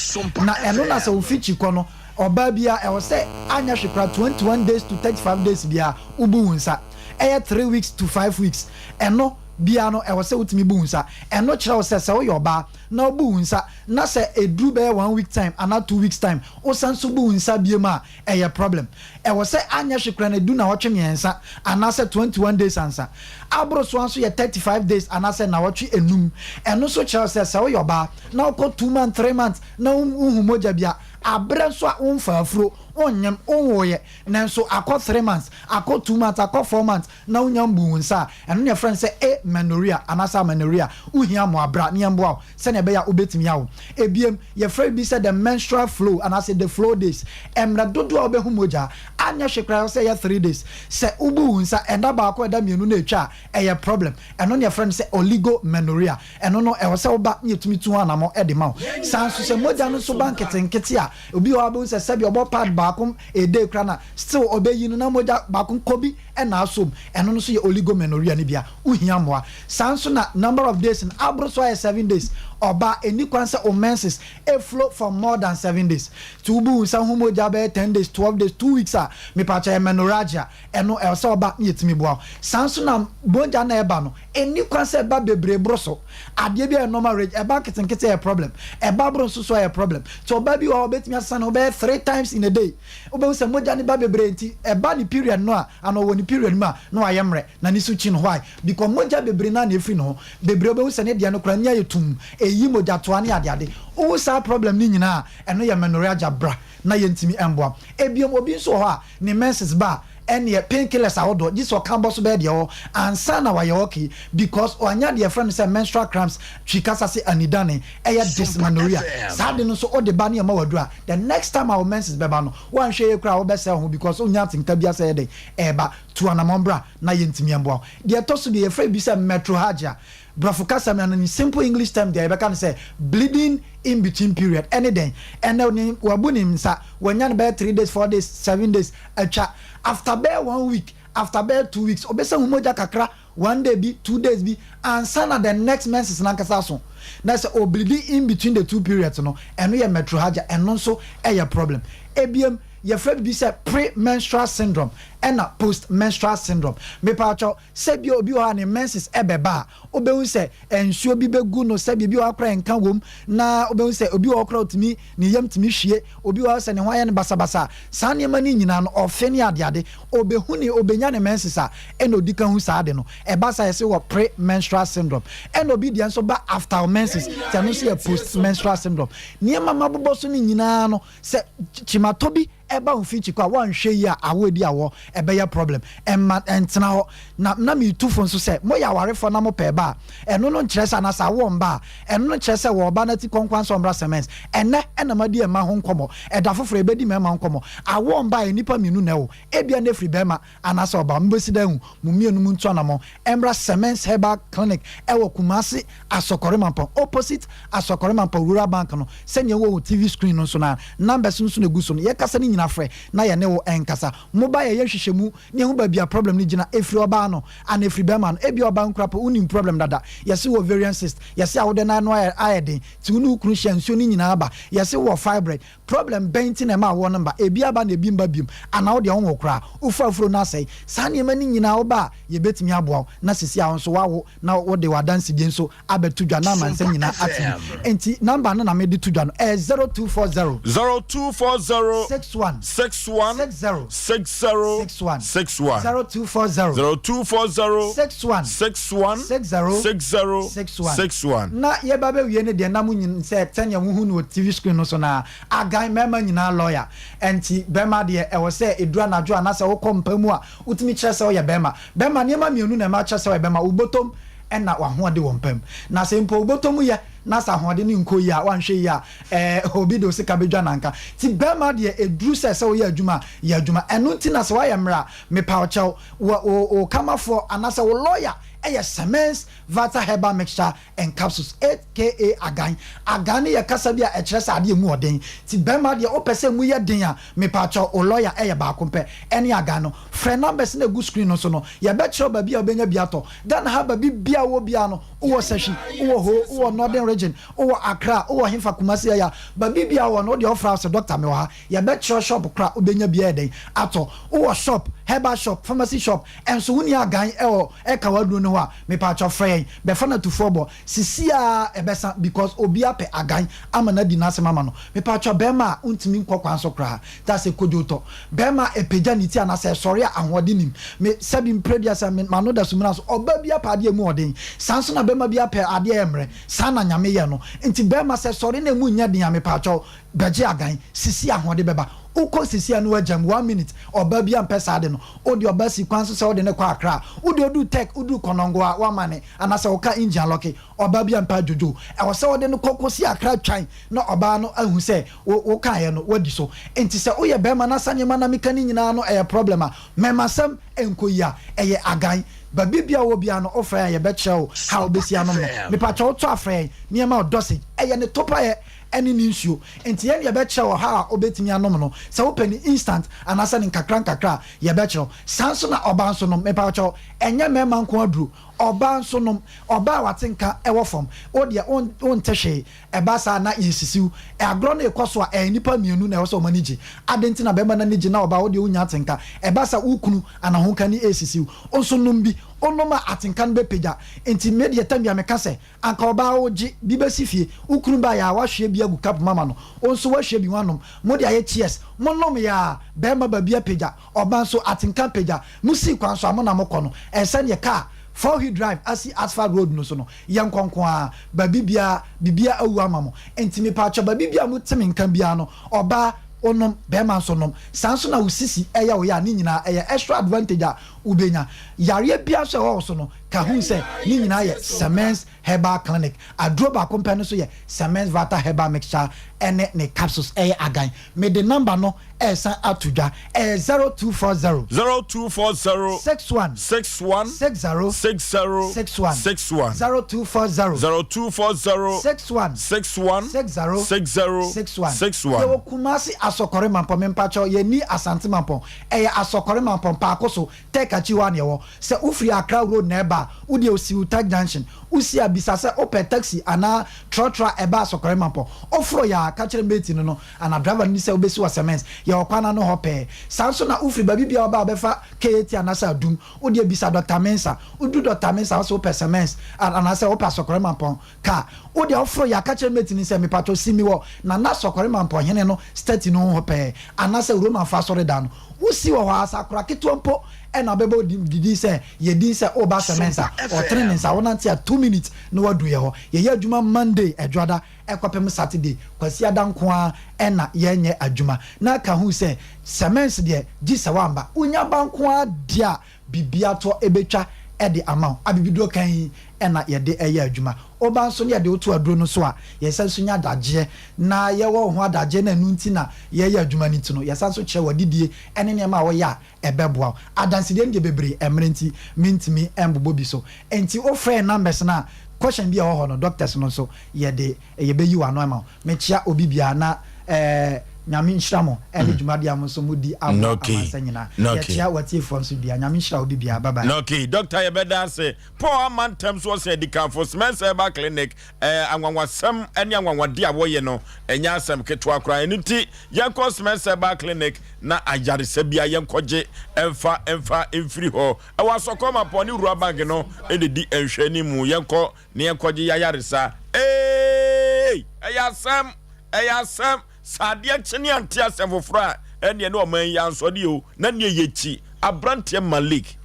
Na ɛno na sɛ wo fikyi kɔ no, ɔbaa biara ɛwɔ sɛ anyɛ hwe koraa 21 days to 35 days biara wobu wo nsa. Ɛyɛ 3 weeks to 5 weeks. Ɛno biara no ɛwɔ sɛ wotumi bu wo nsa. Ɛno kyerɛ wo sɛ sɛ woyɛ ɔbaa na wobu wo nsa na sɛ ɛduru bɛyɛ 1 week time anaa 2 weeks time wosan nso bu wo nsa biom a, ɛyɛ problem. Ɛwɔ sɛ anyɛ hwe koraa no ɛdu nnawɔtwe mmiɛnsa anaasɛ 21 days ansa. Aboro so ara nso yɛ 35 days anaasɛ nnawɔtwe nnum. Ɛno nso kyerɛ wo sɛ, sɛ woyɛ ɔbaa na wokɔ two months, three months na wonhu mogya bi a, aberɛ nso a womfaa afuro, wonnyem, wonwoeɛ, nanso akɔ three months, akɔ two months, akɔ four months na wonnya mbuu wo nsa a, ɛno na yɛfrɛ no sɛ amenorrhea anaasɛ amenorrhea. Wohia mmoa, bra na yɛmmoa wo sɛnea ɛbɛyɛ a wobɛtumi awo. Ebiem, yɛfrɛ biribi sɛ the menstrual flow anaasɛ the flow days, mmerɛ dodoɔ a wobɛhu mogya. Anyɛ hwee koraa ɛwɔ sɛ ɛyɛ three days. Sɛ wobu wo nsa ɛda baako, ɛda mmienu na ɛtwa a, ɛyɛ problem. Ɛno na yɛfrɛ no sɛ oligomenorrhea. Ɛno no, ɛwɔ sɛ woba na yɛtumi tu ho anammɔn de ma wo. Saa nso sɛ mogya no nso ba nketenkete a, obi wɔ hɔ a wobɛhu sɛ sɛdeɛ ɔbɔ pad baako a day koraa na still ɔbɛyi no na mogya baako kɔ bi na asɔ mu. Ɛno no nso yɛ oligomenorrhea no bi a wohia mmoa. Saa nso na number of days no aboro so ayɛ seven days. Ɔbaa, ɛnni kwan sɛ wo menses flow for more than seven days. Nti wobu wo nsa ho mogya bɛyɛ ten days, twelve days, two weeks a, mepakyɛ ɛyɛ menorrhagia. Ɛno ɛwɔ sɛ ɔba na yɛtumi boa wo. Saa nso na mogya no a ɛba no, ɛnni kwan sɛ ɛba bebree boro so. Adeɛ bi a ɛyɛ normal range, ɛba nketenkete a ɛyɛ problem, ɛba boro nso so a ɛyɛ problem. Nti ɔbaa bi wɔ hɔ a ɔbɛtumi asesa ne ho bɛyɛ three times in a day. Wobɛhu sɛ mogya no ba bebree nti ɛba ne period no a, anaa ɔwɔ ne period mu a, na wayɛ mmerɛ, na ne so kyi no. Why? Because mogya bebree no ara na ɛfiri ne ho. Bebree wobɛhu sɛ ne deɛ no koraa ani ayɛ tumm, ɛyi mogyatoa ne adeade. Wohu saa problem no nyinaa a, ɛno yɛ menorrhagia, bra na yɛntumi mmoa wo. Ebiom, obi nso wɔ hɔ a, ne menses ba a, ɛneɛ pain killers ahodoɔ gye sɛ ɔka bɔ so bɛyɛ deɛ ɔwɔ ansa na wayɛ okay because wanya deɛ yɛfrɛ no sɛ menstrual cramps, Twi kasa se anidane, ɛyɛ dysmenorrhea. Saa ade no nso wode ba ne ɛma wo aduru a, the next time a wo menses bɛba no, woanhwɛ yie koraa a wobɛsɛe wo ho because wonnya atenka biara sɛ ɛyɛ dɛn ɛreba. Tu anamɔn bra na yɛntumi mmoa wo. Deɛ ɛtɔ so bio yɛfrɛ bi sɛ metrorrhagia. Brɔfo kasa mu no, in simple English term deɛ yɛbɛka no sɛ bleeding in between period. Ɛne dɛn? Ɛnɛ ne wabu ne nsa, wanya no bɛyɛ 3 days, 4 days, 7 days, atwa. After bɛyɛ one week, after bɛyɛ 2 weeks, ɔbɛsɛ hu mogya kakra, one day bi, 2 days bi, ansa na the next menses nankasa so. Na sɛ obleedi in between the two periods no, ɛno yɛ metrorrhagia. Ɛno nso ɛyɛ problem. Ebiem, yɛfrɛ bibi sɛ pre-menstrual syndrome ɛna post-menstrual syndrome. Mepatwɔ, sɛbi, obi wɔ hɔ a ne menses ɛbɛba a, wobɛhu sɛ nsuo bi bɛgu no, sɛbi, obi wɔ hɔ koraa nka wom, na wobɛhu sɛ obi wɔ hɔ koraa otumi ne yam tumi hwie, obi wɔ hɔ sɛ ne ho ayɛ no basabasa. Saa nneɛma no nyinaa no, ɔfe ne adeade, obɛhu ne obɛnya ne menses a, ɛna odi ka hu saa de no. Ɛba saa, yɛsɛ wɔ pre-menstrual syndrome. Ɛna obi deɛ nso ba after menses, sɛ ɛno nso yɛ post-menstrual syndrome. Nneɛma ma bobɔ so no nyinaa no, sɛ kyimatɔ bi ɛba wo mfikyi kɔ a, woanhwɛ yi a, awo edi awɔ ɛbɛyɛ problem. Ɛma ɛntena hɔ na meetu fo nso sɛ moyɛ awarefoɔ na mopɛ ba a, ɛno no nkyerɛ sɛ, anasɛ awoɔ mba a, ɛno no nkyerɛ sɛ wɔɔba no ati kɔnkwan sɛ ɔmmra cement. Ɛnɛ ɛna madi ɛma ho nkɔmmɔ, ɛda foforɔ ɛbɛdi mɛma ho nkɔmmɔ. Awoɔ mba a, nnipa mmienu na ɛwɔ, ebia no ɛfiri bɛrima anaasɛ ɔbaa. Mobɛsi da hu mo mmienu mu nto anammɔ ɛmmra Semens Herbal Clinic, ɛwɔ Kumase, Asɔkɔre Mampɔn, opposite Asɔkɔre Mampɔn Rural Bank no, sɛnea ɛwɔ wɔ TV screen no so na numbers nso na egu so no. Yɛkasa no nyina, frɛ na yɛne wo ɛnkasa. Moba, yɛyɛ nhwehwɛmu ne ɛho baabi a problem no gyina, ɛfiri ɔbaa no ana ɛfiri bɛrima no. Ebi ɔbaa nkura po, wonim problem dada. Yɛse wɔ ovarian cyst, yɛse awode no ano ayɛ den, nti wo ne wo kunu hyɛ, nsuo no nyinaa ba. Yɛse wɔ fibroid problem bɛn nti na ɛma awoɔ no mba? Ebi aba na ebi mba biom, anaa wo deɛ wo koraa wofa afuro no asɛe. Saa nneɛma no nyinaa, woba a, yɛbɛtumi aboa wo na sisi a wo nso wawo na wode w'adansedie nso abɛto dwa na amansɛm nyinaa ate bi. Nti number no na mede to dwa no, ɛyɛ 0240 0240 61 61 60 60 61 61 0240 0240 61 61 60 60 61. 61. Na yɛba bɛwie no deɛ, na mo nyin sɛ sɛnea wohu no wɔ TV screen no so na agan mmarima nyinaa lawyer. Ɛnti bɛrima deɛ, ɛwɔ sɛ ɛduru anadwo anaasɛ wokɔ mpa mu a, wotumi kyerɛ sɛ woyɛ bɛrima. Bɛrima, nneɛma mmienu na ɛma kyerɛ sɛ woyɛ bɛrima: wobɔtɔm ɛna wahoɔde wɔ mpam. Na sɛ mpo wobɔtɔm yɛ na sɛ ahoɔden no nkɔ yie a, wanhwɛ yie a, obi de o sika bɛdwa nanka. Ti bɛrima deɛ, ɛduru sɛ woyɛ adwuma a, yɛ adwuma. Ɛno nti na sɛ woayɛ mmerɛ a, mepa wo kyɛw, wɔ wo kamafoɔ anaasɛ wo lawyer ɛyɛ Semens Vata Herbal Mixture and Capsules, aka Agan. Agan no yɛ kasa bi a ɛkyerɛ sɛ adeɛ mu ɔden. Ti bɛrima deɛ, wopɛ sɛ mu yɛ den a, mepatwɔ, o lawyer ɛyɛ baako pɛ, ɛne Agan no. Frɛ numbers na egu screen no so no, yɛbɛkyerɛw baabi a wobɛnya bi atɔ. Ghana ha, baabi bia wɔ bia no, wowɔ Sɛhwi, wowɔ Ho, wowɔ Northern Region, wowɔ Accra, wowɔ hemfa, Kumasi, ɛyɛ baabi bia wɔ no, wode ɔfra sɛ doctor mewɔ ha, yɛbɛkyerɛw shop kora wobɛnya bi ɛyɛ den atɔ. Wowɔ shop, herbal shop, pharmacy shop ɛnso, wonni Agan ɛwɔ ɛka waduro no hɔ a, mepatwɔ, frɛ yɛn bɛfa no atufoɔ bɔ sisi a ɛbɛsa, because obi apɛ Agan ama no adi n'asɛm ama no. Mepatwɔ, bɛrima a wontumi nkɔ kwan so koraa ta sɛ kodwo tɔ, bɛrima a ɛpagya ne ti anaasɛ ɛsɔre a ahoɔden nim me, sɛbi, mprɛdua sɛ mano da sumina so, ɔbaa bi apɛ adeɛ mu ɔden saa nso na bɛrima bi apɛ adeɛ yɛ mmerɛ saa na Nyame yɛ no. Nti bɛrima sɛ sɔre na emu nyɛ den a, mepatwɔ, bɛgye Agan sisi, ahoɔden bɛba. Wokɔ sisi a no wagyam one minute. Ɔbaa bi ampɛ saa de no, wode ɔbaa si kwan so sɛ wode ne kɔ Akra, wode odu Tech, woduru Kɔnɔngo a, wama ne anaasɛ woka engine alock. Ɔbaa bi ampɛ adwodwo. Ɛwɔ sɛ wode no kɔ kɔsi Akra twan na ɔbaa no ahu sɛ wokaeɛ no wadi so. Nti sɛ woyɛ bɛrima na sa nneɛma na meka ne nyinaa no ɛyɛ problem a, mɛmasɛm nkɔ yi a, ɛyɛ Agan. Baabi bia wɔ bia no, wofrɛ a, yɛbɛkyerɛ wo ha wobɛsi anom no. Mepatwɛ, wotɔ afrɛ yɛn nneɛma o dosage ɛyɛ ne topaeɛ ɛne ne nsuo. Nti yɛn yɛbɛkyerɛ wɔ ha a wobɛtumi anom no, sɛ wopɛ ne instant anaasɛ ne nkakra nkakra a, yɛbɛkyerɛ wo. Saa nso na ɔbaa nso nom. Mepatwɛ, ɛnyɛ mmarima nko aduro, ɔbaa nso nom. Ɔbaa a wate nka ɛwɔ fam, wo deɛ wonte hwee, ɛba saa na yɛsisiw agorɔ no ɛkɔ so a, ɛyɛ nipa mmienu na ɛwɔ sɛ ɔmo ani gye ade. Nti na bɛrima no ani gye na ɔbaa wo deɛ wonya atenka. Ɛba saa, wo kunu anahonka ni ɛsisiw nso nom bi, onom a, atenka no bɛpagya. Nti me deɛ, tam bia meka sɛ anka ɔbaa wogye bi bɛsi fie, wo kunu ba yɛ a, wahwie bi agu cup mama no, wo nso wahwie bi wanom, mo de ayɛ cheers, mo nom yɛ a, bɛrima baabi apagya, ɔbaa nso atenka pagya. Mo sii kwan so a, mo na mo kɔ no, ɛsɛ neɛ car four wheel drive asi asphalt road no so no, yɛ nkɔnko a, baabi bia bibia awu ama mo. Nti mepatwɛ, baabi bia mo te me nka bia no, ɔbaa onom, bɛrima nso nom. Saa nso na wo sisi ɛyɛ wo yɛ a, ne nyinaa ɛyɛ extra advantage a. wobɛnya. Yareɛ biara nso a ɛwɔ wo so no, ka hu sɛ ne nyinaa yɛ Semens Herbal Clinic. Aduro baako pɛ no nso yɛ Semens Vital Herbal Mixture ne ne capsules. Ɛyɛ agan. Mede number no resan ato dwa. Ɛyɛ 0240. 0240. 61. 61. 60. 60. 61. 61. 0240. 0240. 61. 61. 60. 60. 61. 61. Yɛwɔ Kumasi Asɔkɔre Mampɔn. Mempakyɛw, yɛnni Asante Mampɔn. Ɛyɛ Asɔkɔre Mampɔn, Paako so, Tech akyi hɔ ara na yɛwɔ. Sɛ wofiri Accra Road na ɛreba a, wo deɛ si wo Tech Junction. Wosi a, bisa sɛ wopɛ taxi anaa trɔtrɔ a ɛba Asɔkɔre Mampɔn. Woforo yɛ a, ka kyerɛ mate no no anaa driver no sɛ wobɛsi wɔ Semens. Yɛwɔ kwan no ano hɔ pɛɛ. Saa nso na wofiri baabi biara woba a wobɛfa KAT anaasɛ Adum. Wo deɛ bisa Doctor Mensah. Woduru Doctor Mensah a, wo se wopɛ Semens anaasɛ wopɛ Asɔkɔre Mampɔn car. Wo deɛ woforo yɛ a, ka kyerɛ mate no sɛ mepatwɔ si me wɔ Nana Asɔkɔre Mampɔn hene no statue no ho hɔ pɛɛ anaasɛ Romanfoɔ asɔredan no. Wosi wɔ hɔ ara, sɛ akora ketewa mpo na ɔbɛbɔ wo din sɛ yɛ din sɛ woreba Semens a, ɔtene ne nsa, wonante a two minutes na woadu yɛ hɔ. Yɛyɛ adwuma Monday, Ɛdwoada, kɔpem Saturday, Kwasiada nko ara na yɛnyɛ adwuma. Na ka hu sɛ Semens deɛ gye sɛ woamba. Wonya ba nko ara deɛ a, biribiara toɔ bɛtwa de ama wo. Abibiduro kan yi na yɛde yɛ adwuma. Woba nso na yɛde wo to aduro no so a, yɛsan nso nya adagyeɛ. Na yɛwɔ wo ho adagyeɛ na ɛno nti na yɛyɛ adwuma no nti no, yɛsan nso kyerɛ wo adidie ne nneɛma a woyɛ a ɛbɛboa wo. Adansedie no deɛ bebree, mmerɛ nti mentumi mbobɔ bi so. Nti wofrɛ yɛn numbers no a, question bi a ɛwɔ hɔ no, doctors no nso yɛde yɛbɛyi wo ano ama wo. Mekyea obi biara na eh, Nyame nhyira mo ɛne dwumadi a mo nso mo di aboa amansa nyinaa. Yɛkyea w'atiefoɔ nso biara. Nyame nhyira obi biara. Bye bye. Okay, doctor yɛbɛda ase. Paul ama ntɛm so ɔsɛ adikanfo Smens Herbal Clinic eh, anwanwasɛm ne anwanwade a wɔyɛ no ɛnyɛ asɛm ketewa koraa. Ɛno nti yɛnkɔ Smens Herbal Clinic na ayaresa bia yɛnkɔgye ɛmfa ɛmfa mfiri hɔ. Ɛwɔ Asɔkɔ Mapɔn ne Wura Bank no ɛna di nhwɛanimu. Yɛnkɔ na yɛnkɔgye y'ayaresa. Eeii! Ɛyɛ asɛm! Ɛyɛ asɛm! Sɛ adeɛ kye ne ante asɛm foforɔ a, ɛnneɛ ne ɔman yi ansɔ deɛ o, na neɛ yɛkyi aberanteɛ Malik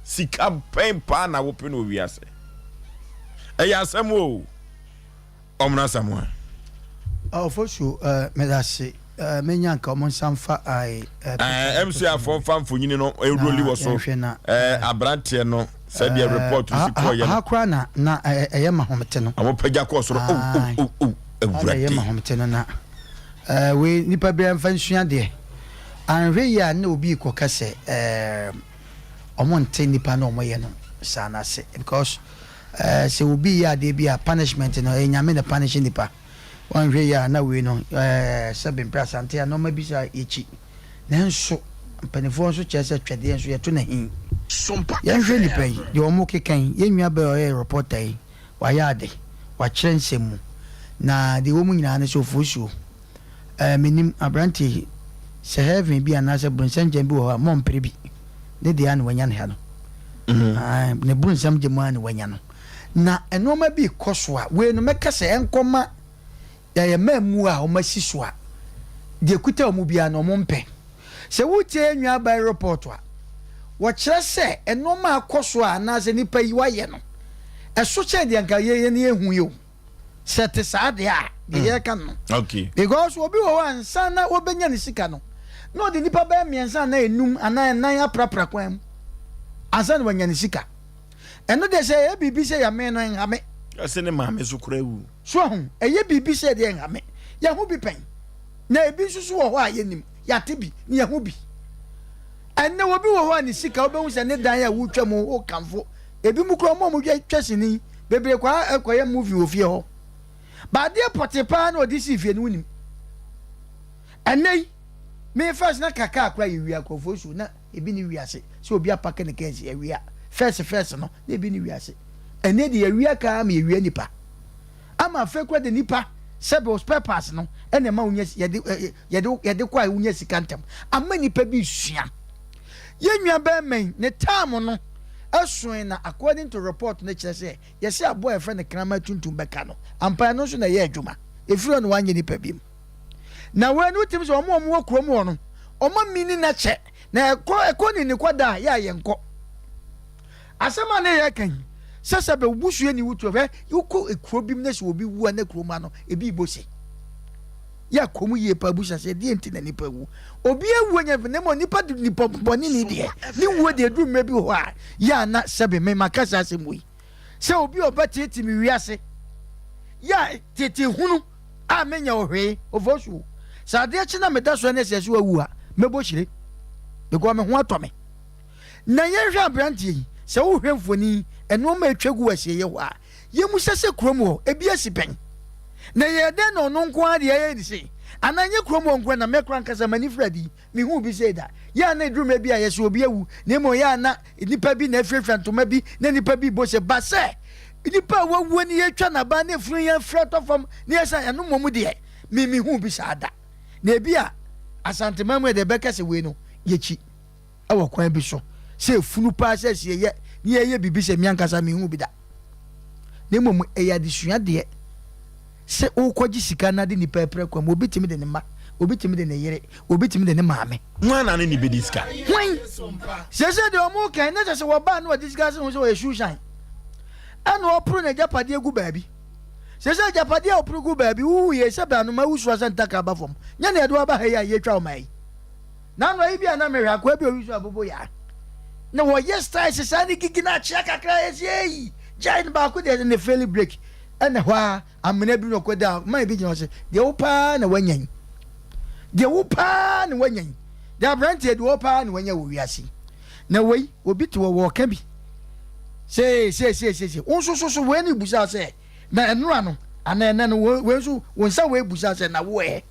sika bɛn paa na wopɛ no wɔ wiase? Ɛyɛ asɛm o! Ɔmono Asamoah. Ofosu, medase. Menya nka ɔmo nsa nfa ae. MC afɔ nfa mfonyini no eroli wɔ so. Abranteɛ no sɛdeɛ report no si kɔɔ yɛ no. Aha koraa na na ɛyɛ ma homete no. Ɔmo pagya kɔɔ soro oh oh oh oh awurade. Ɛyɛ ma homete no na wei nipa biara nfa nsua deɛ. Anhwɛ yie a na obi kɔ ka sɛ ɔmo nte nipa na ɔmo yɛ no saa no ase because sɛ obi yɛ adeɛ bi a punishment no ɛyɛ Nyame na punish nipa. Wanhwɛ yie a na wei no ɛɛ sɛbe mpɛ Asante a nnoɔma bi saa yɛkyi. Nanso mpaninfoɔ nso kyerɛ sɛ twɛdeɛ nso yɛto no ahi. Yɛnhwɛ nnipa yi, deɛ wɔn keka yi, yɛn nua baa yi ɔyɛ reporter yi, wayɛ ade, wakyerɛ nsɛm mu. Na deɛ ɛwɔ mu nyinaa ne sɛ Ofosuo, ɛɛ mennim aberanteɛ yi, sɛ heaven bi anaasɛ bronsam gya bi wɔ hɔ a, mɔmpere bi. Ne deɛ ara na wanya no ha no. Ae, ne bronsam gya mu ara na wanya no. Na nnoɔma bi rekɔ so a, wei no mɛka sɛ ɛnkɔma yɛn mmaamua a wɔasi so a, deɛ ɛkuta wɔn biara no wɔmpɛ. Sɛ wotie yɛn nuabaa yi report a, wɔkyerɛ sɛ nnoɔma a akɔ so a anaasɛ nnipa yi wɔayɛ no, ɛso kyɛn deɛ nka yɛn yɛn yɛhu yi o. Sɛ ɛte saa deɛ a, deɛ mm. yɛreka no. Okay. Because obi wɔ hɔ a nsa na wɔbɛnya ne sika no, na ɔde nnipa bɛyɛ mmiɛnsa anaa enum anaa nnan aprapra kwan mu ansa na wanya ne sika. Ɛno deɛ sɛ ɛyɛ biribi sɛ yɛamee no ɛnha me. Ɛsɛ ne maame nso koraa wu. So ahu, ɛyɛ biribi sɛ deɛ ɛnha me. Yɛahu bi pɛn. Na ebi nso so wɔ hɔ a yɛnim, yɛate bi, na yɛahu bi. Ɛnnɛ obi wɔ hɔ a ne sika wobɛhu sɛ ne dan a wotwa mu wokamfo. Ebi mu koraa wɔn a wɔtwa twa sini bebree kɔ kɔyɛ movie wɔ fie hɔ. Ba adeɛ pɔtee paa na ɔde sii fie no wonim. Ɛnnɛ yi, me first na kakaa koraa yɛwia nkurɔfoɔ su na Ebi ne wiase sɛ obi apake ne kaa si awia fɛs fɛs no na ebi ne wiase ɛnɛ de awia kaa ma yɛwia nipa ama afei kora de nipa sɛbe o spare parts no ɛna ɛma wonya yɛde yɛde yɛde kɔ a wonya sika ntɛm ama nipa bi sua yɛn nua bɛrima yi ne taam no ɛsoe na according to report no kyerɛ sɛ yɛsɛ aboa yɛfrɛ no kraman tuntum bɛka no ampa ɛno nso na ɛyɛ adwuma efiri hɔ no wanyɛ nipa bi mu Na wei no wotumi sɛ wɔn a wɔwɔ kurom hɔ no wɔn amini na kyɛ na ɛkɔ ɛkɔ ne ne kɔ da a yɛ a yɛn kɔ asɛm a ne yɛ kan sɛ sɛ bɛ wubusua ni wutu hwɛ wokɔ ekuro bi mu na sɛ obi wu a na kurom ano ebi bɔ se. Yɛ akɔ mu yie paa busa sɛ deɛ nti na nipa wu. Obi awu anya mfe na mmom nipa de nipa bɔne ni deɛ ne wuo deɛ ɛduru mmerɛ bi wɔ hɔ a yɛ a na sɛbe me maka saa asɛm wei sɛ obi a ɔbɛteete me wiase yɛ a tete hunu a menyɛ wo hwee ofosuo sɛ adeɛ kye na meda so ɛne sɛ sɛ wawu a mɛbɔ hyire because me ho atɔ me. Na yɛnhwɛ aberanteɛ yi sɛ wohwɛ mfoni nnoɔma atwa gu wɔ asieeɛ hɔ a Yɛmmisa sɛ kurom hɔ ebi asi pɛn? Na ɛyɛɛ dɛn na ɔno nko ara deɛ ɛyɛɛ no sei? Anaa ɛnyɛ kurom hɔ nko ara na me koraa ankasa m'ani firi adi, mehuu bi sei da. Yɛ a na ɛduru mmerɛ bi a yɛse obi awu, na mmom ɛyɛ a na nnipa bi na afirafira ntoma bi na nnipa bi rebɔ se ba sɛ nnipa a wɔawuo no yɛtwa n'aban na efunu yi afiri atɔ fam na yɛsan, ɛno mmom deɛ me mehuu bi saa da. Na ebi a Asanteman mu yɛ deɛ ɛbɛka sɛ wei no yɛkyi. wɔ kwan bi so sɛ efunu paa sɛ sɛ yɛyɛ ne yɛyɛ biribi sɛ me ankasa menhu bi da na mmom ɛyɛ adesua deɛ sɛ wokɔgye sika na de nipa apira kwan mu obi tumi de ne mma obi tumi de ne yere obi tumi de ne maame. Hwan na ne ne bɛdi sika? Hwan? Sɛsɛ deɛ ɔmo kan na kyɛ sɛ wɔbaa no ɔde sika ase ho sɛ ɔyɛ shoe shine ɛna ɔporo n'agyapadeɛ gu baabi sɛsɛ agyapadeɛ a ɔporo gu baabi wuwu yɛ sɛ bɛanoma wusua sɛ ntakra ba fam nyɛ na yɛde waba ha yi a yɛtwa ɔma yi Nano ayi bi a na mehwɛ akoa bi a oyi so abobo ya na wɔyɛ styles saa ne gigi na akyea kakra yɛsi eyi gyae no baako deɛ ne fail break ɛna hɔ a amena bi na ɔkɔ da man bi gyina hɔ sɛ deɛ wo paa na wanya yi deɛ wo paa na wanya yi deɛ aberanteɛ deɛ wo paa na wanya wɔ wiase na wei obi te wɔ wɔka bi sɛ sɛ sɛ sɛ sɛ wo nso so so wei ne busa sɛ na ɛnora no anaa ɛnɛ no wei nso wo nsa wei busa sɛ na wo ɛ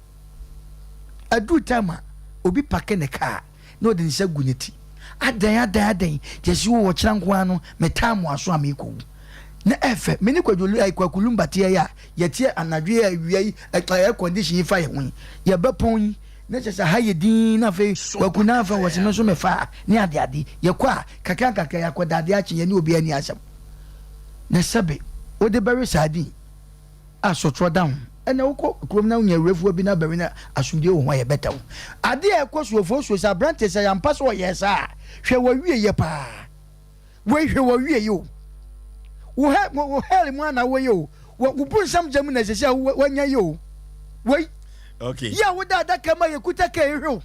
Aduru time a obi pake ne car na ɔde ne nsa gu ne ti. Adɛn adɛn adɛn gyesi wo ɔkyena nko ara no me time aso a meekɔ wu. Na ɛfɛ me ne Kwadwo ayi Kwaku Lumba teɛ yi a yɛteɛ anadwo yi a awia yi air condition yi fa yɛn ho yi yɛbɛpɔn yi na kyerɛ sɛ ha yɛ dinn na afei Kwaku na afa wɔse me nso mefa a ne ade ade yɛkɔ a kakra nkakra yɛakɔda ade akye yɛne obiara nni asɛm na sɛbe wode bɛwe saa din a sɔtorɔ da ho. Ɛnna wokɔ kurom na wonya awurafuo bi na bɛwe na asomdwoeɛ wɔ ho a, yɛbɛtɛ wo. Adeɛ a ɛkɔ so ofosuo sɛ aberanteɛ sɛ yɛampa sɛ ɔyɛɛ saa a, hwɛ w'awieeɛ paa. Wei hwɛ w'awieeɛ o. Wo hɛ wo hell mu a na woyɛ o. Wo wo bonsam gya mu na ɛsɛ sɛ woanya yi o. Wei. Okay. Yi a woda adaka mu a yɛkuta kɛ ehwɛ o.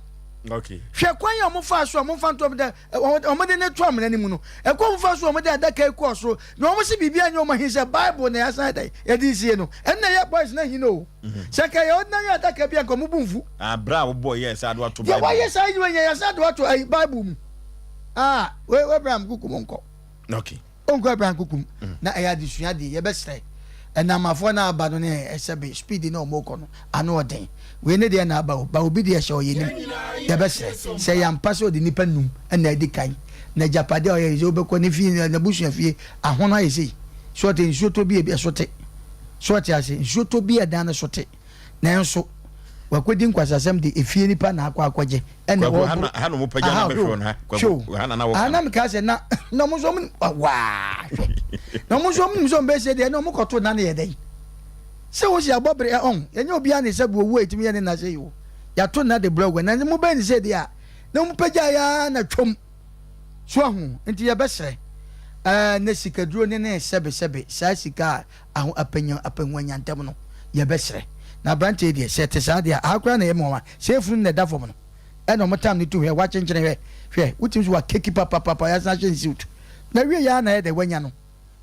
Okay. Hwɛ kwan a wɔfaa so a wɔmfa nto wɔn wɔde no to amena no mu no. Ɛkwan a wɔfaa so a wɔde adaka yi kɔɔ soro na wɔn se biribi anyɛ wɔn ahi sɛ Bible na yɛasan dɛn yɛde resie no. Ɛno na ɛyɛ boys no ahi no o. Sɛ nka ɛyɛ ordinary adaka bi a nka wɔn bo mfu. Bere a wobɔɔ yɛɛ sɛ ade ato Deɛ Bible wɔayɛ mu. saa yi nyɛ yɛasan de ato ayi Bible mu. Ah, wei Abraham kukum nkɔ. Okay. Ɔnkɔ Abraham kukum. Na ɛyɛ adesua deɛ yɛbɛsrɛ ɛnamafoɔ no aba no ne ɛsɛbe speed na ɔmo kɔ no ano ɔden. Wei ne deɛ na aba o, ba obi deɛ hyɛ ɔyɛ nim. Yɛbɛsrɛ sɛ ɛyɛ ampa sɛ ɔde nipa num na adi kan na agyapadeɛ a ɔyɛ sɛ wobɛkɔ ne fie n'abusua fie ahono ayɛ sei. So ɔte nsuo tɔ bi a ɛso te. So ɔte ase nsuo tɔ bi a ɛdan no so te. Nanso wakɔdi nkwasasɛm de efie nipa na akɔ akɔgye ɛna Kwaku, ha na ha na wɔn pagya na bɛhwɛ wɔn ha. Kwaku, ha na na wɔka. Aha na meka sɛ na na wɔn nso wɔn waa hwɛ na wɔn nso wɔn nim sɛ wɔn bɛsɛ deɛ na wɔn kɔto na ne yɛ dɛn sɛ wɔsi abɔ bere ɔn yɛnyɛ obiara ne sɛ bu owu a etumi yɛ ne na sɛ yi o yɛato nna de brɛ wɔ na mo bɛn ne sɛ deɛ a na wɔn pagya ya na twam so ahu nti yɛbɛsrɛ ɛɛ ne sikaduro ne ne sɛbesɛbe saa sika a aho apanya apahuanyantam no yɛbɛsrɛ na aberanteɛ yi deɛ sɛ ɛte saa deɛ a aha koraa na ɛyɛ me nwanwa sɛ efunu na ɛda fam no ɛna wɔn tam no tu hwɛ wakyenkyene hwɛ hwɛ wotumi so wakeki papapapa yasan ahyɛ ne suit na wie yɛ na ɛyɛ dɛ wanya no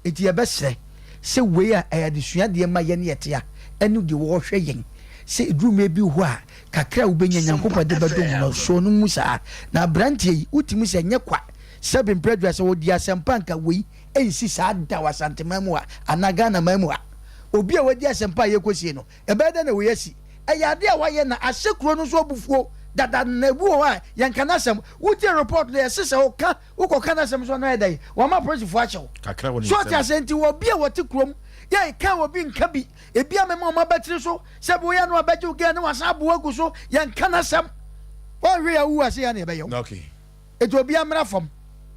eti yɛbɛsrɛ sɛ wei a ɛyɛ adesua deɛ ma yɛn yɛte a ɛne deɛ wɔhwɛ yɛn sɛ eduru mmerɛ bi hɔ a kakra a wobɛnya Nyankopɔn de bɛdom no soɔ no mu saa na aberanteɛ yi wotumi sɛ nyɛ kwa sɛbe mprɛdua sɛ wɔdi asɛmpa nka wei ɛnsi saa da wɔ Asanteman mu ha anaa Ghana man mu ha. Obi a wadi asɛmpa a yɛrekɔsie no, ɛbɛyɛ dɛn na wei asi? Ɛyɛ adeɛ a wayɛ na ahyɛ kuro no nso abufuo dada na ebi wɔ hɔ a yɛnka n'asɛm. Wotie report no yɛse sɛ woka wokɔka n'asɛm nso na ayɛ dɛn? Wama apolisifoɔ akyɛ wo. Kakra wɔ ne So ɔte nsam. aseɛ? Nti obi a wɔte kurom yɛnka obi nka bi. Ebi a mema wɔn abatiri so sɛ bi woyɛ no abɛgye wo gɛɛ ne wasan abo agu so yɛnka n'asɛm. Wɔnhwɛ yɛ awu ase yɛ na yɛbɛyɛ wo. Okay. Eti obiara mmra fam.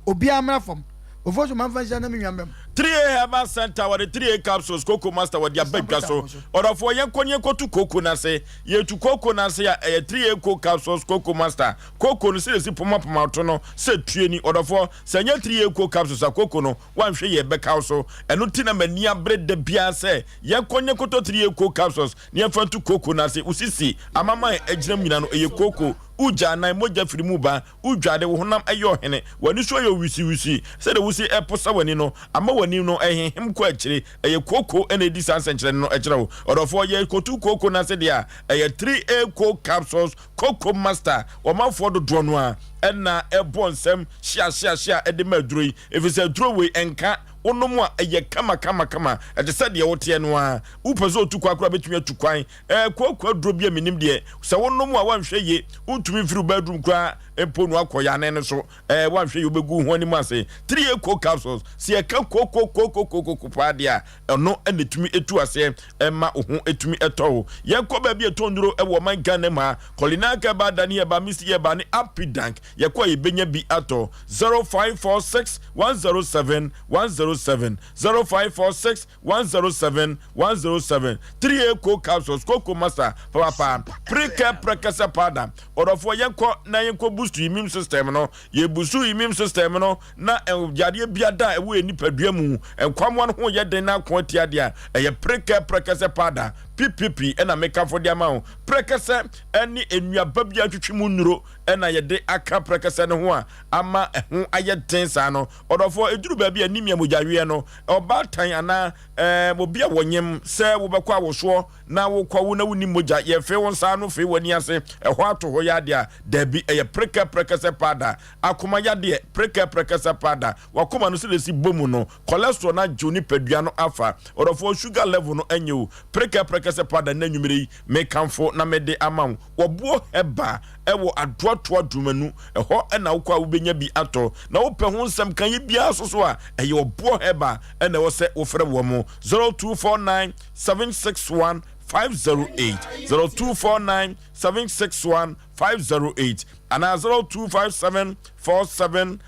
Obiara mmra fam. Ofosu ma mfa nhyira na me nua mmra mu. 3A Herbal Center wɔde 3A capsules Cocoa Master wɔde aba dwa so. Ɔdɔfoɔ yɛnkɔ ne yɛnkɔtu kooko no ase. Yɛtu kooko no ase a ɛyɛ 3A Co capsules Cocoa Master. Kooko no sɛdeɛ ɛsi pomapoma to no sɛ tue ni. Ɔdɔfoɔ sɛ ɛnyɛ 3A Co capsules a kooko no woanhwɛ yie ɛbɛka wo so. Ɛno nti na m'ani abere da biara sɛ yɛnkɔ ne yɛnkɔtɔ 3A Co capsules na yɛmfa ntu kooko no ase. Wo sisi, amaman a agyinam nyinaa no ɛyɛ kooko. Wogya anan, mogya firi mu ba. Wodware, wo honam yɛ ɔhene, w'ani so yɛ wisiwisi, sɛdeɛ wosi posa w'ani no, ama w'ani no rehehem kɔ akyire. Ɛyɛ kooko na ɛdi saa nsɛnkyerɛnne no kyerɛ wo. Ɔdɔfoɔ, yɛrekɔtu kooko no ase deɛ a, ɛyɛ 3A Coke Capsules, Cocoa Master. Ɔmanfoɔ dodoɔ no ara na ɛbɔ nsam hyeahyeahyea de ma aduro yi, ɛfiri sɛ aduro wei ɛnka wonom a, ɛyɛ kamakamakama. Ɛte sɛ deɛ woteɛ no ara. Wopɛ sɛ wotu kwan koraa a, wobɛtumi atu kwan. Ɛɛ kooko aduro bi a menim deɛ sɛ wonom a woanhwɛ yie wontumi mfiri wo bedroom koraa mpo no akɔ yane no so. Ɛɛ woanhwɛ yie wobɛgu wo ho anim ase. 3A coke capsules sɛ yɛka kooko kooko kooko paa deɛ a ɛno na ɛtumi ɛtu aseɛ ɛma wo ho ɛtumi ɛtɔ wo. Yɛnkɔ baabi a ɛtɔn nnuro ɛwɔ ɔman Ghana mu ha. Kɔlinak ɛba, Dani ɛba, Misty ɛba ne Apidank. Yɛkɔ a yɛbɛnya bi atɔ. 0546 107 107 0546 107 107 3A Co Capsules Coco Master papapa Prekɛ Prɛkɛsɛ Powder Ɔdɔfoɔ yɛnkɔ na yɛnkɔ boost immune system no. Yɛ boost immune system no na yadeɛ bia da a ɛwɔ yɛn nipadua mu nkwammoa no ho yɛ den na ako atia deɛ a ɛyɛ Prekɛ Prɛkɛsɛ Powder PPP ɛna mekamfo de ama wo. Prɛkɛsɛ ɛne nnuaba bi a atwitwi mu nnuro ɛna yɛde aka prɛkɛsɛ no ho a ama ɛho ayɛ den saa no. Ɔdɔfoɔ, ɛduru baabi a anemia mogyaweɛ no, ɔbaatan anaa ɛɛm obi a wɔnyem sɛ wobɛkɔ awosoɔ na wokɔwo na wonni mogya, yɛfee wo nsa ano fee w'ani ase, ɛhɔ ato hɔ yɛ adeɛ a, daabi, ɛyɛ prekɛ prɛkɛsɛ paada. Akoma yadeɛ, prekɛ prɛkɛsɛ paada. W'akoma no sɛdeɛ ɛsi bɔ mu no, cholesterol no agye wo nipadua no afa. Ɔdɔfoɔ, sugar level no anyɛ o, prekɛ prɛkɛsɛ paada nnɛ anwummerɛ yi, mekamfo na mede ama wo. Wɔboɔ Heber wɔ Adoatoa Dumanu, ɛhɔ na wokɔ a wobɛnya bi atɔ. Na wopɛ ho nsɛm ka yi biara nso so a, ɛyɛ Ɔboɔ Heber na ɛwɔ sɛ wofrɛ wɔn, 0249 761 508, 0249 761 508 anaa 0257 47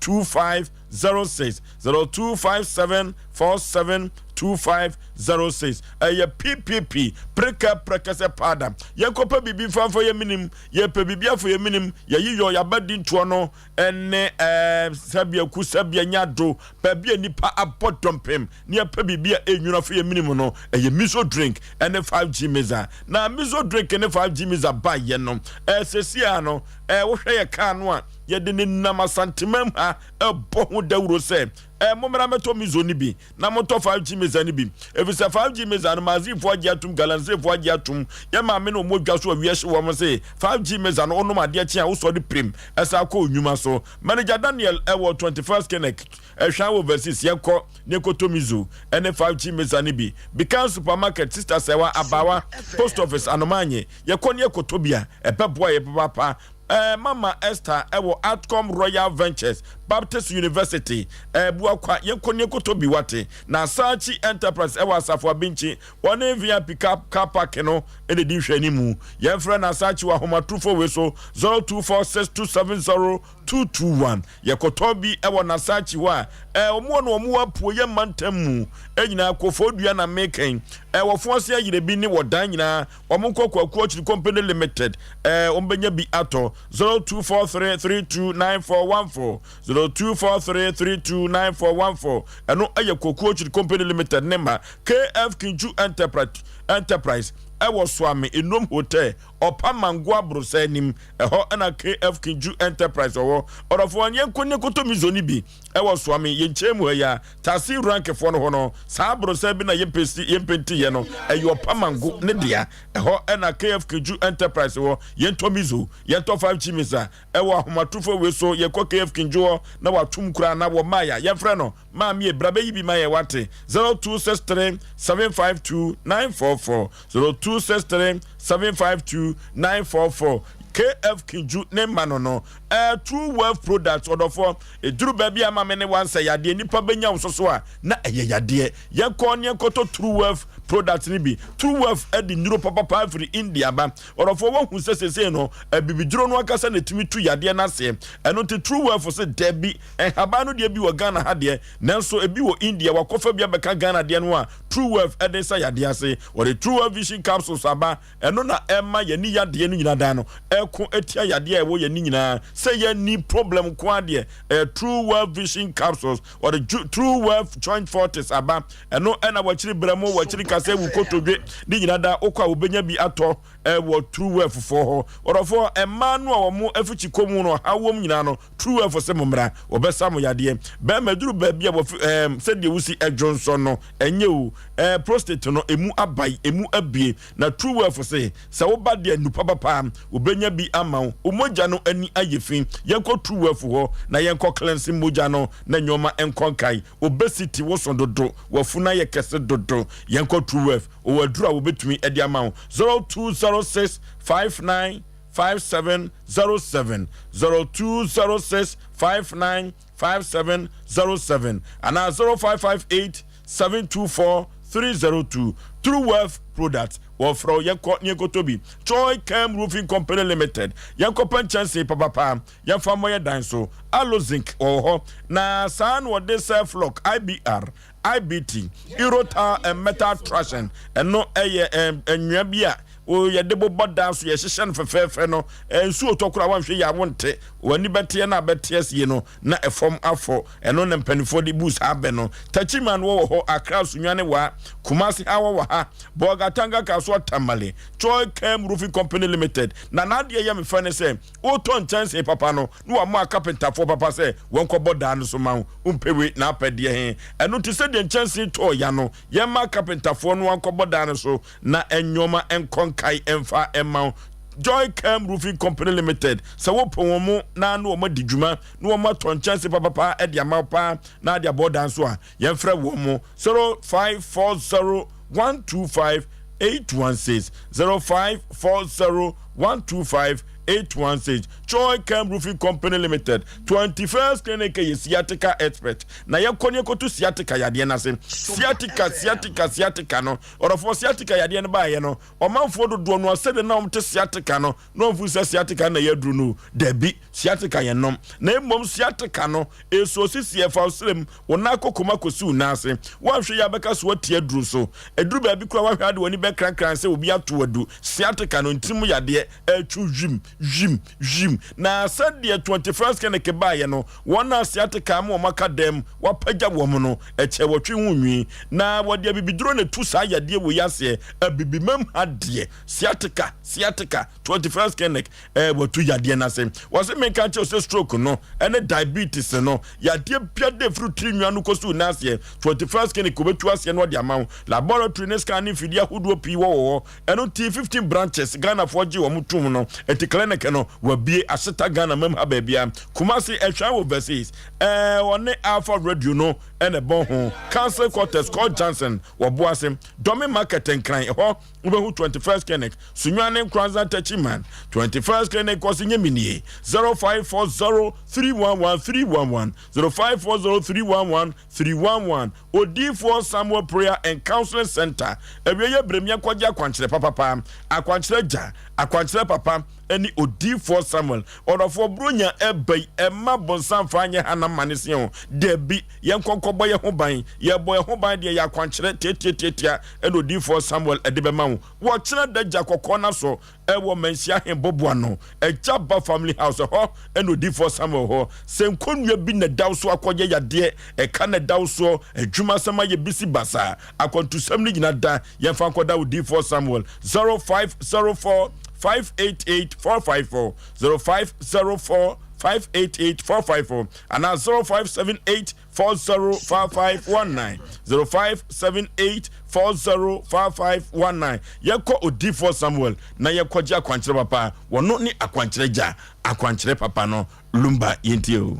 2506 0257 47 2506. Ɛyɛ PPP, Prekɛ Prɛkɛsɛ Paada. Yɛnkɔpɛ biribi mfa mfa yɛn menim, yɛpɛ biribi afa yɛn menim, yɛyi yɔ yɛaba di ntoɔ no ne ɛɛ sɛbea ku sɛbea nya do, baabi a nipa abɔ dɔmpem ne yɛpɛ biribi a ɛnwunu afa yɛn menim no, ɛyɛ miso drink ɛne 5G mixer. Na miso drink ne 5G mixer ba yɛ no, ɛɛ sɛsi a no, ɛɛ wohwɛ yɛ kaa no a, yɛde ne nam Asantemam ha ɛbɔ ho dawuro sɛ, ɛɛ mommra mɛtɔ miso no bi. Na motɔ 5G mixer no bi, efisɛ 5G mixer no Mazifoɔ agye atum, Galamseyfoɔ agye atum, yɛn maame ne wɔn dwa so awia hye wɔn se 5G mixer no wonom adeɛ kye a wosɔre pirim ɛsan kɔ nnwuma so. Manager Daniel ɛwɔ 21st Clinic ɛhwan wɔ Overseas yɛnkɔ ne yɛnkɔtɔ miso ɛne 5G mixer no bi. Bikan Supermarket, Sister Sɛwa, Abaawa, Post Office, Anomaanye yɛkɔ ne yɛkɔtɔ bi a ɛbɛboa yɛ papaapa. Eh, Mama Esther ɛwɔ Atcom Royal Ventures, Baptist University, eh, Buakwa, yɛnkɔ ne yɛnkɔtɔ bi wate. Na Asaakyi Enterprise ɛwɔ Asafo Abinkyi, wɔne VIP car, car park no ɛna ɛdi nhwɛanimu. Yɛmfrɛ no Asaakyi wɔ ahomatorofo wei so, 0246270221. Yɛkɔtɔ bi ɛwɔ Nasaakyi hɔ a, eh, wɔn wɔ no wɔn wɔ apuoyɛ mantam mu nyinaa, Kofoɔ na mekɛn, eh, wɔfo ase ayerɛ bi ne wɔdan nyinaa. Wɔn nkɔ Kwaku Ɔkyiri Company Limited ɛɛ wɔn bɛnya bi atɔ 0243329414 0243329414 ɛno ɛyɛ Kwaku Ɔkyiri Company Limited ne ma KF Kinchu Enterprise Enterprise ɛwɔ Soame Enom Hotel Ɔpa Mango Aborosa anim ɛhɔ ɛna KF Kinchu Enterprise ɔwɔ ɔdɔfoɔ yɛnkɔ ne kɔtɔ mizo no bi ɛwɔ Soame yɛn nkyɛn mu ha yi a Tase rank foɔ no hɔ no, saa aborosan bi na yɛmpɛ yɛmpenti yɛ no, ɛyɛ ɔpamango ne dea. Ɛhɔ ɛna KF Kinju Enterprise wɔ. Yɛntɔ miso, yɛntɔ 5G misa ɛwɔ ahomatrofo wei so. Yɛkɔ KF Kinju hɔ na watom koraa na wɔ mae a yɛmfrɛ no, Maame bra bɛyi bi ma yɛn wate. 0263 752 944, 0263 752 944. KF Kinju ne mma no no. Ɛɛ True Wealth Products ɔdɔfoɔ. Ɛduru baabi a ma me ne wansɛ yadeɛ, nnipa bɛnya wo so so a, na ɛyɛ yadeɛ. Yɛnkɔ ne yɛnkɔtɔ True Wealth. products no bi. True Wealth de nnuro papapa firi India ba. Ɔdɔfoɔ woahu sɛ seesei no abibiduro no ankasa na ɛtumi tu yadeɛ no aseɛ. Ɛno nti True Wealth se dabi, nhaban no deɛ bi wɔ Ghana ha deɛ, nanso ebi wɔ India, wakɔfa bi abɛka Ghana deɛ no a True Wealth de sa yadeɛ ase. Wɔde True Wealth Vision Capsules aba, ɛno na ɛma yɛn ani yadeɛ no nyinaa dan no ɛko tia yadeɛ a ɛwɔ yɛn ani nyinaa. Sɛ yɛn ani problem nko ara deɛ, ɛyɛ True Wealth Vision Capsules. Wɔde True Wealth Joint Fortis aba, ɛno ɛna wɔakyiri berɛmo, wɔakyiri kasa, ewu kotodwe ne nyinaa da wokɔ a wobɛnya bi atɔ ɛwɔ True Wealth foɔ hɔ. Ɔdɔfoɔ, mmaa no a wɔn afikyi kɔ mu no ɔhaw wɔm nyinaa no, True Wealth sɛ mo mmra, wɔbɛsa mo yadeɛ. Bɛrima duru baabi a wɔfi ɛɛm sɛdeɛ wosi ɛdwonsɔ no ɛnyɛ o, ɛɛ prostate no emu abae, emu abue. Na True Wealth se sɛ woba deɛ nu papapa wɔbɛnya bi ama wo. Wo mogya no ani ayɛ fi, yɛnkɔ True Wealth hɔ na yɛnkɔ cleanse mogya no na nneɛma nkɔ nkae. Obesity wo so dodo, w'afunu ayɛ kɛse dodo, yɛnkɔ True Wealth. Ɔwɔ aduru a wɔbɛtumi de ama wo. 0206 59 5707, 0206 59 5707 anaa 0558 724 302. True Wealth Products, wɔfrɛ wo yɛnkɔ ne yɛnkɔtɔ bi. Choi Kem Roofing Company Limited, yɛnkɔpɛ nkyɛnsee papapa yɛmfa mmɔ yɛ dan so. Aloe Zinc wɔwɔ hɔ, na saa na wɔde Selflock, IBR, IBT, Eurotar and Metal Trashing, ɛno yɛ nnua bi a yɛde bobɔ dan so, yɛhyehyɛ no fɛfɛɛfɛ no, nsuo tɔ koraa wanhwɛ yie a wonte, w'ani bɛteɛ na abɛte asie no na ɛfam afɔ, ɛno na mpanimfoɔ de bu saa abɛ no. Takyiman wɔ hɔ, Accra, Sunyani waa, Kumasi ha wɔ ha, Bolgatanga Kasoa Tamale, Choi Kem Roofing Company Limited, na n'adeɛ yɛ me fɛ ne sɛ, Wotɔ nkyɛnsee papa no na wɔamoa kapentafoɔ papa sɛ wɔnkɔbɔ daa no so ma wo. Wompɛ wei na apɛ deɛ he? Ɛno nti sɛdeɛ nkyɛnsee tɔɔ ya no, yɛmma kapentafoɔ no ankɔbɔ daa no so na nnoɔma nkɔ nkae mfa mma wo. Joy Cam Roofing Company Limited, sɛ wopɛ wɔn mo na ne wɔn adi dwuma na wɔn atɔ nkyɛnsee papapa de ama wo paa na ade abɔ dan so a, yɛmfrɛ wɔn mo 0540 125 816, 0540 125 816. Choi Cam Roofing Company Limited, 21st Clinic yɛ sciatica expert na yɛkɔ ne yɛkɔto sciatica yadeɛ no ase. Sciatica, sciatica, sciatica no, ɔdɔfoɔ, sciatica yadeɛ no baeɛ no, ɔmanfoɔ dodoɔ no asɛdeɛ na wɔte sciatica no na wɔmfiri sɛ sciatica no na ɛyɛ aduro no. Dabi, sciatica yɛ nom, na mmom sciatica no ɛsuo sisi ɛfa wo serem, wo nan kɔkɔm akɔsi wo nan ase. Woanhwɛ yie a bɛka sɛ woati aduro so. Ɛduru baabi koraa woahwɛ a de w'ani bɛkrankran sɛ obi ato wo adu. Sciatica no, ntini mu yadeɛ, ɛretwe wim, wim, wim. Na sɛdeɛ 21st Clinic baeɛ no, wɔn a sciatica ama wɔn aka dɛm, wɔapagya wɔn no, ɛkyɛ wɔtwe ho nwi. Na wɔde abibiduro na ɛtu saa yadeɛ wei aseɛ. Abibimam ha deɛ, sciatica, sciatica, 21st Clinic, eh, wɔatu yadeɛ no ase. Wɔse menka nkyerɛ wo sɛ stroke no ne diabetes no, yadeɛ bia de firi tiri nwa no kɔsi wo nan aseɛ, 21st Clinic wɔbɛtu aseɛ na wɔde ama wo. Laboratory ne scan ne mfidie ahodoɔ pii wɔ wɔ hɔ. Ɛno nti 15 branches Ghanafoɔ gye wɔn tom no, nti clinic no wɔabue ahyeta Ghana mam ha baabia. Kumasi, Ɛhwan wɔ Versailles, eh, wɔne Alpha Radio no na ɛbɔ ho. Council Quarters, Court Junction wɔ Boase, Dɔme Market Nkran, ɛhɔ wobɛhu 21st Clinic, Sunyani Nkoranza Techiman, 21st Clinic kɔse nye me nie, 0540 311 311, 0540 311 311, Odiyifoɔ Samuel Prayer and Counseling Center, Awieɛ berɛ mu yɛnkɔgye akwankyerɛ papapa, akwankyerɛ agya, akwankyerɛ papa ne Odiyifoɔ Samuel. Ɔdɔfoɔ, Buronya ɛba yi, ɛmma bonsam mfa nyɛ hanam ma ne se o, dabi, yɛnkɔ nkɔbɔ yɛn ho ban, yɛbɔ yɛn ho ban deɛ yɛ akwankyerɛ tiatiatiatia ɛna Odiyifoɔ Samuel ɛde bɛma wo. Wɔkyena da gya kɔkɔɔ no asɔ ɛwɔ Manhyia Ahemboboano, Agya Ba Family House, ɛhɔ ɛna Odiyifoɔ Samuel hɔ. Sɛ nkonnua bi na ɛda wo so akɔyɛ yadeɛ, ɛka na ɛda wo soɔ, adwuma asɛm ayɛ bisi basaa, akwantusɛm no nyina da, yɛmfa nkɔda Odiyifoɔ Samuel, 0504 588 454, 0504 588 454 anaa 0578 405519, 0578 405519. Yɛkɔ Odiyifoɔ Samuel na yɛkɔgye akwankyerɛ papa. Wɔno ne akwankyerɛ gya, akwankyerɛ papa no. Lumba, yɛntie o.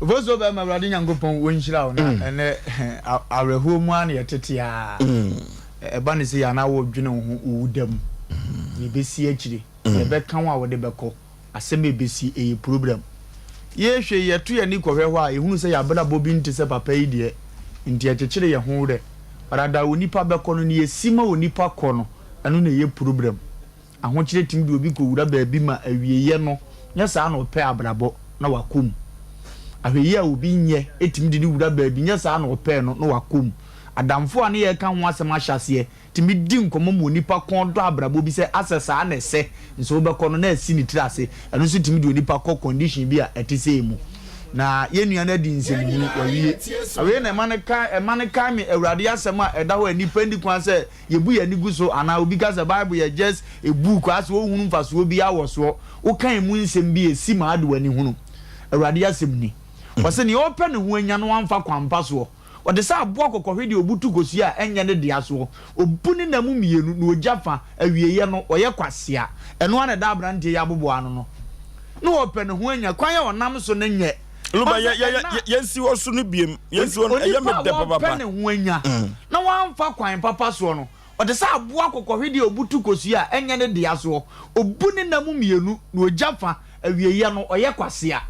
Ofosuo bɛrima Awurade Nyankopɔn wɔnhyira wo na ɛnɛ awerɛhoɔ mu ara na yɛtete a ɛba ne sei a na wodwene wo ho wo da mu deɛ ɛbɛsi akyire deɛ ɛbɛka wo a wode bɛkɔ Asɛm a ɛbɛsi, ɛyɛ program. Yɛhwɛ yi, yɛto yɛn ani kɔhwɛ hɔ a, yɛhunu sɛ yɛn abrabɔ bi nte sɛ papa yi deɛ, nti ɛkyekyere yɛn ho werɛ. But ada onipa bɛkɔ no, nea esi ma onipa kɔ no, ɛno na ɛyɛ problem. Ahokyerɛ tumi de obi kɔwura baabi ma awieeɛ no, nyɛ saa na ɔpɛ abrabɔ na wakɔ mu. Ahwɛyie a obi nyɛ tumi de no wura baabi, nyɛ saa na ɔpɛɛ no na wakɔ mu. Adamfo a ne yɛreka ho asɛm ahyɛaseɛ tumi di nkɔmmɔ ma onipa kɔn dɔ abrabɔ bi sɛ asɛ saa na ɛsɛ, nso wobɛkɔ no na asi ne tiri ase. Ɛno nso tumi de onipa kɔ condition bi a ɛte sei mu. Na yɛn nua no adi nsɛmhunu, wawie. Wei na ɛma no kae, ɛma no kae me Awurade asɛm a ɛda hɔ a nnipa nni kwan sɛ Yɛbu yɛn ani gu so anaa obi ka sɛ Bible yɛ just a book a sɛ wonhunu mfasoɔ biara wɔ soɔ. Woka emu nsɛm bi a ɛsi ma ade w'ani hunu. Awurade asɛm ni. Ɔse nea ɔpɛ ne ho anya no wamfa kwan pa soɔ. Ɔte sɛ aboa kɔkɔhwe deɛ ɔbutu kosua a ɛnyɛ ne dea soɔ. Ɔbu ne nna mu mmienu na ɔgya fa, awieɛ no ɔyɛ kwasea. Ɛno ara na ɛda aberanteɛ yi aboboa ano no. Na ɔpɛ ne ho anya, kwan a ɔnam so no nyɛ. Luba, yɛ yɛ yɛ yɛnsi hɔ so no biem. Yɛnsi hɔ no, ɛyɛ me Onipa dɛ a ɔpɛ papaapa. ne ho anya na wamfa kwan papa soɔ no, ɔte sɛ aboa kɔkɔhwedeɛ a ɔbutu kosua a ɛnyɛ ne dea soɔ. Ɔbu ne nna mu mmienu na ɔgya fa, awieeɛ no, ɔyɛ kwasea.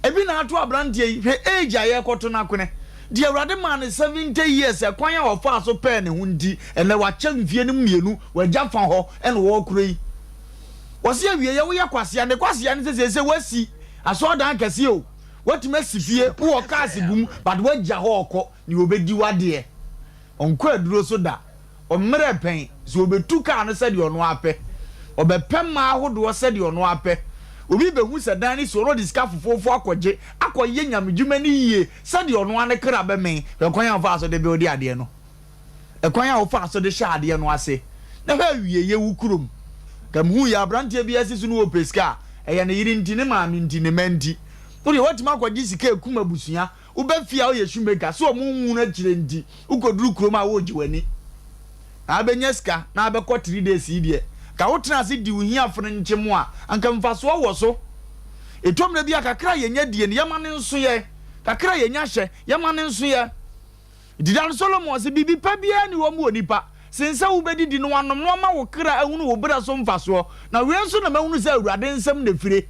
Ebi na ato aberanteɛ yi, hwɛ age a yɛrekɔto no akone. Deɛ Awurade maa no 70 years, ɛkwan a ɔfaa so pɛɛ ne ho nti, ɛnnɛ wakyɛ mfeɛ no mu mmienu, wagya fa hɔ na ɔrekoro yi. Wɔse awieeɛ woyɛ kwasea, ne kwasea ne sɛ seesei woasi Asɔrdan kɛseɛ o, watumi asi fie, wowɔ cars gu mu but wagya hɔ ɔkɔ, nea ɔbɛdi w'adeɛ. Ɔnkɔ aduro so da, ɔmmerɛ pɛn, sɛ ɔbɛtu car no sɛdeɛ ɔno ara pɛ, ɔbɛpɛ mmaa ahodoɔ sɛdeɛ ɔno ara pɛ. Obi bɛhu sɛ dan no si hɔ na ɔde sika fofoofo akɔgye akɔyɛ nyamedwuma no yie sɛdeɛ ɔno ara ne kra bɛmee. Hwɛ kwan a ɔfaa so de builde adeɛ no. Ɛkwan a wofaa so de hyɛɛ adeɛ no ase na hwɛ awieɛ wo kurom. Ka mehuu yɛ abranteɛ bi asi so no ɔpɛ sika a, ɛyɛ ne yere nti, ne maame nti, ne mma nti. Wodeɛ woatumi akɔgye sika akum abusua, woba fie a woyɛ shoemaker, sɛ ɔmo nhu no akyire nti, wokɔduru kurom a woregye w'ani. Na abɛnya sika na abɛkɔ 3 days yi deɛ, ka wotena ase di wo hiafo no nkyem a, anka mfasoɔ wɔ so. Ɛtɔ mmerɛ bi a kakra a yɛnya die no, yɛma no nso yɛ, kakra a yɛnya hyɛ, yɛma no nso yɛ. Enti da no Solomon se, Biribi pa biara nni hɔ ma onipa, sen sɛ wobedidi na wanom na wama wo kra ahunu wo brɛ so mfasoɔ. Na wei nso na mahunu sɛ Awurade nsam na efire.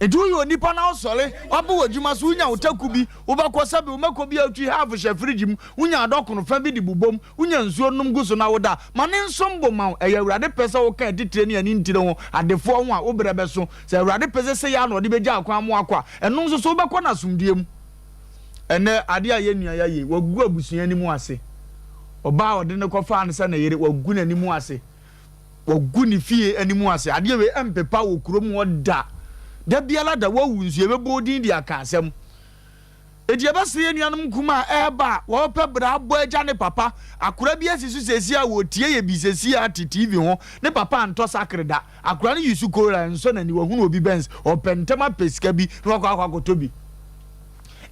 Enti woyɛ onipa na wosɔre, woaba w'adwuma so, wonya wo taku bi, wobɛkɔ sɛbe wo mako bi a wotwi half hyɛ fridge mu, wonya adɔkono fa bi de bobom, wonya nsuo nom gu so na woda. Ma ne nsom bo ma wo. Ɛyɛ Awurade pɛ sɛ woka atitire ne anintire ho, adefoɔ ho a, wo brɛ bɛso. Sɛ Awurade pɛ sɛ sei ara na ɔde bɛgya akwan ama woakɔ a, ɛno nso so wobɛkɔ no asomdwoeɛ mu. Ɛnnɛ, adeɛ a yɛn nua yi ayɛ yi, wagu abusua anim ase. Ɔbaa a ɔde no kɔfaa no sɛ ne yere, wagu n'anim ase. Wagu ne fie anim ase. Adeɛ wei ɛmpepa wɔ kurom hɔ da. Da biara da, wawu nso yɛbɛbɔ wo din de aka asɛm. Enti yɛbɛsrɛ yɛn nuanom nkumaa a ɛreba a wɔrepɛ bra abɔ agya ne papa. Akora bi asi so seesei a wɔretie yɛ bi seesei ara te TV ho. Ne papa antɔ sakre da. Akora no use Corolla, ɛnsɔ n'ani. Wahunu obi Benz, ɔpɛ ntɛm apɛ sika bi na wakɔ akɔ akɔtɔ bi.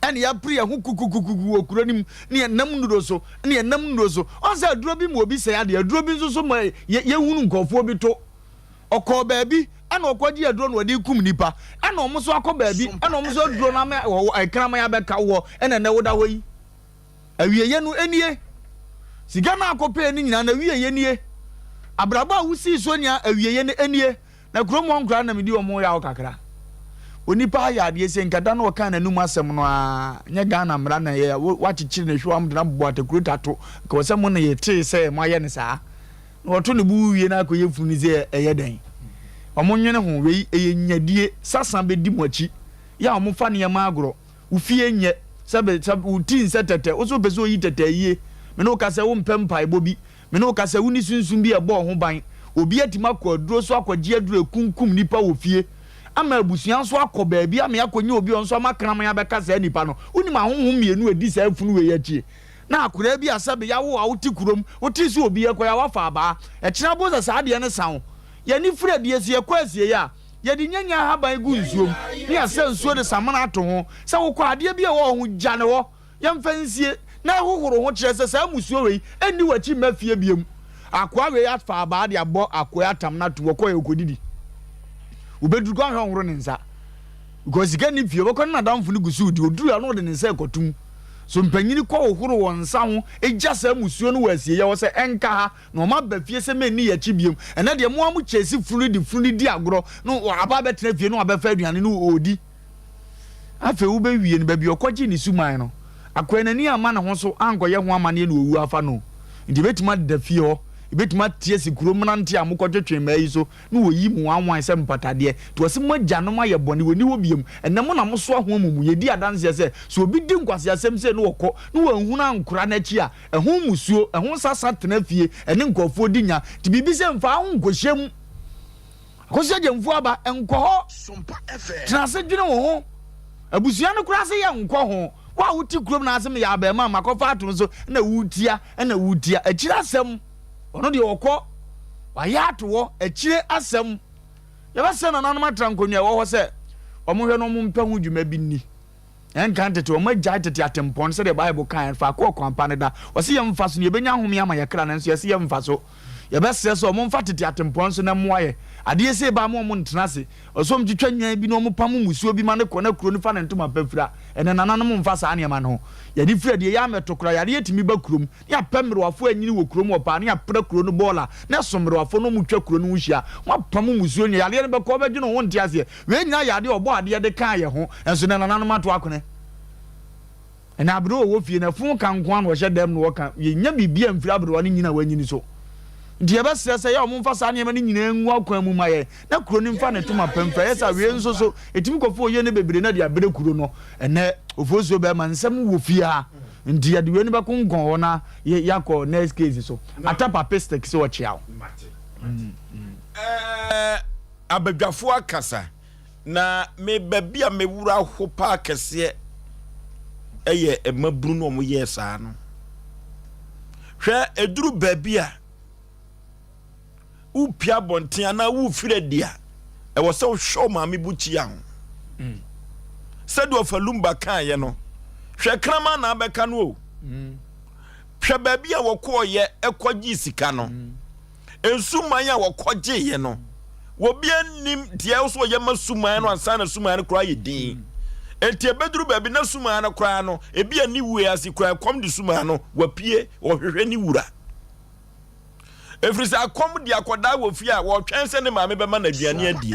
Ɛna yɛapere yɛn ho kukukukuku wɔ kuro no mu, ne yɛnam nnuro so, ne yɛnam nnuro so. Ɔn sɛ aduro bi ma obi sɛe adeɛ, aduro bi nso so ma yɛhunu nkurɔfoɔ bi to. Ɔkɔɔ baabi ɛna ɔkɔgye aduro na ɔde kum nipa, ɛna wɔn nso akɔ baabi ɛna wɔn nso aduro no ama nkraman abɛka woɔ, ɛna ɛnɛ woda hɔ yi. Awieeɛ no nie. Sika no a akɔpɛɛ no nyinaa n'awieeɛ nie. Abrabɔ a wosii soɔ nyinaa awieeɛ no nie. Na kurom hɔ nkoraa na medi wɔn yaw kakra. Onipa ayɛ adeɛ sei nka da no ɔkaa n'anum asɛm no aa nyɛ Ghana mmara na ɛyɛ a woakyekyere no hwewam de no abobɔ atakuro tato nka wɔ sɛ mo na yɛtee sɛ moayɛ no saa na wɔto ne bo wie na akɔyɛ funu sɛ ɛyɛ dɛn. Wɔn nwene ho wei ɛyɛ nyadie sasa bɛdi mo akyi yɛ a wɔn fa nneɛma agorɔ. Wo fie nyɛ sɛ be sɛ wo ti nsɛ tɛtɛ, wo nso wopɛ sɛ oyi tɛtɛ yie. Me ne wo ka sɛ wompɛ mpaebɔ bi. Me ne wo ka sɛ wonni sunsum bi a ɛbɔ wo ho ban. Obi atumi akɔ aduro so akɔgye aduro a ɛkunkum nnipa wɔ fie ama abusua nso akɔ baabi ama akɔnya obi a ɔno nso ama kraman abɛka saa nipa no. Wonim ahonhom mmienu a ɛdi saa funu wei akyi? Na akoraa bi a sɛbe yɛawo a wote kurom, wote sɛ obi rekɔ a woafa abaa. Ɛkyena bo sɛ saa adeɛ no sa wo. Yɛn ani firi adie sɛ yɛkɔ asieeɛ a, Yɛde nyanya ahaban gu nsuo mu, na yɛasa nsuo de samena ato ho. Sɛ wokɔ a, adeɛ bi a ɛwɔ hɔ ho, gya no hɔ. Yɛmfa nsie, na ɛhohoro ho kyerɛ sɛ saa mmusuo wei nni w'akyi mma fie bio. Akoa wei afa abaa de abɔ akoa yi atam no atom, ɔkɔeɛ ɔkɔdidi. Wobɛduru kɔ ahwɛ ɔnhoro ne nsa. Because sika nni fie, ɔbɛkɔ ne n'adamfo no gu so redi, ɔduru a na ɔde ne nsa rekɔtom. So mpanyini kɔ hohoro wɔn nsa ho gya saa mmusuo no wɔ asieeɛ hɔ sɛ ɛnka ha Na wɔn aba fie sɛ menni yɛn akyi biom. Ɛnnɛ deɛ mo ara mo kyɛɛsi funu no de funu no di agorɔ na aba abɛtena fie na wabɛfa aduane no ɔredi. Afei wobɛwie no baabi ɔkɔgyee ne suman no. Akoa n'ani amma ne ho so ankɔyɛ ho amanneɛ na owu afa no. Nti ebetumi adeda fie hɔ, ebetumi ate asi kurom mmerante a mokɔtwetwe mmaa yi so na wɔyi mo wanwan sɛ mpatadeɛ. Nti wɔse mo agyanom ayɛ bɔne, wɔnni hɔ biom. Ɛnnɛ mo na mosoa ho amumuyɛ. Di adanseɛ sɛ, sɛ obi di nkwaseasɛm sei na ɔkɔ na wanhunu ankora n'akyi a, ɛho mmusuo, ɛho sasa tena fie, ɛne nkurɔfoɔ di nya. Nti biribi sɛ mfaa ho nkɔhyɛ mu. Akosua Gyamfuo aba, nkɔ hɔ. Tena ase dwene wo ho. Abusua no koraa se yɛ nkɔ ho. Wo a wote kurom na ase meyɛ abɛɛmaa makɔfa atom so na wotia na wotia. Akyire asɛm. Ɔno deɛ ɔkɔ. Wayɛ ato hɔ. Akyire asɛm. Yɛbɛsrɛ nananom atra nkonnwa ɛwɔ hɔ sɛ wɔn hwɛ na wɔn mpɛ ho dwuma bi nni. Ɛnka tete, wɔagyae tete atempɔn sɛdeɛ Bible kaeɛ no, faako ɔkwan pa no da. Ɔse yɛmfa so na yɛbɛnya ahome ama yɛn kra, nanso yɛse yɛmfa so. Yɛbɛsrɛ sɛ wɔmfa tete atempɔn so na ɛmmoa yɛn. Adeɛ sei ba a ma wɔn ntena ase. Ɔsɛ wɔn twitwa nnwan bi na wɔn pam mmusuo bi ma no kɔ na kuro no fa ne ntoma pa fira. Ɛnɛ nananom mfa saa nneɛma no ho. Yɛde firi adie, yɛ ammɛto koraa, yareɛ tumi ba kurom na yɛapɛ mmerewafoɔ a anyini wɔ kurom hɔ paa na yɛapra kuro no bɔɔla na ɛso mmerewafoɔ na wɔtwa kuro no ho hyia. Wɔapam mmusuo nyɛ yareɛ no bɛkɔ wobɛdwene wo ho nte aseɛ. Wei nyinaa yɛ adeɛ a ɔbɔɔ adeɛ de kaa yɛn ho, nso na nananom ato akone. Ɛnna aberewa a ɔwɔ fie no, ɛfon ka nko ara na ɔhyɛ dɛm na ɔka. Yɛnnya biribiara mfiri aberewa no nyini a wanyini so. Nti yɛbɛsrɛ sɛ yɛ a wɔmfa saa nneɛma no nyinaa ngu akwan mu ma yɛn, na kuro no mfa ne toma pa mfira. Ɛyɛ saa wei nso so, ɛtumi kɔfa oyie no bebree na de abrɛ kuro no. Ɛnnɛ, Ofosuo bɛrima, nsɛm wɔ fie ha. Nti yɛde wei no bɛkonkɔn hɔ na yɛakɔ next case so. Atapapistic sɛ ɔkyea wo. Ɛɛ. Abadwafoɔ akasa, na me baabi a me wura ho paa kɛseɛ yɛ mmabunu no wɔn yɛɛ saa no. Hwɛ, ɛduru baabi a wopia abɔnten anaa wofiri adi a, ɛwɔ sɛ wohwɛ wo maame bukyia ho. Mm. Sɛdeɛ ɔfa lumba kaeɛ no, hwɛ kraman na abɛka no o. Mm. Hwɛ baabi a wɔkɔɔyɛ ɛkɔgye sika no. Mm. Nsuman a wɔkɔgyeeɛ no, obiara nnim deɛ ɛwɔ sɛ ɔyɛ ma suman no ansa na suman no koraa yɛ din. Enti ɛbɛduru baabi na suman no koraa no, ebi a ne wue ase koraa ɛkɔm de suman no, wapue, ɔhwehwɛ ne wura. Ɛfiri sɛ akɔm de akɔdaa wɔ fie a wɔtwɛn sɛ ne maame bɛma no aduane adie.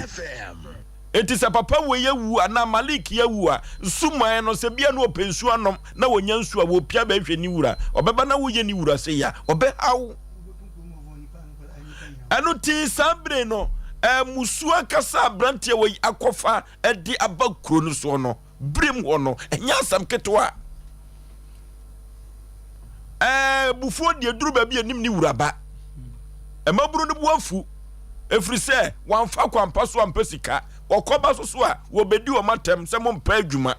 Enti sɛ papa wei awu anaa Malik awu a, suman no sɛ bia na ɔpɛ nsuo anom na wɔnya nsuo a wɔpia bɛhwɛ ne wura. Ɔbɛba na woyɛ ne wura sei a, ɔbɛhaw. Ɛno nti saa bere no, mmusuo ankasa a aberanteɛ wɔ yi akɔfa de aba kuro no soɔ no, birim hɔ no, ɛnyɛ asɛm ketewa. Bufuo deɛ duru baabi anim ne wura ba. Mmabunu no bu afu, ɛfiri sɛ wɔamfa kwampa so ampɛ sika. Wɔkɔba so so a, wɔbɛdi wɔn atɛm sɛ mompɛ adwuma.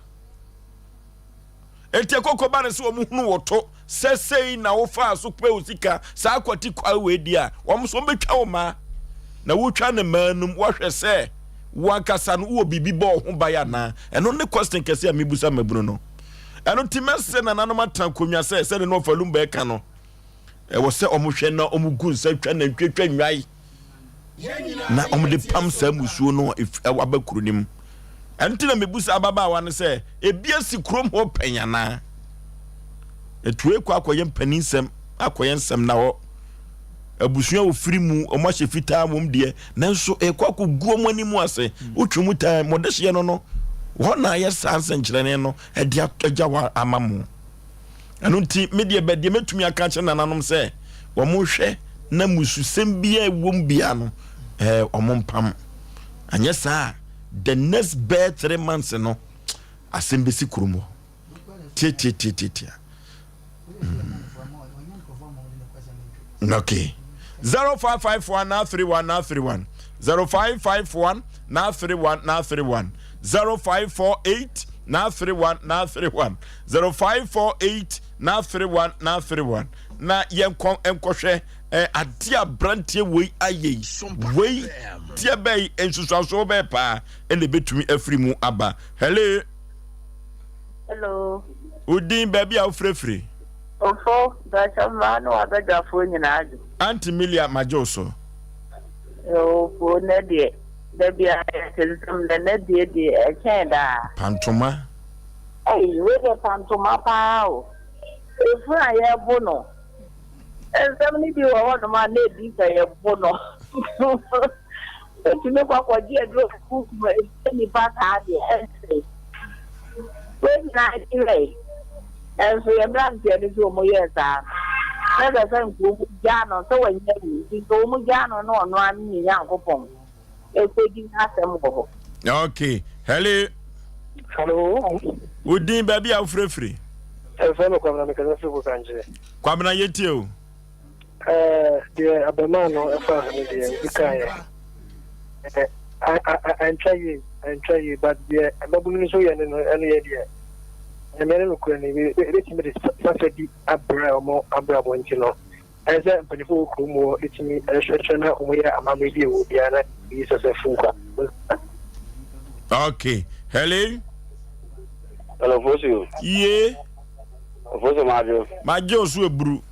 Enti ɛkɔkɔ ba no sɛ wɔn hunu wo to sɛ sei na wofaa so pɛ wo sika saa kwati kwae wei di a, wɔn nso wɔbɛtwa wo mmaa. Na wotwa ne mmaa num wɔhwɛ sɛ wo ankasa no wowɔ biribi bɔ wo ho ban anaa. Ɛno ne question kɛse a mebusa mmabunu no. Ɛno nti mɛsrɛ nananom atena nkonnwa sɛ sɛdeɛ na Ɔfa Lumba ɛka no, ɛwɔ sɛ wɔhwɛ na wɔgu nsa twa nantwie twa nnwae. na wɔde pam saa mmusuo no a aba kuro no mu. Ɛno nti na mebusa ababaawa no sɛ, ebi asi kurom hɔ pɛn anaa? Atue kɔ akɔyɛ mpaninsɛm, akɔyɛ nsɛm na hɔ. Abusua a wɔfiri mu, wɔn ahyɛ fitaa wɔm deɛ, nanso ɛkɔ akɔgu wɔn anim ase. Wotwe mu tan, mo dehyeɛ no no, hɔ na ayɛ saa nsɛnkyerɛnne no de agya hɔ ama mo. Ɛno nti, me deɛ bɛ deɛ mɛtumi aka akyerɛ nananom sɛ wɔn nhwɛ na mmususɛm biara ɛwɔ mu biara no ɛɛ wɔn mpam. Anyɛ saa a, the next bɛɛ 3 months no asɛm bɛsi kurom hɔ. Tiatiatiatia. Okay. 0551 931 931 0551 931 931 0548 931 931 0548 931 931 na yɛnkɔ nkɔhwɛ eh, adeɛ aberanteɛ wei ayɛ yi wei teɛ bɛyi nsusuansoɔ bɛɛ paa ɛna ɛbɛtumi afiri mu aba. Hello. Hello. Wodin baabi a wofirefiri? Ofo, bɛsɛ mmaa ne wabadwafoɔ nyinaa adwo. Auntie Milia magye wo so. Ofo, nɛ deɛ, da biara yɛte nsɛm nɛ nɛ deɛ deɛ ɛkyɛn daa. Pantoma. Ei, wei deɛ pantoma paa o. Efunu a yɛbo no. Nsɛm no bi wɔ hɔnom a na edi sɛ yɛbo no. Wotumi kɔ akɔgye aduro kunkum efie nipa saa deɛ ɛnsɛ. Wei nyinaa kyerɛ. Nanso yɛn mmeranteɛ no nso wɔyɛɛ saa no, na ɛsɛ sɛ nka wɔgyaa no sɛ wanya awu nti nka wɔgyaa no na ɔno ara ne ne Nyankopɔn kɔdi n'asɛm wɔ hɔ. Ok, hello. Hello. Wo din baabi a wofirefiri? Ɛfɛ no Kwabena mekasa firi Bokankyere. Kwabena yɛtie o. Ɛɛ deɛ abɛmaa no ɛfa so no deɛ obi kaeɛ. Ɛntwa yie ɛntwa yie but deɛ mmabunu no nso yɛ no no ɛno yɛ deɛ Nyame ne nokorɛ no ɛbɛtumi de sasa bi abrɛ wɔn abrabɔ nti no ɛyɛ sɛ mpanimfoɔ wɔ kurom hɔ ɛtumi ɛhwɛhwɛ na wɔn yɛ amammerɛ bi ɛwɔ biara na yi sasa firi nkwa. Okay, hello. Hello, Fosu. Ye. Fosu Majo. Majo so eburu.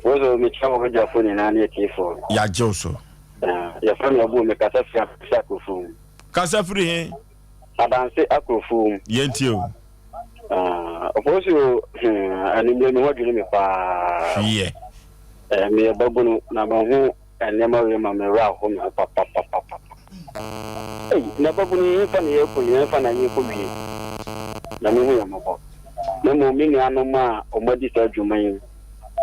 Fosu mekyia wɔ badwafo nyinaa ne atiefoɔ. Yagye wo so. Yɛfrɛ me Abu, mekasa firi Adanse Akurofo mu. Kasa firi he? Adanse Akurofo mu. Yɛntie o. Ɔfɔsu, hmm, anwummerɛ me ho adwiri me paa. Hwiɛ. Eh, meyɛ babunu na mahu nneɛma wei ma me werɛ aho me ho papapapapa. Ei, na babunu yi hefa na yɛrekɔ yi, hefa na yɛrekɔ wie? Nyame hu yɛn mmɔbɔ. Na mmom me nuanom a wɔadi saa dwuma yi,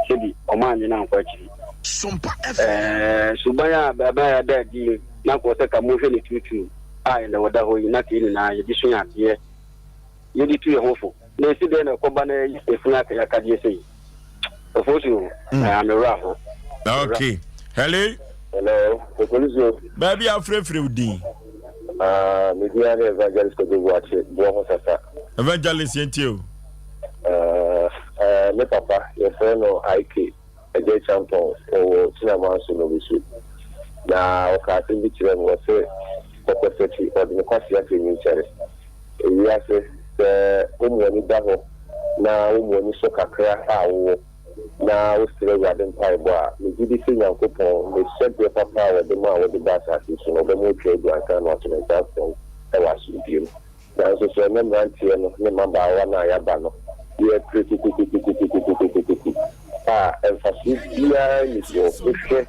sɛbi wɔannwene ankɔ akyiri. Ɛɛ, suban a baaban a ɛda adi yi, na anka ɔsɛ ka mohwɛ ne tuutuu a ɛnnɛ ɔda hɔ yi, na ka yɛn nyinaa yɛde sua adeɛ, yɛde tu yɛn ho fo. Na ɛsi dɛn na ɛkɔba na yɛyɛ efunu akayakadeɛ sei? Ofosu, ɛɛ, me werɛ aho. Okay. Hello. Hello, Ofosu. Baabi a wofrɛfrɛ wo din? Ah, me din ne Evangelist Kojo Boakye, boɔ ho sasa. Evangelist yɛntie o. Ah, eh, me papa, yɛfrɛ no IK. Agya Acheampong, ɔwɔ Kyinamanso Nobesu. Na ɔkaa asɛm bi kyerɛɛ me, ɔse, Kɔkɔsakyi, ɔde ne kwasea firi nyinkyɛre. Ewiase, sɛ womu w'ani da hɔ na womu w'ani sɔ kakra a wowɔ na wosrɛ Awurade mpaebɔ a, megye di sɛ Nyankopɔn, ne hyɛberɛ papa a ɔde maa wode baa asase yi so no, ɔbɛma woatwa agu ansa na wato ne nsa afrɛ wo wɔ asomdwoeɛ mu. Nanso sɛ ɛnnɛ mmeranteɛ no ne mmabaawa no a yɛaba no, yɛrepere kukukukukukukukukukuku a, mfasoɔ biara nni soɔ. Wohwɛ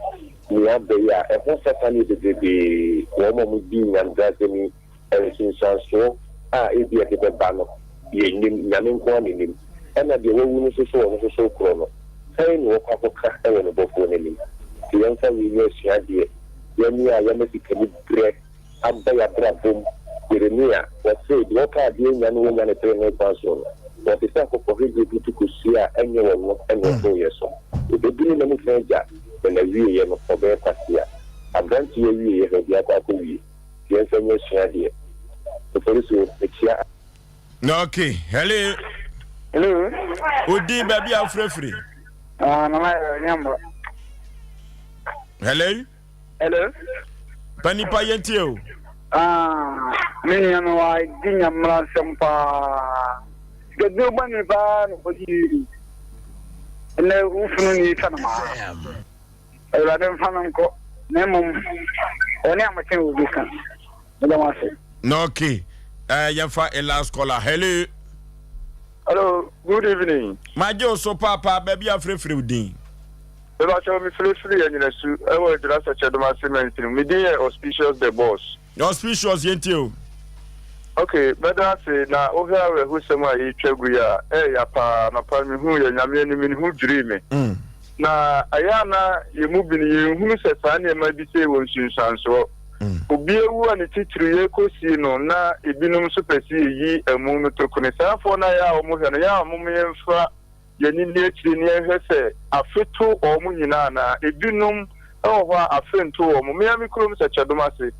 nea aba yi a, ɛho sasa no yɛ bebrebee. Wɔn a wɔdi nyamebrasɛm yi, nsunsuansoɔ a ebia ɛde bɛba no, yɛnnim. Nyame nko ara na ɛnim. Ɛna deɛ wawu no nso so, ɔno nso so korɔ no, sɛn na ɔkɔ akɔka wɔ ne bɔfoɔ no anim? Nti yɛmfa wei nyɛ asuadeɛ. Yɛn a yɛama sikaniberɛ aba y'abrabɔ mu. Yeremia, wɔse, deɛ ɔpɛ adeɛ nya no wɔnya no trenee kwan soɔ no, wɔte sɛ akokɔhwedeɛ bi to kosua a ɛnyɛ wɔn no na ɔtooeɛ so. Ɔbɛbu ne nna mu fã agya, na n'awieeɛ no, ɔbɛyɛ kwasea. Aberanteɛ yi awieeɛ hwɛ deɛ akɔ akɔwie. Nti yɛmfa nyɛ asuadeɛ. Oforisuo, mekyia. Ok, hello. Hello. Odin baabi a wofirafiri. Ah, nana yɛ nyamba. Hello. Hello. Panipa yɛn tie o. Ah, me nua no wa di nyamra nsɛm paa. Sikaduro bɔne paa na ɔdi yi. Ɛnɛ wofunu ne etwa no maa. Awurade mfa no nkɔ na mmom ɔne amokyɛn wɔ bi ka. Meda mo ase. Na okay. Uh, yɛmfa a last caller. Hello. Hello, good evening. Magye wo so paapaa baabi a frɛfrɛ wo din. Mebakyɛw me frɛ firi Anyinasu ɛwɔ Adwira Sɛkyɛdom ase mansini mu. Me din yɛ Auspicious the Boss. Auspicious yɛn tie o. Ok, mɛda ase na wohwɛ awerɛhosɛm a yɛretwa gu yi a, ɛɛya paa. Anɔpa no mehuu yɛ Nyame anim ne ho dwirii me. Na ɛyɛ a na yɛn mu bi no yɛnhunu sɛ saa nneɛma bi sei wɔ nsunsuansoɔ. Obi awu a ne titiriw yɛrekɔsie no na ebinom nso pɛ sɛ yɛyi amu no tokone. Saafoɔ no a ɛyɛ a wɔhwɛ no, ɛyɛ a wɔn yɛmfa yɛn ani nni akyire na yɛnhwɛ sɛ afe to wɔn nyinaa anaa. Ebinom wɔ hɔ a afe nto wɔn. Me ara me kurom Sɛkyɛdom ase,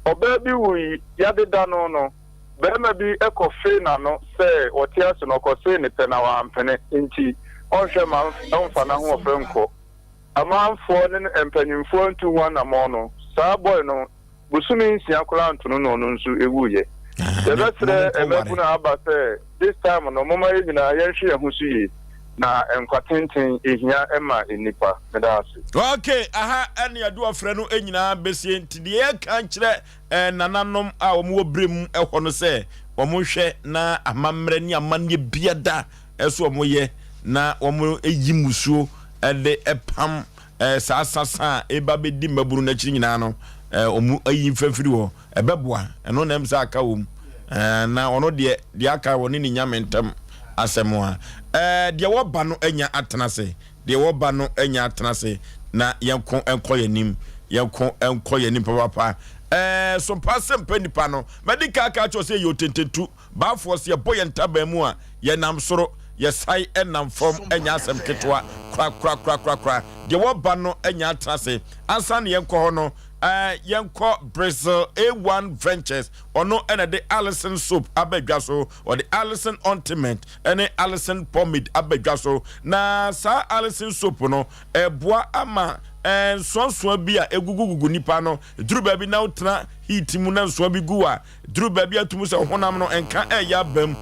ɔbaa bi wui, yɛadeda no no, barima bi kɔfee n'ano sɛ ɔte ase no, ɔkɔsee ne pɛ na wampene nti ɔnhwɛ mma ɔmfa n'ahoɔfɛ nkɔ. Amanfoɔ ne mpanyinfoɔ antu ho anamɔn no, saa boy no, Bosome nsia koraa ntono na ɔno nso wuiɛ. Yɛbɛsrɛ mmabunu a aba sɛ this time no momma yɛn nyinaa yɛnhwɛ yɛn ho so yie na nkwa tenten ɛhia ma nnipa. Meda ase. Ok, aha ɛne yɛde ɔfrɛ no nyinaa bɛsie nti deɛ yɛka nkyerɛ eh, nananom a wɔn wɔ berɛ mu ɛhɔ no sɛ wɔn nhwɛ na amammerɛ ne amanneɛ biada ɛso wɔn yɛ na wɔn yi mmusuo ɛde ɛpam eh, saa sasa a eba bɛdi mmabunu no akyiri nyinaa no eh, wɔn ayi mfɛmfiri hɔ ɛbɛboa ɛno na ɛm sɛ aka wɔm eh, na ɔno deɛ deɛ aka wɔ ne ne nyame ntam Asɛm a. Ɛɛ, deɛ wɔba no anya atena ase. Deɛ wɔba no anya atena ase na yɛnko nkɔ yɛn anim. Yɛnko nkɔ yɛn anim papaapa. Ɛɛ, sompa asɛmpa nipa no, madi kan aka akyerɛ wo sɛ yɛyɛ otententu. Baafoɔ, sɛ yɛbɔ yɛn ntaban mu a, yɛnam soro, yɛsae nam fam, ɛnyɛ asɛm ketewa korakorakorakorakora. Deɛ wɔba no anya atena ase. Ansa na yɛnkɔ hɔ no, ɛɛ, yɛnkɔ Brazil A1 Ventures. Ɔno na ɛde Alison soap aba dwa so. Ɔde Alison ointment ne Alison pomade aba dwa so. Na saa Alison soap no, ɛboa ama nsoansoa bi a egugugugu nipa no. Duru baabi na wotena heat mu na nsoa bi gu a, duru baabi a tumi sɛ honam no nka ɛyɛ aba mu.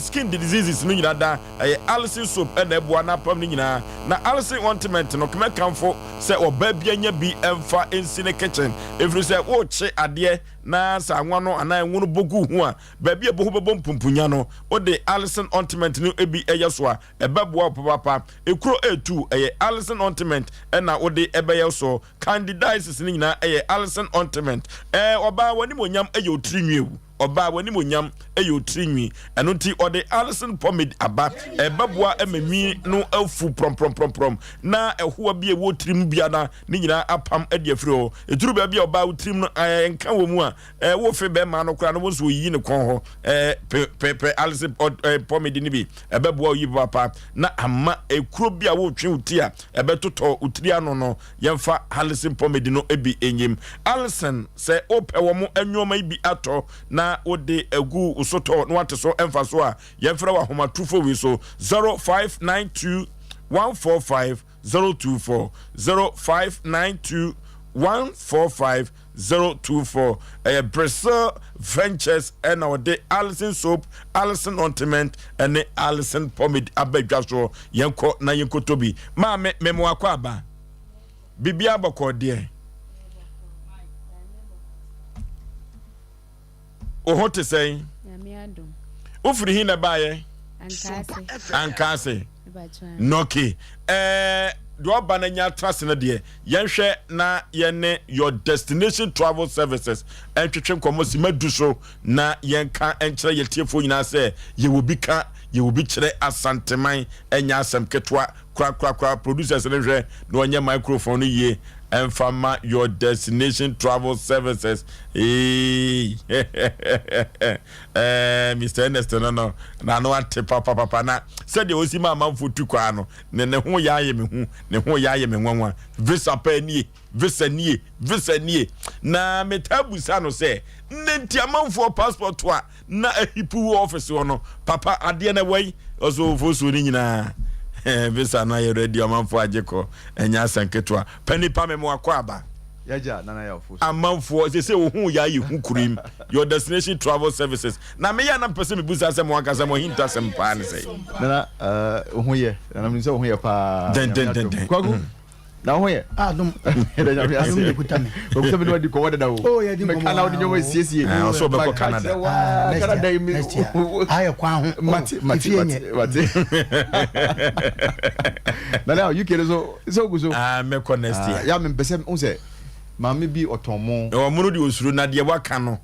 Skin diseases no nyinaa da, ɛyɛ Alison soap na ɛboa na apam no nyinaa. Na Alison ointment no, mɛkamfo sɛ ɔbaa bi anya bi mfa nsi ne kitchen, ɛfiri sɛ worekye adeɛ na sɛ anwa no anaa ngo no bɔ gu ho a, Baabi a ɛbɔ ho bɛbɔ mpumpunya no, wode Alison ointment no bi yɛ so a, ɛbɛboa wo papaapa. Ekuro retu, ɛyɛ Alison ointment na wode bɛyɛ so. Candidiasis no nyinaa, ɛyɛ Alison ointment. Ɛɛ, ɔbaa, w'animuonyam yɛ wo tiri nwi o. Ɔbaa, w'animuonyam yɛ wo tiri nwi. Ɛno nti, ɔde Alison pomade aba. Ɛbɛboa ma nwi no afu prɔmprɔmprɔmprɔm, na ɛhoa bi a ɛwɔ tiri mu biara, ne nyinaa apam de afiri hɔ. Ɛduru baabi a ɔbaa, wo tirim no, ɛɛ, nka wɔ mu a, Eh, wo fe bɛrima no koraa no wo nso oyiyi ne kɔn hɔ. Eh, pe pe pe alese eh, pɔmidi no bi ɛbɛboa oyi papa na ama ekuro bi a wotwe wo ti a ɛbɛtotɔ wo tiri ano no yɛmfa alese pɔmidi no bi enyim. Alison sɛ wopɛ wɔn nneɛma yi bi atɔ na wode agu wo sotɔ na wate so mfa so a yɛmfrɛ wɔ ahomatrofo wei so 0592 145 024 0592 145 024 Ɛyɛ Bresel Ventures na ɔde Alison Soap, Alison Ointment ne Alison Pomade aba dwa soɔ. Yɛnkɔ na yɛnkɔtɔ bi. Maame, mema wakɔ aba. Biribiara bɔkɔɔ deɛ. Wo ho te sɛn? Wofiri he na ɛbaeɛ? Ankaase. Nɔke. Ɛɛ deɛ ɔba no anya atra ase no deɛ yɛnhwɛ na yɛne your destination travel services ntwetwe nkɔmmɔ sima du so na yɛnka nkyerɛ yɛn tiefoɔ nyinaa sɛ yɛwɔ bi ka yɛwɔ bi kyerɛ Asanteman ɛnyɛ asɛm ketewa korakorakora producers no nhwɛ na wɔnyɛ microphone no yie ɛmfa ma your destination travel services eeii ɛɛ Mr Ernest no no n'ano ate papapapa na sɛdeɛ ɔsi ma amanfoɔ tu kwaa no ne ne ho yɛ ayɛ me hu ne ho yɛ ayɛ me nwanwa visa paa nie visa nie visa nie na metaa busa no sɛ ne nti amanfoɔ passport a na ahipu wɔ office hɔ no papa adeɛ na ɛwɔ yi ɔsɛ ofosuo no nyinaa visa no ayɛ ready amanfoɔ agye kɔ ɛnyɛ asɛm ketewa pɛ nipa me mo akɔ aba Yagya Nana Yaw Fosu. Amanfoɔ sɛ sɛ ohun yɛ ayɛ hu kurim your destination travel services na meyɛ na mpɛ sɛ mebusa sɛ mo ankasa mo ahintasɛm paa ne sɛ. Nana uh, ho yɛ nana menim sɛ wo ho yɛ paa dɛndɛndɛndɛn kwaku mm. na wo ho yɛ adom ɛda nyame ase adom de kuta me okuta me ne wadi kɔmɔ dada o oh yɛ di nkɔmɔ mɛka na wode nneɛma esiesie ah, ɔsɛ ɔbɛkɔ Canada ah, next Canada year next year ayɛ kwan ho mate mate mate mate nana UK no so sɛ ogu so ah mɛkɔ next year ya mempɛ sɛ wo sɛ maame bi ɔtɔn mo ɔmo no de osuro na deɛ waka no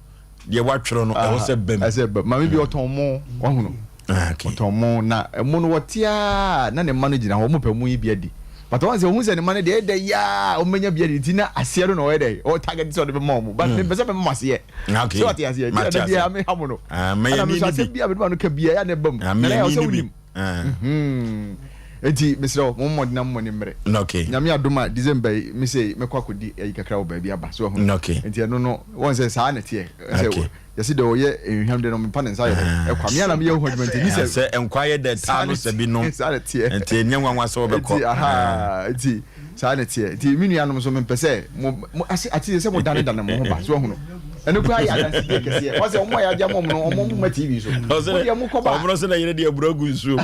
deɛ watwerɛ no ɛwɔ sɛ bam ɛsɛ bam maame bi ɔtɔn mo wahunu ah, ɔtɔn mo na ɛmo no wɔte a na ne mma no gyina hɔ ɔmo pɛ mo yi bi adi but wɔn sɛ ohun sɛ ne mma no deɛ ɛdɛ yaa ɔmo bɛnya bi adi nti na aseɛ no na ɔyɛ dɛ ɔwɔ target sɛ ɔde bɛma ɔmo but mempɛ sɛ mɛma mo aseɛ sɛ ɔte aseɛ nti ɛdɛ biara meha mo no ɛna me nso asɛm bi a mede ma no ka biara yɛ na ɛba mu na ɛyɛ ɔsɛ wonim Enti mesrɛ wo, mommɔ mmɔden na mo ani mmere. Okay. Nyame adom a, December yi, me sei, mɛkɔ akɔdi ayi kakra wɔ baabi aba. So wahu? Okay. Enti ɛno no, wɔn sɛ saa na ɛteɛ. Sɛ Okay. yɛsi deɛ ɔyɛ nhwam deɛ no, mepa ne nsa yɛ dɛ. Ɛkwa. Me ara na meyɛ ho adwuma nti, ni sɛ. Sɛ nkwa yɛ dɛ taa no sɛ bi nom. Saa na ɛteɛ. Nti ɛnyɛ nwanwa sɛ wobɛkɔ. Nti aha, nti saa na ɛteɛ. Nti me nuanom nso mempɛ sɛ mo, mo ase ate sɛ mo dane dane mo ho ba. So wahu no? Ɛno koraa yɛ adansedie kɛseɛ. Wɔn sɛ wɔn a yɛagye ama wɔn no, wɔn mma TV so. Mo deɛ mo kɔba. Wɔn sɛ na yere deɛ aburo agu nsuo.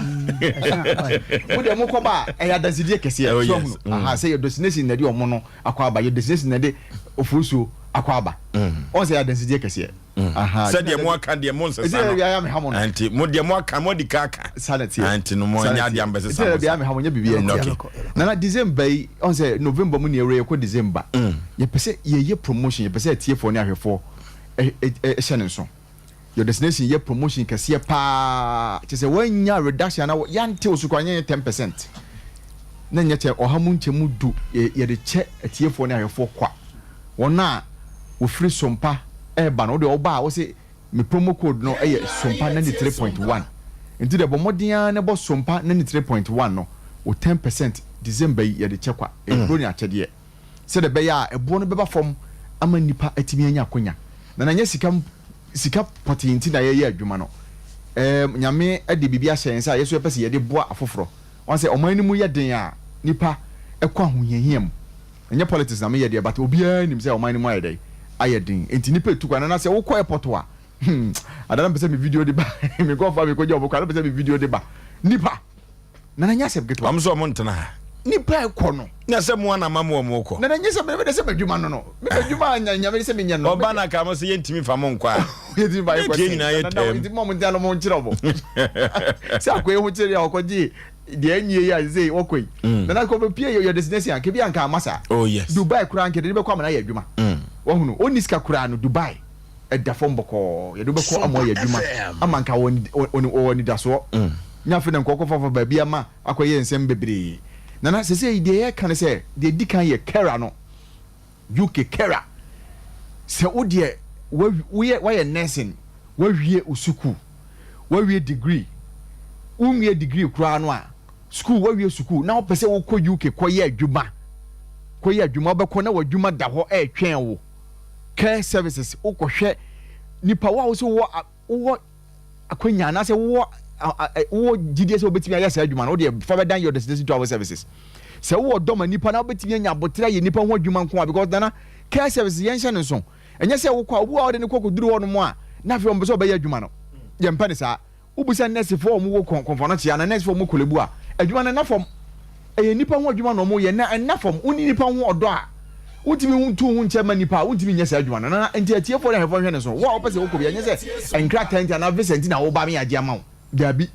Mo deɛ mo kɔba a, ɛyɛ adansedie kɛseɛ. Oh, So yes. ahunu. Aha, sɛ yɛ destination na ɛde wɔn no akɔ aba, yɛ destination na ɛde ofurusuo akɔ aba. Wɔn sɛ yɛ adansedie kɛseɛ. Aha. Sɛdeɛ mo aka deɛ mo nsesa Ɛsɛ no. yɛ ayɛ meha mo no. Nti mo deɛ mo aka mo adi ka aka. Saa na ɛteɛ. Nti no mo Saa na nyɛ adeɛ ɛteɛ. ambɛsesa Ɛsɛ mo yɛ sa. meha mo nyɛ biribi Okay. Nana December yi, ɔn sɛ November mu na yɛwura yɛkɔ December. Yɛpɛ sɛ yɛyɛ promotion, yɛpɛ sɛ atiefoɔ ne ahwɛfoɔ hyɛ ne nso. Your destination yɛ promotion kɛseɛ paa kyerɛ sɛ woannya reduction anaa yɛante wo so koraa nyɛ 10% na nyɛ kyɛ ɔha mu nkyɛmu du yɛde kyɛ atiefoɔ ne ahwɛfoɔ kwa wɔn a wɔfiri Sompa ɛreba no wodeɛ woba a wose me promo code no yɛ Sompa 93.1 nti deɛ bɔ mmɔden ara na bɔ Sompa 93.1 no wo 10% December yi yɛde kyɛ kwa ɛyɛ Buronya akyɛdeɛ. sɛdeɛ ɛbɛyɛ a ɛboɔ no bɛba fam ama nnipa atumi anya akonya. Na na ɛnyɛ sika sika pɔtee nti na yɛyɛ adwuma no. Ɛɛm, Nyame de biribi ahyɛ yɛn nsa a yɛn nso yɛpɛ sɛ yɛde boa afoforɔ. Wɔn sɛ ɔman no mu yɛ den a, nnipa kɔ ahohiahia mu. Ɛnyɛ politics na meyɛ deɛ, but obiara nim sɛ ɔman no mu ayɛ dɛn? Ayɛ den. Enti nnipa retu kwan. Na na sɛ wokɔ airport a, hmm, ada na mepɛ sɛ me video de ba, me nkurɔfoɔ a mekɔgya wɔn kwan, na mepɛ sɛ me video de ba. Nnipa! Nana nyɛ asɛm ketewa. Wɔn nso wɔn ntena ha. Nipa ɛkɔ no. Na sɛ mo ana ma mo wɔn kɔ. Nana nyɛ sɛ mɛ sɛ mɛdwuma no no. Mɛ mɛdwuma a nyame sɛ menyɛ no. Ɔba na ka mo sɛ yɛntumi fa mo nkɔ a. Yɛntumi fa yɛ kɔ sɛ. Nyinaa yɛ tɛm. Nti mo mo ntina no mo nkyerɛ mo. Sɛ akɔ ehu kyerɛ a ɔkɔ gye deɛ ɛnyie yi a sɛ wɔkɔ yi. Mm. Nana kɔ bɛ pie yɛ destination a kebi anka ama saa. Oh yes. Dubai koraa nkɛde ne bɛkɔ ama na ayɛ adwuma. Mm. Wahunu ɔnni sika koraa no Dubai. ɛda fam bɔkɔɔ, yɛde wo bɛkɔ ama wɔayɛ adwuma ama anka wɔwɔ anidasoɔ. Nyɛ afei na nka wɔkɔfafa baabi ama akɔyɛ nsɛm bebree. Nana, seesei deɛ yɛreka ne sɛ, deɛ ɛdi kan yɛ Kera no, UK Kera. Sɛ wo deɛ woyɛ woayɛ nursing, woawie wo sukuu, woawie degree, wonwie degree koraa no a, sukuu woawie sukuu na wopɛ sɛ wokɔ UK kɔyɛ adwuma, kɔyɛ adwuma, wobɛkɔ na w'adwuma da hɔ ɛretwɛn wo. Care services wokɔhwɛ nipa wo a wosɛ wowɔ wowɔ akwanya anaasɛ wowɔ wowɔ gyidie sɛ wobɛtumi ayɛ saa adwuma no wodeɛ fa bɛdan your destination travel services sɛ wowɔ dɔ ma nipa na wobɛtumi anya aboterɛ ayɛ nipa ho adwuma nko a because nana care services yɛnhyɛ no nso ɛnyɛ sɛ wokɔ a obi wɔ a wode no kɔ kɔduru hɔ nom a na afei ɔmpɛ sɛ ɔbɛyɛ adwuma no yɛmpɛ ne saa Wobisa nɛɛsefoɔ a wɔwɔ Kɔmfoanokyea anaa nɛɛsefoɔ a wɔwɔ Korle Bu a, adwuma no nna fam. Ɛyɛ nnipa ho adwuma na wɔyɛ, na ɛnna fam. Wonni nnipa ho ɔdɔ a, wontumi ntu wo ho nkyɛ mma nnipa a, wontumi nyɛ saa adwuma no. Na enti atiefoɔ ne ahwɛfoɔ nhwɛ no so. Wo a wopɛ sɛ wokɔ bi, ɛnyɛ sɛ nkrataa nti anaa visa nti na woba me agye ama wo. Daabi.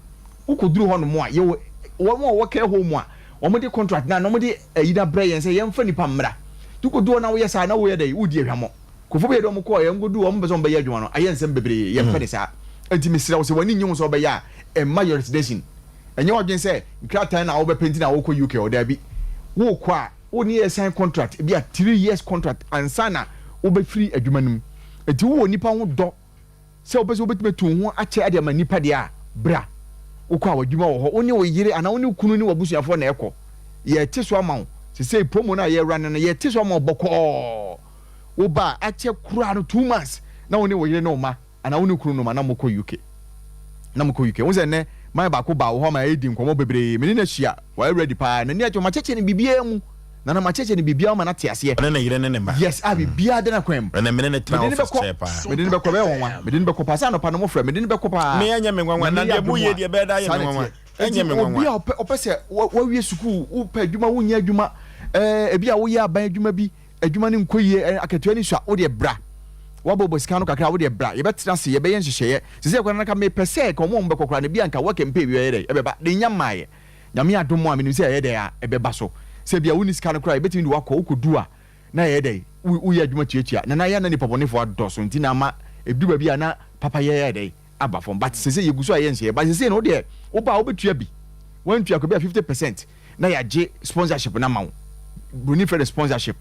Wokɔduru hɔnom a, yɛwɔ wɔn a wɔwɔ care home a wɔde contract no a na wɔde ayi no abrɛ yɛn sɛ yɛmfa nnipa mmra. Nti wokɔduru hɔ na woyɛ saa a, na woyɛ dɛn? Woredi ahwammɔ. Nkurɔfoɔ bi yɛ dɛ wɔn kɔɔ yɛ, wɔn kɔduu hɔ, wɔn pɛ sɛ wɔn bɛyɛ adwuma no, ayɛ nsɛm bebree, yɛn mpɛ ne saa. Enti mesrɛ wo sɛ w'ani nnye ho sɛ wobɛyɛ a, mma your resignation. Ɛnyɛ w'adwene sɛ nkrataa na wobɛpɛ nti na wokɔ UK hɔ, daabi. Wokɔ a, wo ne yɛ sign contract, ebi a 3 years contract ansa na wobɛfiri adwuma no mu. Enti wowɔ nnipa ho dɔ Sɛ wopɛ sɛ wobɛtumi atu wo ho akyɛ de ama nnipa deɛ a, bra. Wokɔ a, w'adwuma wɔ hɔ. Wo ne wo yere anaa wo ne wo kunu ne w'abusuafoɔ na ɛkɔ. Yɛrete so ama wo. Sesei promo no a yɛrerane no, yɛrete so ama wo bɔkɔɔ. Woba a, akyɛ koraa no two months na wo ne wo yere ne wo mma anaa wo ne wo kunu nom anaa mokɔ UK. Na mokɔ UK. Wohu sɛ nnɛ, man baako baa wo hɔ ma yɛredi nkɔmmɔ bebree. Me ne no ahyia. Wayɛ ready paa. N'ani agye. Makyɛkyɛ no biribiara mu. Nana makyɛkyɛ no biribiara ma no ate aseɛ. Ɔne ne yere ne ne mma. Yes, a biribiara da n'akwan mu. Ɛnɛ mene ne tena office kyɛɛ paa. Mede no bɛkɔ, ɛbɛyɛ nwanwa. Mede no bɛkɔ paa. Sɛ anɔpa no mofrɛ, mede no bɛkɔ paa. Me ɛnyɛ me nwanwa. Na deɛ moyɛ deɛ ɛbɛyɛ daa yɛ me nwanwa. Ɛnyɛ me nwanwa. Obi a ɔpɛ sɛ wawie sukuu, wopɛ adwuma, wonyɛ adwuma, ɛɛ ebi a woyɛ aban adwuma bi, adwuma no nkɔ yie, akatua no sua, wo deɛ bra. Woabɔbɔ sika no kakra, wo deɛ bra. Yɛbɛtena ase, yɛbɛyɛ nhyehyɛeɛ. Sesei koraa no anka mepɛ sɛ nka wɔn a wɔbɛkɔ koraa no, ebi a nka work and pay bi bɛyɛ dɛn, ɛbɛba. Deɛ nnya mmaeɛ. Nyame adom a menim sɛ ɛyɛ dɛn a ɛbɛba so. Sɛ ebia wonni sika no koraa a yɛbɛtumi de wo akɔ, wokɔdu a na ɛyɛ dɛn, woyɛ adwuma tuatua. Na na yɛ a na nnipa bɔnefoɔ adɔso nti na ama ɛduru baabi a na papayɛ ayɛ dɛn aba fam. But seesei yɛgu so a yɛyɛ nhyehyɛeɛ. But seesei no wodeɛ woba a wobɛtua bi, woantua koraa bi a 50% na yɛagye sponsorship no ama wo. Buroni frɛ no sponsorship.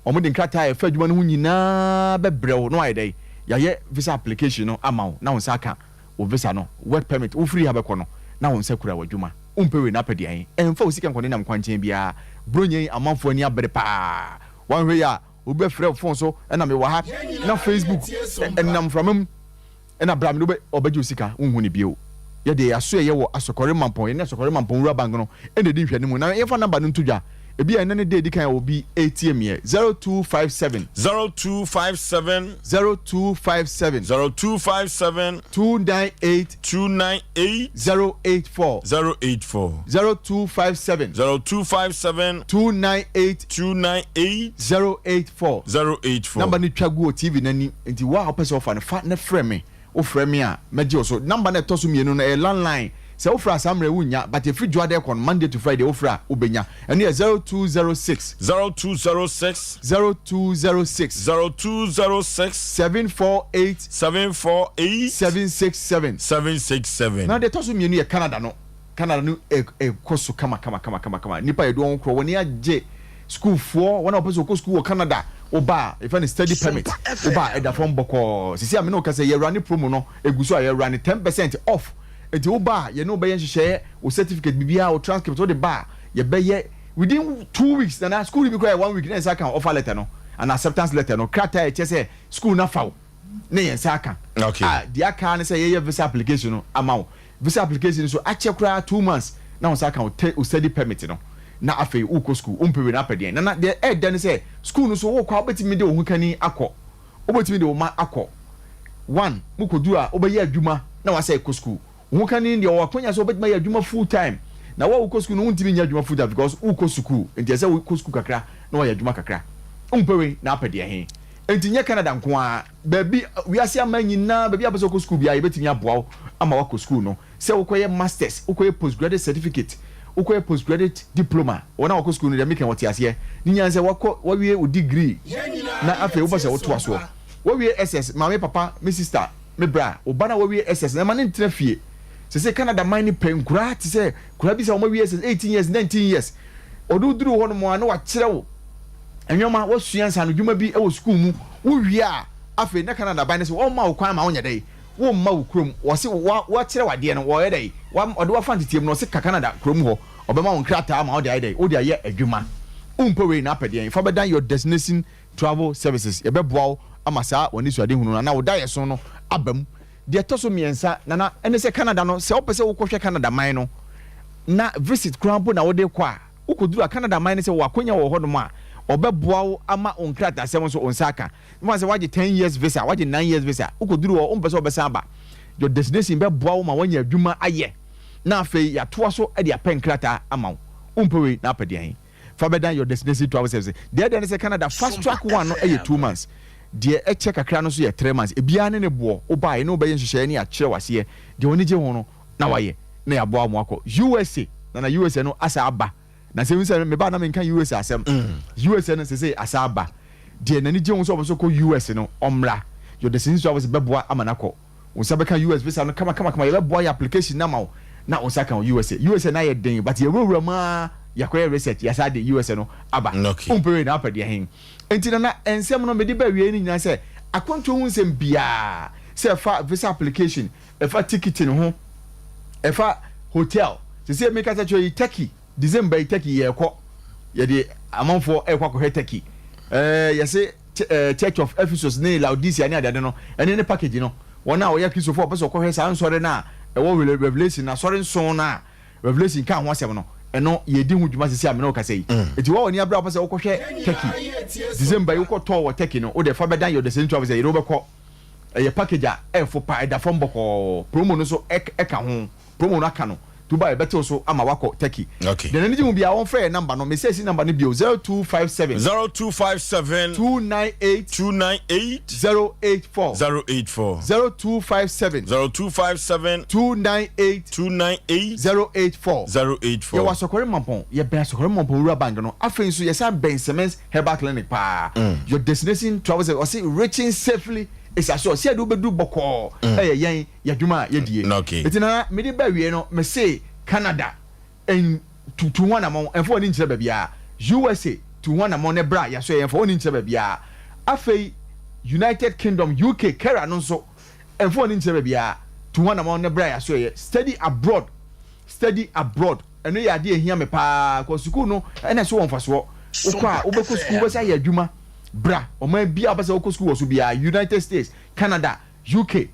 Wɔde nkrataa a ɛfa adwuma no ho nyinaa bɛbrɛ wo na woayɛ dɛn, yɛayɛ visa application no ama wo na wo nsa aka. wo visa no, work permit, wo firi ha bɛkɔ no na wo nsa kura w'adwuma, wompɛ wei na apɛ deɛn? Ɛmfa wo sika nkɔnenam kwankyɛn biara, Buronya yi amanfoɔ ani abere paa, wanhwɛ yie a obi bɛfrɛ wo phone so ɛna mewɔ ha na Facebook ɛnenam mframa mu ɛna bra mede wo bɛ, ɔbɛgye wo sika wonhu no bio. Yɛdeɛ yɛaso ɛyɛ wɔ Asɔkɔre Mampɔn, yɛne Asɔkɔre Mampɔn Wura Bank no ɛna ɛdi nhwɛanimu na yɛmfa number no nto dwa. Ebia ɛnnɛ ne da a edi kan a obi retie me ɛ. 0257. 0257. 0257. 0257. 298. 298. 084. 084. 0257. 0257. 298. 298. 084. 084. Number no twa gu wɔ TV no ani nti wo a wopɛ sɛ wofa no fa na frɛ me. Wofrɛ me a mɛgye wo so. Number no a ɛtɔ so mmienu no ɛyɛ landline. Sɛ wofrɛ a saa mmerɛ yi wonnya, but ɛfiri Dwoada ɛkɔ no, Monday to Friday wofrɛ a wobɛnya. Ɛno yɛ 0206. 0206. 0206. 0206. 748. 748. 767. 767. Na deɛ ɛtɔ so mmienu yɛ Canada no. Canada no ɛkɔ so kama kama kama kama kama. Nnipa a yɛde wɔn korɔ, wɔn ani agye. Sukuufoɔ, wɔn a wɔpɛ sɛ wɔkɔ sukuu wɔ Canada, woba a, yɛfrɛ no study permit, woba a ɛda fam bɔkɔɔ. Seesei a me ne wo kasa yi, yɛrane promo no, ɛgu so a yɛrane 10% off. Enti wo ba a, yɛne wo bɛyɛ nhyehyɛeɛ, wo certificate, biribiara, wo transcript, wode ba a, yɛbɛyɛ within 2 weeks. Nana, school no bi koraa yɛ one week na yɛn nsa aka offer letter no anaa acceptance letter no, krataa a ɛkyerɛ sɛ school no afa wo na yɛn nsa aka. A deɛ aka ara ne sɛ yɛyɛ visa application no ama wo. Visa application nso akyɛ koraa 2 months na wo nsa aka wo study permit no na afei wokɔ school. Wompɛ wei na apɛ deɛn? Nana, deɛ ɛɛdɛ ne sɛ school no so wokɔ a, wobɛtumi de wo ho kani akɔ. Wobɛtumi de wo mma akɔ. One, mokɔduru a, wobɛyɛ adwuma na woasɛ kɔ sukuu. Wo ho kani no deɛ, ɔwɔ akwanya sɛ ɔbɛtumi ayɛ adwuma full time. Na wo a wokɔ sukuu no, wontumi nyɛ adwuma full time because wokɔ sukuu. Nti ɛsɛ sɛ wokɔ sukuu kakra na woayɛ adwuma kakra. Wompɛ wei na apɛ deɛ he? Nti nyɛ Canada nko ara, baabi, wiase aman nyinaa, baabi a wopɛ sɛ wokɔ sukuu biara, yɛbɛtumi aboa wo ama woakɔ sukuu no. Sɛ wokɔyɛ masters, wokɔyɛ postgraduate certificate, wokɔyɛ postgraduate diploma, wɔn a wɔkɔ sukuu no deɛ meka wɔte aseɛ. Ne nyinaa ne sɛ wakɔ, wawie wo degree na afei wopɛ sɛ wotoa soɔ. Wawie SS, maame, papa, me sister, me bra, wo ba no a wawie SS no, mma no ntena fie. Seesei Canada man no pɛ nkuraa te sɛ nkuraa bi sɛ wɔawie SS, 18 years, 19 years. Ɔde wo duru hɔnom a na wakyerɛ wo nneɛma, woasua nsaanodwuma bi wɔ sukuu mu, wowie a afei na Canada ban no sɛ wɔmma wo kwan ma wonyɛ dɛn? Wo mma wo kurom, wɔse wa wakyerɛ wo adeɛ no, wɔyɛ dɛn? Wa ɔde wo afa nteteɛ mu no, ɔse ka Canada kurom hɔ, ɔbɛma wo nkrataa ama wode ayɛ dɛn? Wode ayɛ adwuma. Wompɛ wei na apɛ deɛn? Fa bɛdan your destination travel services, yɛbɛboa wo ama saa w'anisoadehunu no anaa wo daeɛso no aba mu. Deɛ ɛtɔ so mmiɛnsa, Nana, ɛne sɛ Canada no, sɛ wopɛ sɛ wokɔhwɛ Canada man no, na visit koraa mpo na wode rekɔ a, wokɔduru a, Canada man no sɛ wɔ akwanya wɔ hɔnom a, ɔbɛboa wo ama wo nkrataasɛm nso wo nsa aka. Mfa no sɛ woagye 10 years visa, woagye 9 years visa, wokɔduru hɔ, wompɛ sɛ wobɛsan aba. Your destination bɛboa wo ma woanya adwuma ayɛ, na afei yɛatoa so de apɛ nkrataa ama wo. Wompɛ wei na apɛ deɛn? Fa bɛdan Your Destination Travel Services. Deɛ ɛdɛ ne sɛ Canada fast track one no yɛ 2 months. Deɛ ɛkyɛ kakra no nso yɛ 3 months. Ebiara ne ne boɔ. Woba a, yɛne wo bɛyɛ nhyehyɛeɛ ne yɛakyerɛ wo aseɛ. Deɛ w'ani gye ho no na woayɛ na yɛaboa wo ma woakɔ USA. Nana USA no asa aba. Na sɛ ehu sɛ meba a na menka USA asɛm. USA no sesei asa aba. Deɛ n'ani gye ho sɛ ɔpɛ sɛ ɔkɔ US no, ɔmmra. Your Destination Travel Services bɛboa ama no akɔ. Wo nsa bɛka US visa no kama kama kama. Yɛbɛboa yɛ application no ama wo na wo nsa aka wo USA. USA no ayɛ den but yɛwurawura mu ara, yɛakɔyɛ research, yɛasan de USA no aba. Wompɛ wei na wopɛ deɛ he? Enti Nana, nsɛm no mede ba awiei no nyinaa sɛ, akwantuo ho nsɛm biara, sɛ ɛfa visa application, ɛfa ticketing ho, ɛfa hotel, sesei mekasa kyerɛ yi Turkey, December yi Turkey yɛrekɔ, yɛde amanfoɔ ɛrekɔ akɔhwɛ Turkey. Ɛɛ yɛse Church of Ephesus ne Laodicea ne adeade no, ɛne ne package no. Wɔn a wɔyɛ Kristofo a wɔpɛ sɛ wɔkɔhwɛ saa nsɔre no a ɛwɔ Revelation, asɔre nson no a Revelation kaa ho asɛm no, ɛno yɛredi ho dwuma sisi a me ne wo kasa yi. Enti wo a w'ani abere a wopɛ sɛ wokɔhwɛ Turkey, December yi wokɔ tour wɔ Turkey no, wo deɛ fa bɛdan yɛ ɔdasani travel sɛ yɛde wo bɛkɔ. Ɛyɛ package a ɛfo pa, ɛda fam bɔkɔɔ, promo no nso ɛka ho. Promo no aka no nti woba a yɛbɛtew so ama woakɔ Turkey. Okay. Deɛ n'ani gye ho biara wɔmfrɛ yɛn number no, mesi asi number no bio, 0257. 0257. 298. 298. 084. 084. 0257. 0257. 298. 298. 084. 084. Yɛwɔ Asɔkɔre Mampɔn, yɛbɛn Asɔkɔre Mampɔn Rural Bank no, afei nso yɛsan bɛn Semens Herbal Clinic paa. Your destination travel service, ɔse reaching safely is assured, sɛ yɛde wo bɛduru bɔkɔɔ ɛyɛ yɛn. Y'adwuma a yɛdie. Okay. Enti nana mede ba awiei no mese Canada en tu tu ho anamɔn ɛmfa w'ani nkyerɛ baabiara, USA tu ho anamɔn ne bra yɛaso yɛ ɛmfa w'ani nkyerɛ baabiara, afei United Kingdom UK Kera no nso ɛmfa w'ani nkyerɛ baabiara, tu ho anamɔn ne bra yɛaso yɛ, study abroad study abroad ɛno yɛ adeɛ ɛhia me paa kɔ sukuu no ɛna ɛso wɔ mfasoɔ, wokɔ a wobɛkɔ sukuu wobɛsa ayɛ adwuma, bra ɔman biara wopɛ sɛ wokɔ sukuu wɔ so biara United States, Canada, UK,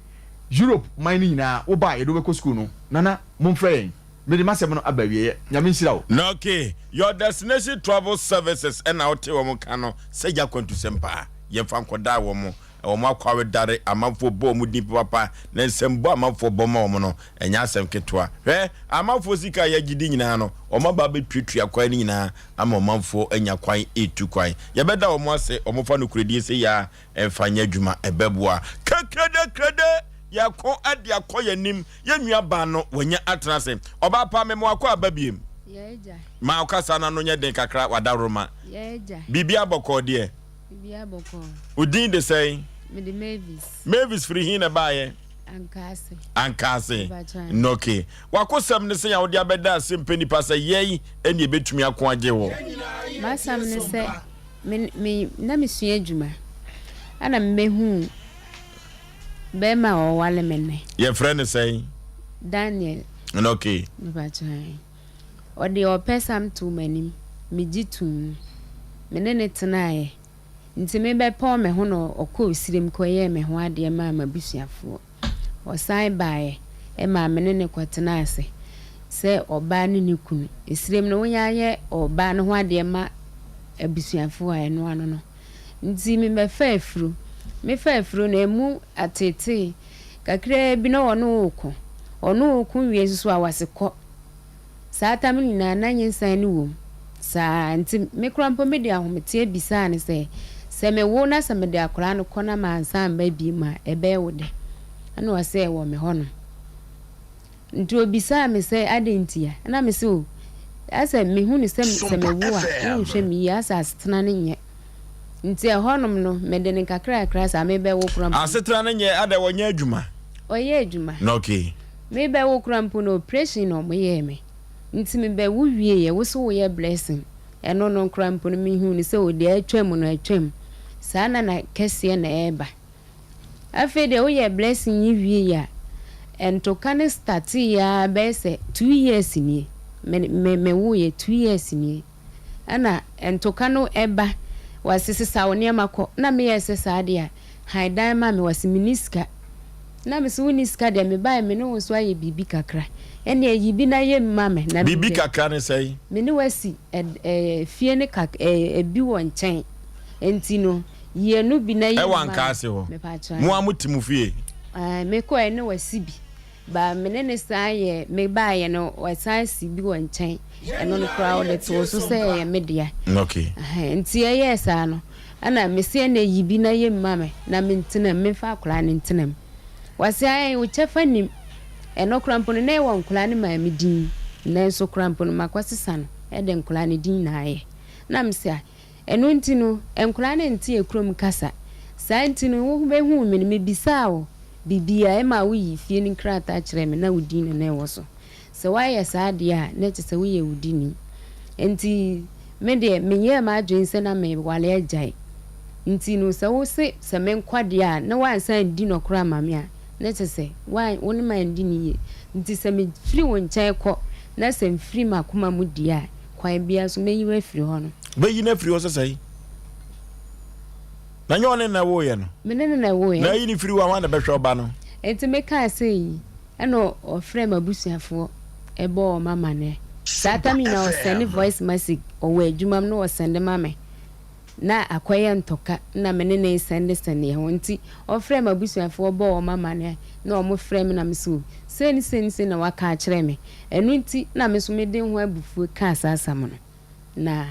Europe man no nyinaa wo ba a yɛde wo bɛkɔ sukuu no, Nana momfrɛ yɛn. Mede m'asɛm no aba awieɛ. Nyame nhyira wo. Na ok, your destination travel services ɛna wote wɔn ka no sɛ gya kwantusɛm paa yɛmfa nkɔdaa wɔn, wɔn akwawedare amanfoɔ bɔ wɔn din papapa na nsɛmbɔ amanfoɔ bɔ ma wɔn no ɛnyɛ asɛm ketewa hwɛ amanfoɔ sika a yɛgye di nyinaa no wɔn aba abɛtuatua kwan no nyinaa ama ɔmanfoɔ anya kwan ɛtu kwan yɛbɛda wɔn ase wɔn fa nokorɛdie sɛ yaa Ɛmfa nyɛ adwuma, ɛbɛboa. Kekrede krede! Yɛko de akɔ yɛn anim. Yɛn nua baa no wanya atena ase. Ɔbaa pa mema wakɔ aba biem. Ma ɔkasa no ano nyɛ den kakra wadaworoma. Biribiara bɔkɔɔ deɛ? Biribiara bɔkɔɔ. Wo din de sɛn? Mede Mavis. Mavis firi he na ɛbaeɛ? Ankaase. Ankaase. Okay. Wakosɛm ne sɛn a wode abɛda ase mpɛ nipa sɛ yɛn ɛne ɛbɛtumi ako agye wo? M'asɛm ne sɛ me me na mesua adwuma ɛna mebɛhuu Bɛɛma a ɔwale me nnɛ. Yɛfrɛ no sɛn? Daniel. Okay. Mepakyɛ. Ɔde ɔpɛsam too m'anim. Megye toom. Me ne no tenaeɛ. Nti mebɛpɔn me ho na ɔkɔɔ sirem kɔyɛɛ me ho adeɛ maa m'abusuafoɔ. Ɔsan baeɛ maa me ne no kɔtenaa ase sɛ ɔbaa ne ne kunu. Esirem no wonya yɛ ɔbaa no ho adeɛ ma abusuafoɔ a ɛno ano no. Ntsi mebɛfaa efuru. Mefaa efuru no, emu atseetsee kakraa bi na ɔno roko. Ɔno roko wie so so a, ɔase kɔ. Saa tam no nyina na nyinsɛn no wɔ mu saa. Ntsi me koraa mpo mede ahometseɛ bisaa no sɛ, sɛ mewo na sɛ mede akwadaa no kɔ na mannsan ammba bio a, ɛbɛyɛ wo dɛ? Ɛna ɔse ɛwɔ me hɔnom. Nti obisaa me sɛ adɛn ntia? Ɛna me se o, asɛ mehu no sɛ sɛ mewo a wonhwɛ me yie, asɛ asetena no nyɛ. Nti ɛhɔnom no mede no nkakrakra saa mebɛwo koraa mpo no. Asetena no nyɛ, adɛn ɔnyɛ adwuma? Ɔyɛ adwuma. Na okay. Mebɛwo koraa mpo no operation na wɔyɛɛ me. Nti mebɛwo wieɛ, wo se woyɛ blessing. Ɛno no koraa mpo no mehuu no sɛ o deɛ atwam no atwam. Saa na na kɛseɛ na ɛreba. Afei deɛ woyɛɛ blessing yi wiei a, ntoka no starteeɛ ara bɛyɛ sɛ two years nie, me me mewoeɛ two years nie, ɛna ntoka no ɛba, wɔse sesa wo nneɛma kɔ, na meyɛɛ sɛ saa deɛ a, han dan ma me, wɔse menni sika, na mese wonni sika deɛ mebaeɛ me ne wo nso ayɛ biribi kakra, ɛnneɛ yi bi na yɛ mu ma me na Biribi kakra ne sɛn? Me ne wo asi ɛd ɛɛ fie no kak ɛɛ ebi wɔ nkyɛn, nti no. Yie no bi na yɛ Ɛwɔ Ankaase hɔ. Mepatwa. Mo a mo te mo fie. Ɛɛ me kɔɛ ne wasi bi. Ba me ne ne san yɛ me baayɛ no wasan si bi wɔ nkyɛn. Ɛno no koraa ɔde too so sɛ ɛyɛ me dea. Okay. Ɛhɛn nti ɛyɛɛ saa no ɛna me se ɛna yi bi na yɛ mu ma me na me ntena mu me nfa akwadaa no ntena mu. Wase ae wo kyɛfa nim. Ɛno koraa mpo no na ɛwɔ nkwadaa no maame din nanso koraa mpo no makɔ sesa no ɛde nkwadaa no din na ayɛ. Na me se a. Ɛno nti no, nkwadaa no nte yɛn kurom kasa. Saa nti no, wobɛhuu me no, mebisaa wo biribiara, ɛmaa woyii fie no nkrataa kyerɛɛ me, na wo din na na ɛwɔ so. Sɛ woayɛ saa deɛ a, na ɛkyerɛ sɛ woyɛ awudini. Enti me deɛ, menyɛɛ m'adwene sɛ na mereware agyae. Nti no, sɛ wose sɛ menkɔ deɛ a, na woansan anndi nɔkorɛ amma me a, na kyerɛ sɛ wo ne me andi no yie. Nti sɛ mefiri wo nkyɛn kɔ, na sɛ mfiri m'akoma mu deɛ a, Kwan biara so mɛyi wo afiri hɔ no. Bɛyi no afiri hɔ sɛ sɛn? Na nyɛ ɔne na ɛwoeɛ no? Me ne no na ɛwoeɛ. Na ayi no firi hɔ a, hwan na ɛbɛhwɛ ɔba no? Enti mekaa sei yi, ɛna ɔfrɛɛ m'abusuafoɔ bɔɔ wɔn amaneɛ. Saa tam nyinaa ɔsɛnde voice message, ɔwɔ adwuma mu na ɔsɛnde ma me. Na akɔyɛ ntɔka na me ne no resɛndesɛnde yɛn ho. Nti ɔfrɛɛ m'abusuafoɔ bɔɔ wɔn amaneɛ na wɔfrɛɛ me na me se o, sei ne sei ne sei na waka akyerɛ me. Ɛno nti na me nso mede ho abufuo kaa saa asɛm no, na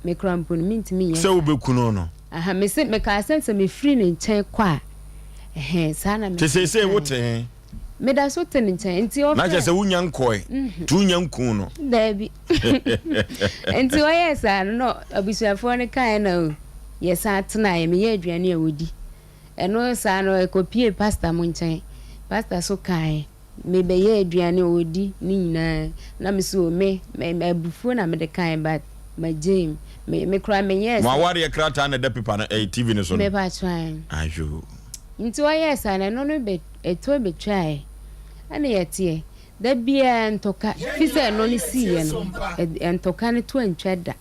me koraa mpo no, mentumi nyɛ Sɛ saa. wobɛku no no. Aha, mese, mekaa sɛ sɛ mefiri ne nkyɛn kɔ a, ɛhɛn, saa na me Te nso seesei mekaeɛ. wote he? Meda so te ne nkyɛn, nti Na ɔfrɛɛ. kyerɛ sɛ wonnya nkɔe, nti wonnya nkuu no. Daabi. Nti ɔyɛɛ saa no, na abusuafoɔ no kaeɛ na o, yɛsan tenaeɛ, meyɛɛ aduane a wɔdi. Ɛno saa no, ɛkɔpuee pastor mo nkyɛn, pastor so kaeɛ. Me bɛyɛ aduane ɔɔdi ne nyinaa na me so me me abufuo na mede kae but ma gyae mu me me koraa me yɛɛ Mo sɛ. awareɛ krataa na ɛda paper no ɛyɛ TV no so no? Me pa kyɛw. Ayoo. Nti ɔyɛɛ saa no ɛno no bɛ ɛtoɔ bɛtwaeɛ ɛna yɛteɛ da biara ntɔka fi sɛ ɛno no siiɛ no ntɔka no to antwa da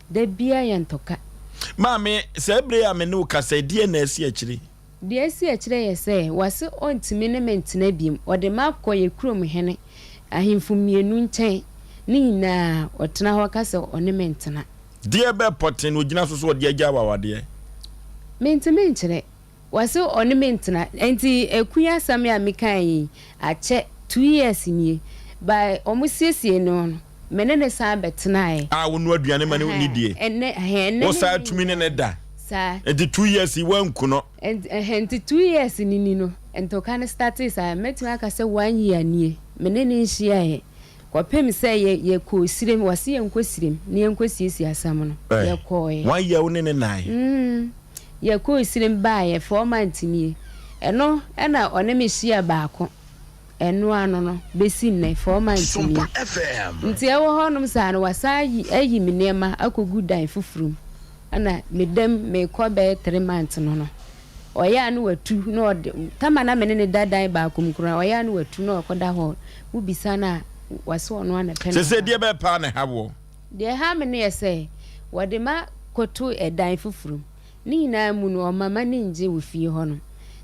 da biara yɛ ntɔka. Maame saa bere yi a me ne wo kasa yi deɛn na asi akyire? Deɛ asi akyire yɛ sɛ, wase ɔntumi ne me ntena biom, ɔde me akɔ yɛ kurom hene, ahemfo mmienu nkyɛn, ne nyinaa ɔtena hɔ ka sɛ ɔne me ntena. Deɛ bɛ pɔtee na ɔgyina so sɛ ɔde agya wo awadeɛ? Mentumi nkyerɛ. Wase ɔne me ntena. Nti Akua asɛm yi a mekaeɛ yi, akyɛ, 2 years nie, but wɔn siesiee no no, me ne no san bɛtenaeɛ. A wonoa aduane ma no ne die? Ɛnnɛ, ɛhɛn, ɛnnɛ Wo ne saa nnɛ tumi ne nyinaa. no da? Saa. Nti 2 years yi woanku no? Ɛhɛn, nti 2 years no ni no. Ntɔkwa no startee saa, mɛtumi aka sɛ one year nie, me ne no nhyiaeɛ kɔpem sɛ yɛ yɛkɔɔ sirem, wɔse yɛnkɔ sirem na yɛnkɔ siesie asɛm no, Eh, yɛkɔɔɛ. One year wo ne no nnaeɛ? Mm, yɛkɔɔ sirem baeɛ, 4 months nie, ɛno na ɔne me hyia baako, ɛno ano no, bɛsi nnɛ, 4 months nie. Sompa FM. Nti ɛwɔ hɔnom saa no, wasan ayi ayi me nneɛma akɔgu dan foforɔ mu, ɛna meda mu, merekɔ bɛyɛ 3 months no no, Ɔyɛ a na watu na ɔde, tam a na me ne no da dan baako mu koraa, ɔyɛ a na watu na ɔkɔda hɔ. Wobisa no a, ɔse ɔno ara na ɛpɛ ne Seesei ho. deɛ bɛn paa na ɛha woɔ? Deɛ ɛha me no yɛ sɛ, wɔde ma kɔto ɛdan foforɔ mu. Ne nyinaa mu no, ɔmma m'ani nnye wɔ fie hɔ no.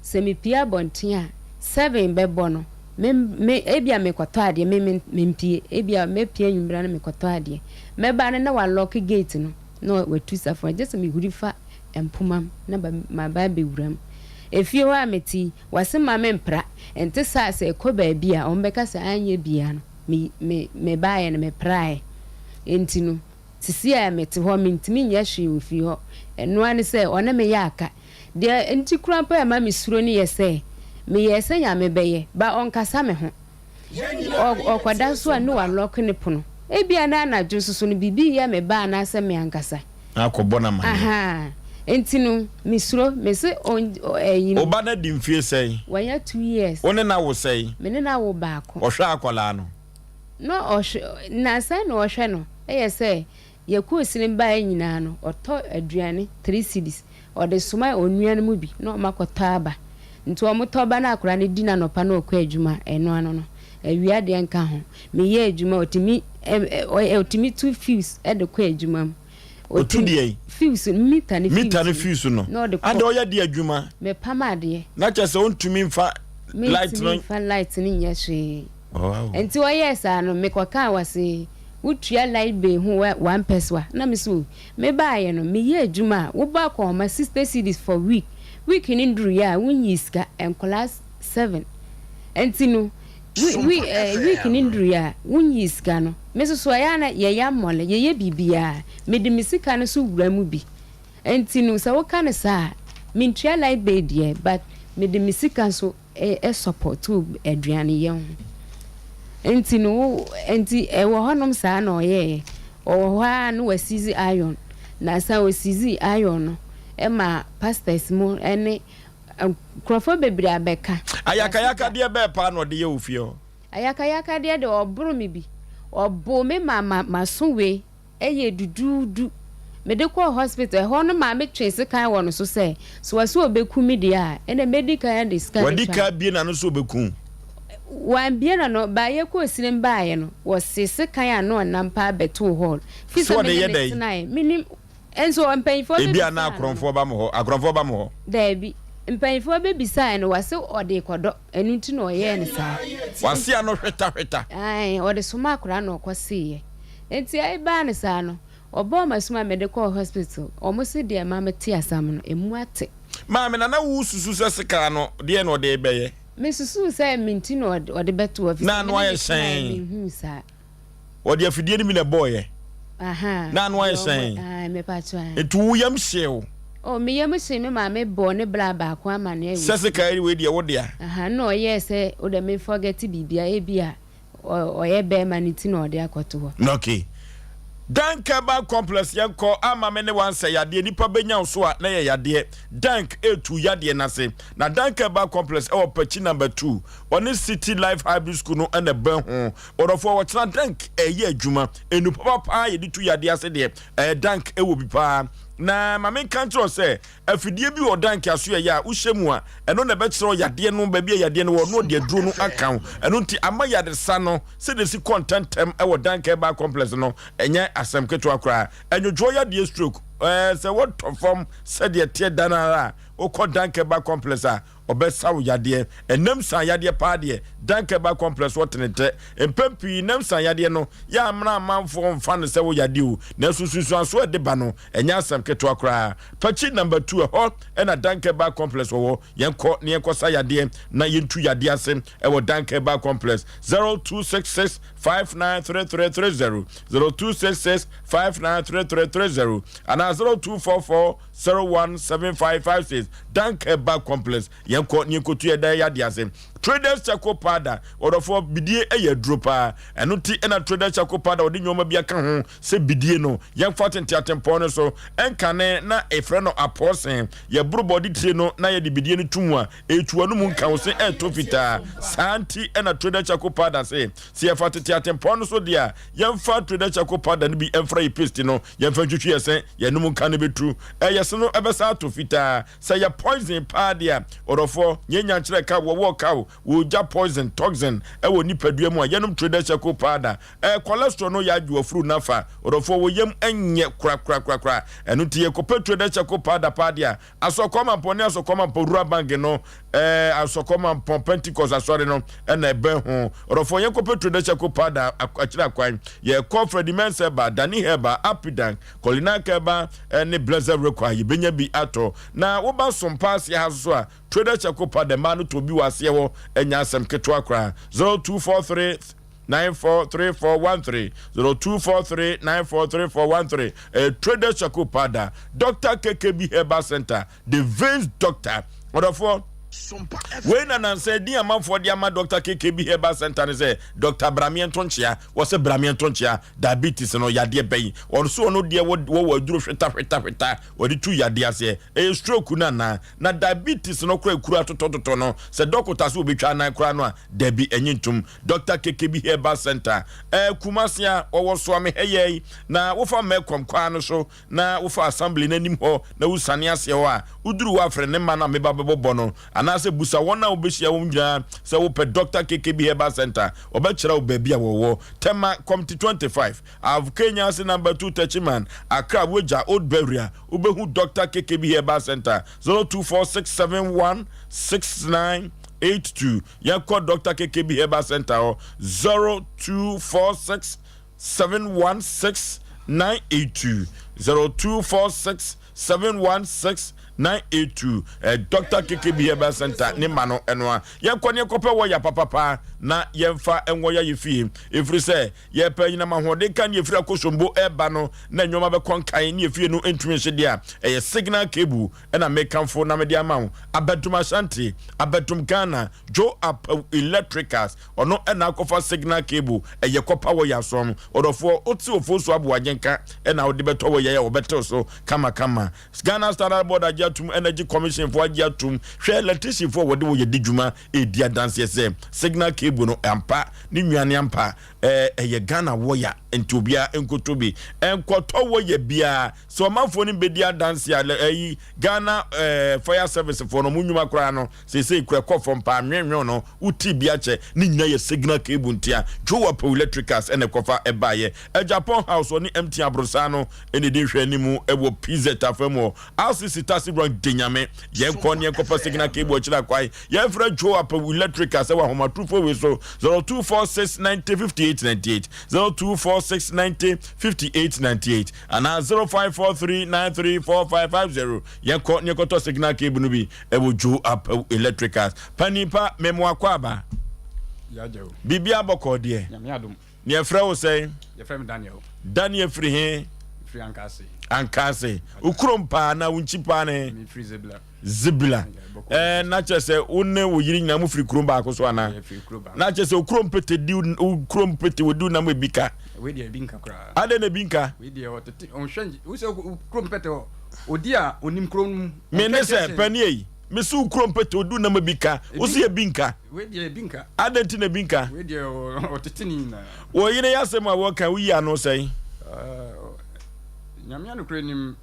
Sɛ mepue abɔnten a, 7 bɛbɔ no, me, me, ebia merekɔtɔ adeɛ, me, me, mempue. Ebia mɛpue anwummerɛ na mekɔtɔ adeɛ. Mɛba no na wɔalɔke gate no, na watu safoa. Gye sɛ mehuri fa mpoma mu na maba abɛwura mu. Efie hɔ a mete yi, wɔse mma mempra. Ɛnte saa a, sɛ ɛkɔ baabi a, wɔbɛka sɛ anyɛ biara no, me, me, mebaeɛ no, mepraeɛ. Enti no, seesei a mete hɔ, mentumi nyɛ hwee wɔ fie hɔ. Ɛno ara ne sɛ, ɔne me yɛ aka. Deɛ enti koraa mpo a ɛma mesuro no yɛ sɛ, meyɛɛ sɛ Nyame bɛyɛ, but ɔnkasa me ho. Ɔkɔda nso a ne walɔke ne pono. Ebia na anadwo nso so no biribi reyɛ me ba anaasɛ me ankasa. Na akɔbɔ no amaneɛ. Ahaa. Nti no, mesuro. Mese ɔn ɛyi no. Wo ba no adi mfie sɛn? Wanya 2 years. Wo ne no awo sɛn? Me ne no awo baako. Ɔhwɛ akwadaa no? Na ɔhwɛ, nnansa yi na ɔhwɛ no. Ɛyɛ sɛ yɛkɔɔ sini baeɛ nyinaa no, ɔtɔ aduane, 3 cedis. Ɔde soma onua no mu bi na ɔma kɔtɔ aba. Nti ɔmo tɔ ba na akwadaa no di no anɔpa na ɔkɔ adwuma a, ɛno ano no, awia deɛ nka ho. Meyɛ adwuma a, ɔtumi ɛ ɛ ɔtumi tu fuse de kɔ adwuma mu. Ɔtu deɛn? Fuse no, meter ne fuse Meter ne fuse no. Na ɔde kɔ. Adɛn ɔyɛ deɛ adwuma? Mepam adeɛ. Na kyerɛ sɛ ɔntumi mfa light no. Mentumi mfa light no nyɛ hwee. Nti ɔyɛɛ saa no, mekɔkaa wɔse wotua light bill ho one pesewa. Na me se o, mebaeɛ no, meyɛ adwuma a, wobɔ akɔnhoma 60 cedis for week. Week no nduruiɛ a, wonyii sika, nkwadaa 7. Nti no, we, eh, week no nduruiɛ a, wonyii sika no. Me nso so ɛyɛ a na yɛyɛ amɔle, yɛyɛ biribiara. Mede me sika no nso wura mu bi. Nti no, sɛ woka no saa a, mentua light bill deɛ, but mede me sika nso sɔpɔtoo aduaneyɛ ho. Nti no wo nti ɛwɔ hɔnom saa na ɔyɛeɛ. Ɔwɔ hɔ ara na wasiizi iron. Na san ɔsiizii iron no ma pastors mo ne nkurɔfoɔ bebree abɛka. Ayakayakadeɛ bɛɛ paa na ɔde yɛ wo fie hɔ? Ayakayakadeɛ deɛ ɔboro me bi. Ɔboo me ma m'aso wei Ɛyɛ duduudu. Mede kɔɔ hospital, ɛhɔ no maame twee sekan wɔ no so sɛ, sɛ ɔse ɔbɛku me deɛ a, ɛnna mɛdi kan de sika no Wadi atwa kan no. abue n'ano sɛ ɔbɛku wo? Wambue n'ano, baa yɛkɔɔ sinem baeɛ no, wɔsee sekan a na ɔnam paa bɛtoo hall. Firi Sɛ sɛ ɔde me ne yɛ no dɛn? tenaeɛ, mennim. Nso mpanyinfoɔ Ebia na bɛbisaa no no. akorɔmfoɔ ba mo hɔ. Akorɔmfoɔ ba mo hɔ? Daabi. Mpanyinfoɔ bɛbisaeɛ no, wɔse ɔde rekɔdɔ, ɛno nti na ɔyɛɛ no saa. Wase ano hwetahweta. Ae, ɔde somaa akwadaa na ɔkɔseeɛ. Enti ɛbaa no saa no, wɔbɔɔ me asu ma mede kɔɔ hospital. Wɔn se deɛ ɛma mete asam no, emu ate. Maame, na na wosusu sɛ sekan no, deɛn na ɔde rebɛyɛ? Mesusuu sɛ me nti na ɔde bɛto hɔ, Na efisɛ ano me ne ayɛ no tenaeɛ hyɛnn. menhuu saa. Ɔde afidie no bi na ɛbɔeɛ. Ahaa, Na ano ayɛ deɛ ɔbɔ, hyɛnn. ae, mepakyɛw ae. Enti wo yam hyee wo? Oh, me yam hyee me maame bɔɔ ne bra baako amaneɛ Sɛ wɔ fie. sekan wei deɛ wo dea. Ahaa, ɛnna ɔyɛɛ sɛ wo deɛ me forget biribiara, ebia ɔyɛ bɛɛma no nti na ɔde akɔto hɔ. Ok. Dank Herbal Complex yɛnkɔ ama me ne wansɛ yadeɛ nipa bɛnya wo so a na yɛ yadeɛ Dank ɛretu yadeɛ no ase na Dank Herbal Complex ɛwɔ Pakyi number 2 ɔne City Life Hybrid School no ɛna ɛbɛn ho ɔdɔfoɔ wɔkyena Dank ɛyɛ adwuma ɛnu papa paa yɛde tu yadeɛ ase deɛ ɛyɛ Dank ɛwɔ bi paa na ma menka nkyerɛ sɛ Afidie bi wɔ ɔdan nkeaso yɛyɛ a wohyɛ mu a, ɛno na ɛbɛkyerɛ wo yadeɛ no, baabi a yadeɛ no wɔ, na ɔde aduro no aka wo. Ɛno nti ama yaresa no sɛdeɛ ɛsi kɔ ntɛntɛm wɔ Danka Herbal Complex no, ɛnyɛ asɛm ketewa koraa. Ɛnwodwoɔ yadeɛ stroke, ɛɛ sɛ wotɔ fam sɛdeɛ ɛteɛ da no ara a, wokɔ Danka Herbal Complex a, ɔbɛsa wo yadeɛ. Ɛnam san yadeɛ paa deɛ, Danka Herbal Complex wɔ tenetɛ. Mpɛn pii nam san yadeɛ no, yɛ amena amanfoɔ mfa no sɛ wo yadeɛ o, nanso nsunsuansoɔ a ɛde ba no, ɛnyɛ asɛm ketewa koraa. Pakyi number 2, ɛhɔ na Danka Herbal Complex wɔ hɔ. Yɛnkɔ na yɛnkɔsa yadeɛ na yɛntu yadeɛ ase wɔ Danka Herbal Complex. 0266 593330, 0266 593330 anaa 0244 017556. Dank Herbal Complex. Yɛnkɔ ne yɛnkɔtu yɛn dan yadeɛ ase. Traders Charcoal Powder, ɔdɔfoɔ, bidie yɛ aduro paa. Ɛno nti na Traders Charcoal Powder wɔde nneɛma bi aka ho sɛ bidie no, yɛmfa tente atempɔn no so nkane na efrɛ no apɔɔsen. Yɛboro bɔde tire no na yɛde bidie no to mu a, ɛretu w'anomu nka wo se ɛretɔ fitaa. Saa nti na Traders Charcoal Powder se, sɛ yɛfa tete atempɔn no so deɛ a, yɛmfa Traders Charcoal Powder no bi mfra yɛ paste no, yɛmfa ntwitwi yɛ se, yɛn anom nka no bɛtu. Ɛyɛ se no ɛbɛsan atɔ fitaa. Sɛ yɛ poison paa deɛ a, ɔdɔfoɔ, nyɛ nyankyerɛ ka wɔwɔ ka o, wɔgya poison, toxin, wɔ nipadua mu a, yɛnom Traders Charcoal Powder. Ɛɛ cholesterol no yɛ adwo afuru no afa, ɔdɔfoɔ, wɔ yam nyɛ korakorakorakora. Ɛno nti yɛkɔpɛ Traders Charcoal Powder paa deɛ a, Asɔkɔɔ Mampɔn ne Asɔkɔɔ Mampɔn Rural Bank no, ɛɛ Asɔkɔɔ Mampɔn Pentecost Asɔre no na ɛbɛn ho. Ɔdɔfoɔ, yɛnkɔpɛ Traders Charcoal Powder akyiri akwan. Yɛkɔ Freddie Mensah Herbal, Danny Herbal, Apidank, Kɔlinak Herbal ne Blessed Rekɔ a, yɛbɛnya bi atɔ. Na woba Sompa aseɛ ha nso a, Trader Charcoal Powder mmaa no tɔ bi wɔ aseɛ hɔ, ɛnyɛ asɛm ketewa koraa. 0243 943413 0243 943413 ɛyɛ Trader Charcoal Powder. Dr. KKB Herbal Center, The Veins Doctor. Ɔdɔfoɔ, wei na nansa edin amanfoɔ de ama Dr. KKB Herbal Center ne sɛ Dr. Brameɛ Ntonkyea. Wɔsɛ Brameɛ Ntonkyea, diabetes no yadeɛ bɛn? Ɔno so ɔno deɛ wɔwɔ aduro hweta hweta hweta wɔde tu yadeɛ aseɛ. Ɛyɛ stroke no anaa? Na diabetes no koraa ekuro atotɔtotɔ no, sɛ dɔkota sɛ wɔbɛtwa anan koraa no a, dabi ɛnye ntom. Dr. KKB Herbal Center, ɛɛ Kumasi a wɔwɔ Soame ha yɛi, na wofa Melcom kwan no so na wofa assembly no anim hɔ na wosiane aseɛ hɔ a, woduru hɔ a frɛ ne mma no a meba bɛbɔbɔ no, anaasɛ busa wɔn a wobɛhyia wɔn nyinaa sɛ wopɛ Dɔkta KKB Herbal Centre, wɔbɛkyerɛ wo baabi a wɔwɔ. Tema, Comte 25, Av. Kenya ase Number 2 Techiman, Accra, Wagya, Old Beria, wobɛhu Dɔkta KKB Herbal Centre, 0246716982. Yɛnkɔ Dɔkta KKB Herbal Centre hɔ, 0246 716 982 0246 716 982 eh, Dr. KKB Herbal Center ne ma no ɛno a yɛnkɔ ne yɛkɔpɛ wɔ ya papapa na yɛmfa nwɔ ya yɛ fie ɛfiri sɛ yɛpɛ anyinam ahoɔden ka ne yɛfiri akosombo ɛba no na nneɛma bɛkɔ nkan ne yɛfie no ntumi nhye deɛ a ɛyɛ signal cable ɛna mekamfo na mede ama wo abɛdom Ashanti abɛdom Ghana Joe Apawu Electricals Ɔno na akɔfa signal cable ɛyɛ kɔpa wɔ yɛ asoɔ Ɔdɔfoɔ wote Ofosu Aboagye nka na wode bɛtɔ wɔ yɛ a wɔbɛtew so kama kama. Ghana Standard Board agye atum Energy Commission foɔ agye atum Hwɛ electrician foɔ a wɔde wɔ yɛ di dwuma redi adanseɛ sɛ signal cable no ampa ne nnuane ampa ɛyɛ Ghana wɔya nti obiara nkɔtɔ bi. Nkɔtɔ wɔya biara sɛ ɔmanfoɔ no bɛdi adanseɛ a ɛyi Ghana Fire Service foɔ no ɔmo nnwuma koraa no Seesei kura kɔ fam paa nwenwen no wo tii bi akyɛ ne nyina yɛ signal cable ntia Joe Apawu Electricals ɛna ɛkɔfa ɛbaeɛ Agyapong House ɔne MTN aborosan no ɛna ɛdi nhwɛanimu ɛwɔ PZ afa mu hɔ RCC Taxi Rank Denyame Yɛnkɔ ne yɛnkɔfa signal cable akyiri akwae Yɛmfrɛ Joe Apawu Electricals ɛwɔ ahomatorofo wei so 0246 90 58 98 0246 90 58 98 anaa 0543 93 4550 Yɛnkɔ ne yɛnkɔtɔ signal cable no bi ɛwɔ Joe Apawu Electricals. Panin pa, memo akwaaba. Biribi abɔkɔɔ deɛ. Ne yɛfrɛ wo sɛn? Yɛfrɛ me Daniel. Daniel firi he? Firi Ankaase. Ankaase. Wo kurom paa na wo nkyi paa ne? Mefiri Zebula. Zebula. Ɛɛ na kyerɛ sɛ wo ne wo yere nyinaa mo firi kurom baako so anaa? Na kyerɛ sɛ wo kurom pete di wo kurom pete wo di nam ebi ka. Wei deɛ ebi nka koraa. Adɛn na ebi nka? Wei deɛ ɔtete ɔnhwɛ wosɛ kurom pete hɔ. Odi a onim kuro no mu. Me ne sɛ, Panin ei, me se wo kuro mpete odu nam ebi ka, wo se ebi nka. Wei deɛ ebi nka. Adɛn nti na ebi nka? Wei deɛ ɔtete ne nyinaa. Wo yere yɛ asɛm a wɔka, woyi ano sɛn? Nyame anokorɛ nim,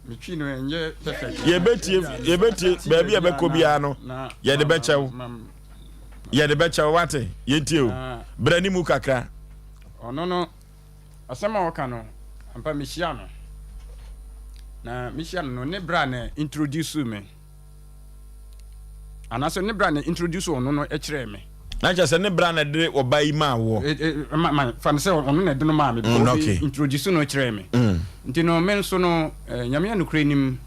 me twi no ɛnyɛ perfect. Yɛbɛtie, yɛbɛtie, baabi a ɛbɛkɔ biara no, yɛde bɛkyɛ wo. Yɛde bɛkyɛ wo, wate? Yɛntie o. Brɛ ne mu kakra. Ɔno no. Asɛm a ɔka no, ampa mehyia no. Na mehyia no no, ne bra na introduce me. Anaasɛ ne bra na introduce ɔno no kyerɛɛ me. Na kyerɛ sɛ ne bra na de ɔba yi maa woɔ? E, e, ma, ma, fa no sɛ ɔno na ɛde no maa me. Because mm, okay. introduce no kyerɛɛ me. Mm. Nti no, me nso no, eh, Nyame anokorɛ nim,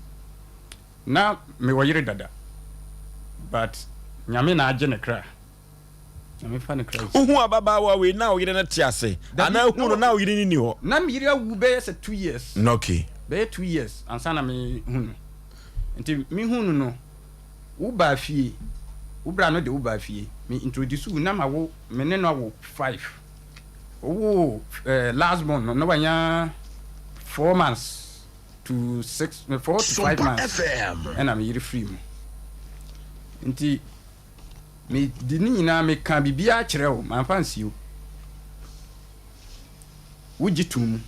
na mewɔ yere dada. But Nyame na agye ne kra. Wohu ababaawa wei na wo yere no te ase anaa hu no na wo yere no nni hɔ? Na me yere awu bɛyɛ sɛ 2 years. Okay. Bɛyɛ 2 years ansa na me hu no. Nti mehuu no no, wo baa fie, wo bra no de wo baa fie, me introduce wo na mawo, me ne no awo five. Ɔwoo eh, last born no na wanya four months to six, four to five months ɛna me yere firi mu. Nti me de ne nyinaa meka biribiara kyerɛ wo, mamfa ansie wo. Wogye too mu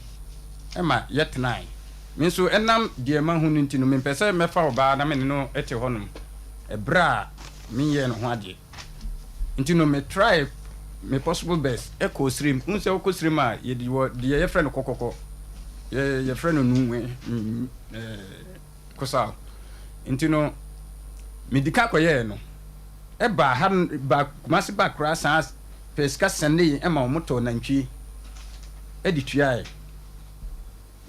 ma yɛtenae. Me nso, ɛnam deɛ mahu no nti no, mempɛ sɛ mɛfa ɔbaa na me ne no te hɔnom ɛberɛ a menyɛɛ ne ho adeɛ. Nti no, me try me possible best kɔɔ serem. Wohu sɛ wokɔ serem a, yɛde wɔ deɛ yɛfrɛ no kɔkɔkɔ, yɛ yɛfrɛ no nuwe, ɛɛ kosaw. Nti no, medi kan kɔyɛɛ no. Ɛbaa ha no, baa Kumasi baa koraa san pɛɛ sika sɛndee ma wɔtɔɔ nantwie de tuaeɛ.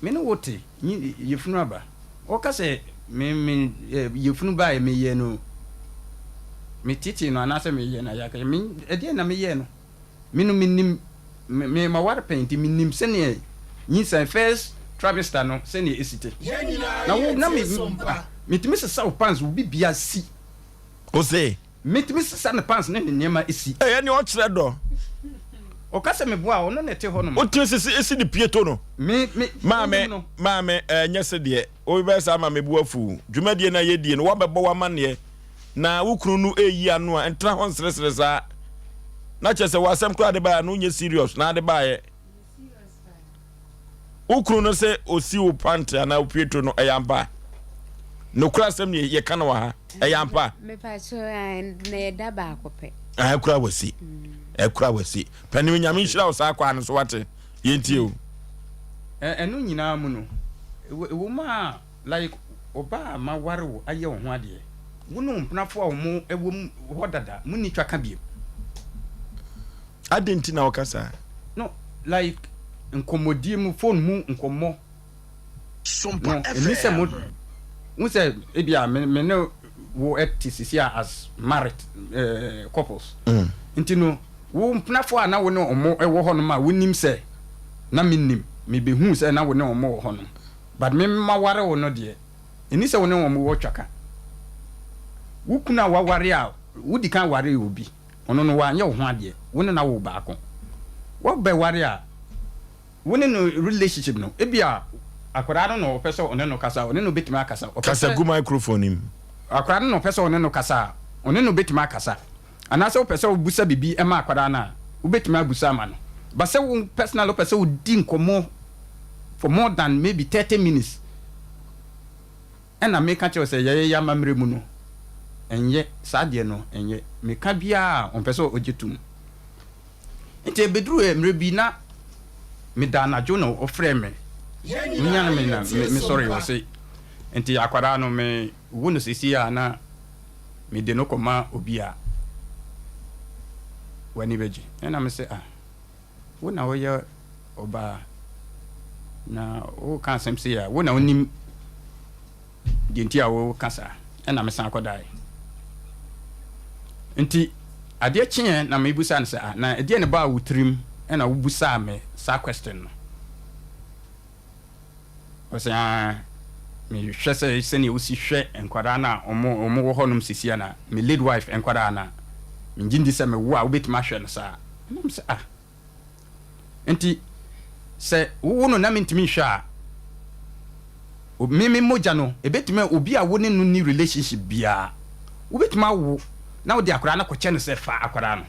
Me ne wo te, nyi yefunu aba. Wɔka sɛ me me yefunu baeɛ meyɛɛ no, metetee no anaasɛ meyɛɛ no ayakayɛ. Me ɛdeɛn na meyɛɛ no? Me no menim, me me maware pɛn nti menim sɛdeɛ nyinsɛn first trimester no sɛdeɛ ɛsi te. Na wo na me ah metumi sesa wo pants wo bibia si. Wo se? Metumi sesa ne pants ne ne nneɛma si. Ɛyɛ nea ɔkyerɛ dɔ. Ɔka sɛ meboa a, ɔno na ɛte hɔ nom. Wotumi sisi esi ne pieto no. Me me Maame, no. maame, ɛnyɛ se deɛ wobɛyɛ saa ma me bo afu. Dwumadie no a yɛdie no, woabɛbɔ w'amanneɛ na wo kunu no reyi ano a, ntena hɔ nseresere saa. Na kyerɛ sɛ w'asɛm koraa de baeɛ no wonyɛ serious na ade baeɛ. Wo kunu no sɛ osi wo pant anaa wo pieto no, ɛyɛ ampa? Nokorɛ asɛm ne yɛka no wɔ ha, ɛyɛ ampa? Mepakyɛ na yɛda baako pɛ. Ɛkura wasi, ɛkura wasi. Panin Nyame nhyira wo saa kwaa no so wate, yɛntie o. Ɛno nyinaa mu no, ɛwɔ mu a like ɔbaa a maware wo ayɛ wo ho adeɛ, wo ne wo mpenafoɔ a wɔn wɔ hɔ dada, monni twaka biom. Adɛn nti na woka saa? No like nkɔmmɔdie mu phone mu nkɔmmɔ no ɛni sɛ mo wohu sɛ ebia me me ne wo te sisi a as married eh, couples mm. nti no wo mpenafoɔ a na wo ne ɔmo wɔ hɔ nom a wonim sɛ na mennim mebɛhuu sɛ na wo ne ɔmo wɔ hɔ nom but me maware wo no deɛ ɛni sɛ wo ne ɔmo wɔ twaka wo kunu a waware a wodi kan waree obi Ɔno no wanyɛ wo ho adeɛ, wo ne no awo baako. Wobɛware a, wo ne no relationship no, ebia akwadaa no na ɔpɛ sɛ ɔne no kasa a, ɔne no bɛtumi akasa. Ɔpɛ Kasa sɛ gu microphone no mu. akwadaa no na ɔpɛ sɛ ɔne no kasa a, ɔne no bɛtumi akasa. Anaasɛ wopɛ sɛ wobusa biribi ma akwadaa no a, wobɛtumi abusa ama no. But sɛ wo personally wopɛ sɛ wodi nkɔmmɔ for more than maybe 30 minutes, Ɛna meka kyerɛ wo sɛ yɛyɛ yɛ amammerɛ mu no ɛnyɛ saa deɛ no ɛnyɛ meka biara a ɔmpɛ sɛ ɔgye tom nti ɛbɛduru mmerɛ bi na meda anadwo na ɔfrɛ me ɔnyane me na me sɔre ɔse nti akwadaa no me wo no sɛsi a na mede no kɔma obi a w'ani bɛgye ɛna me sɛ ah Wo na woyɛ ɔbaa, na woreka asɛm sei a, wo na wonim deɛ nti a woreka saa. Ɛna mesan kɔdaeɛ. Nti adeɛ kyeeɛ na mebusaa no sɛ, ah, na ɛdeɛ na ɛbaa wo tirim ɛna wobusaa me saa question no? Ɔsɛ ah, mehwɛ sɛ sɛnea wosi hwɛ nkwadaa no a wɔn wɔ hɔnom sisi a na me late wife nkwadaa no a, mengye ndi sɛ mewo a wobɛtumi ahwɛ no saa. Ɛna mesɛ ah, nti sɛ wowo no na mentumi nhwɛ a, me me mogya no ebɛtumi obi a wo ne no ni relationship biara wobɛtumi awo na wode akwadaa no akɔkyɛ no sɛ fa akwadaa no.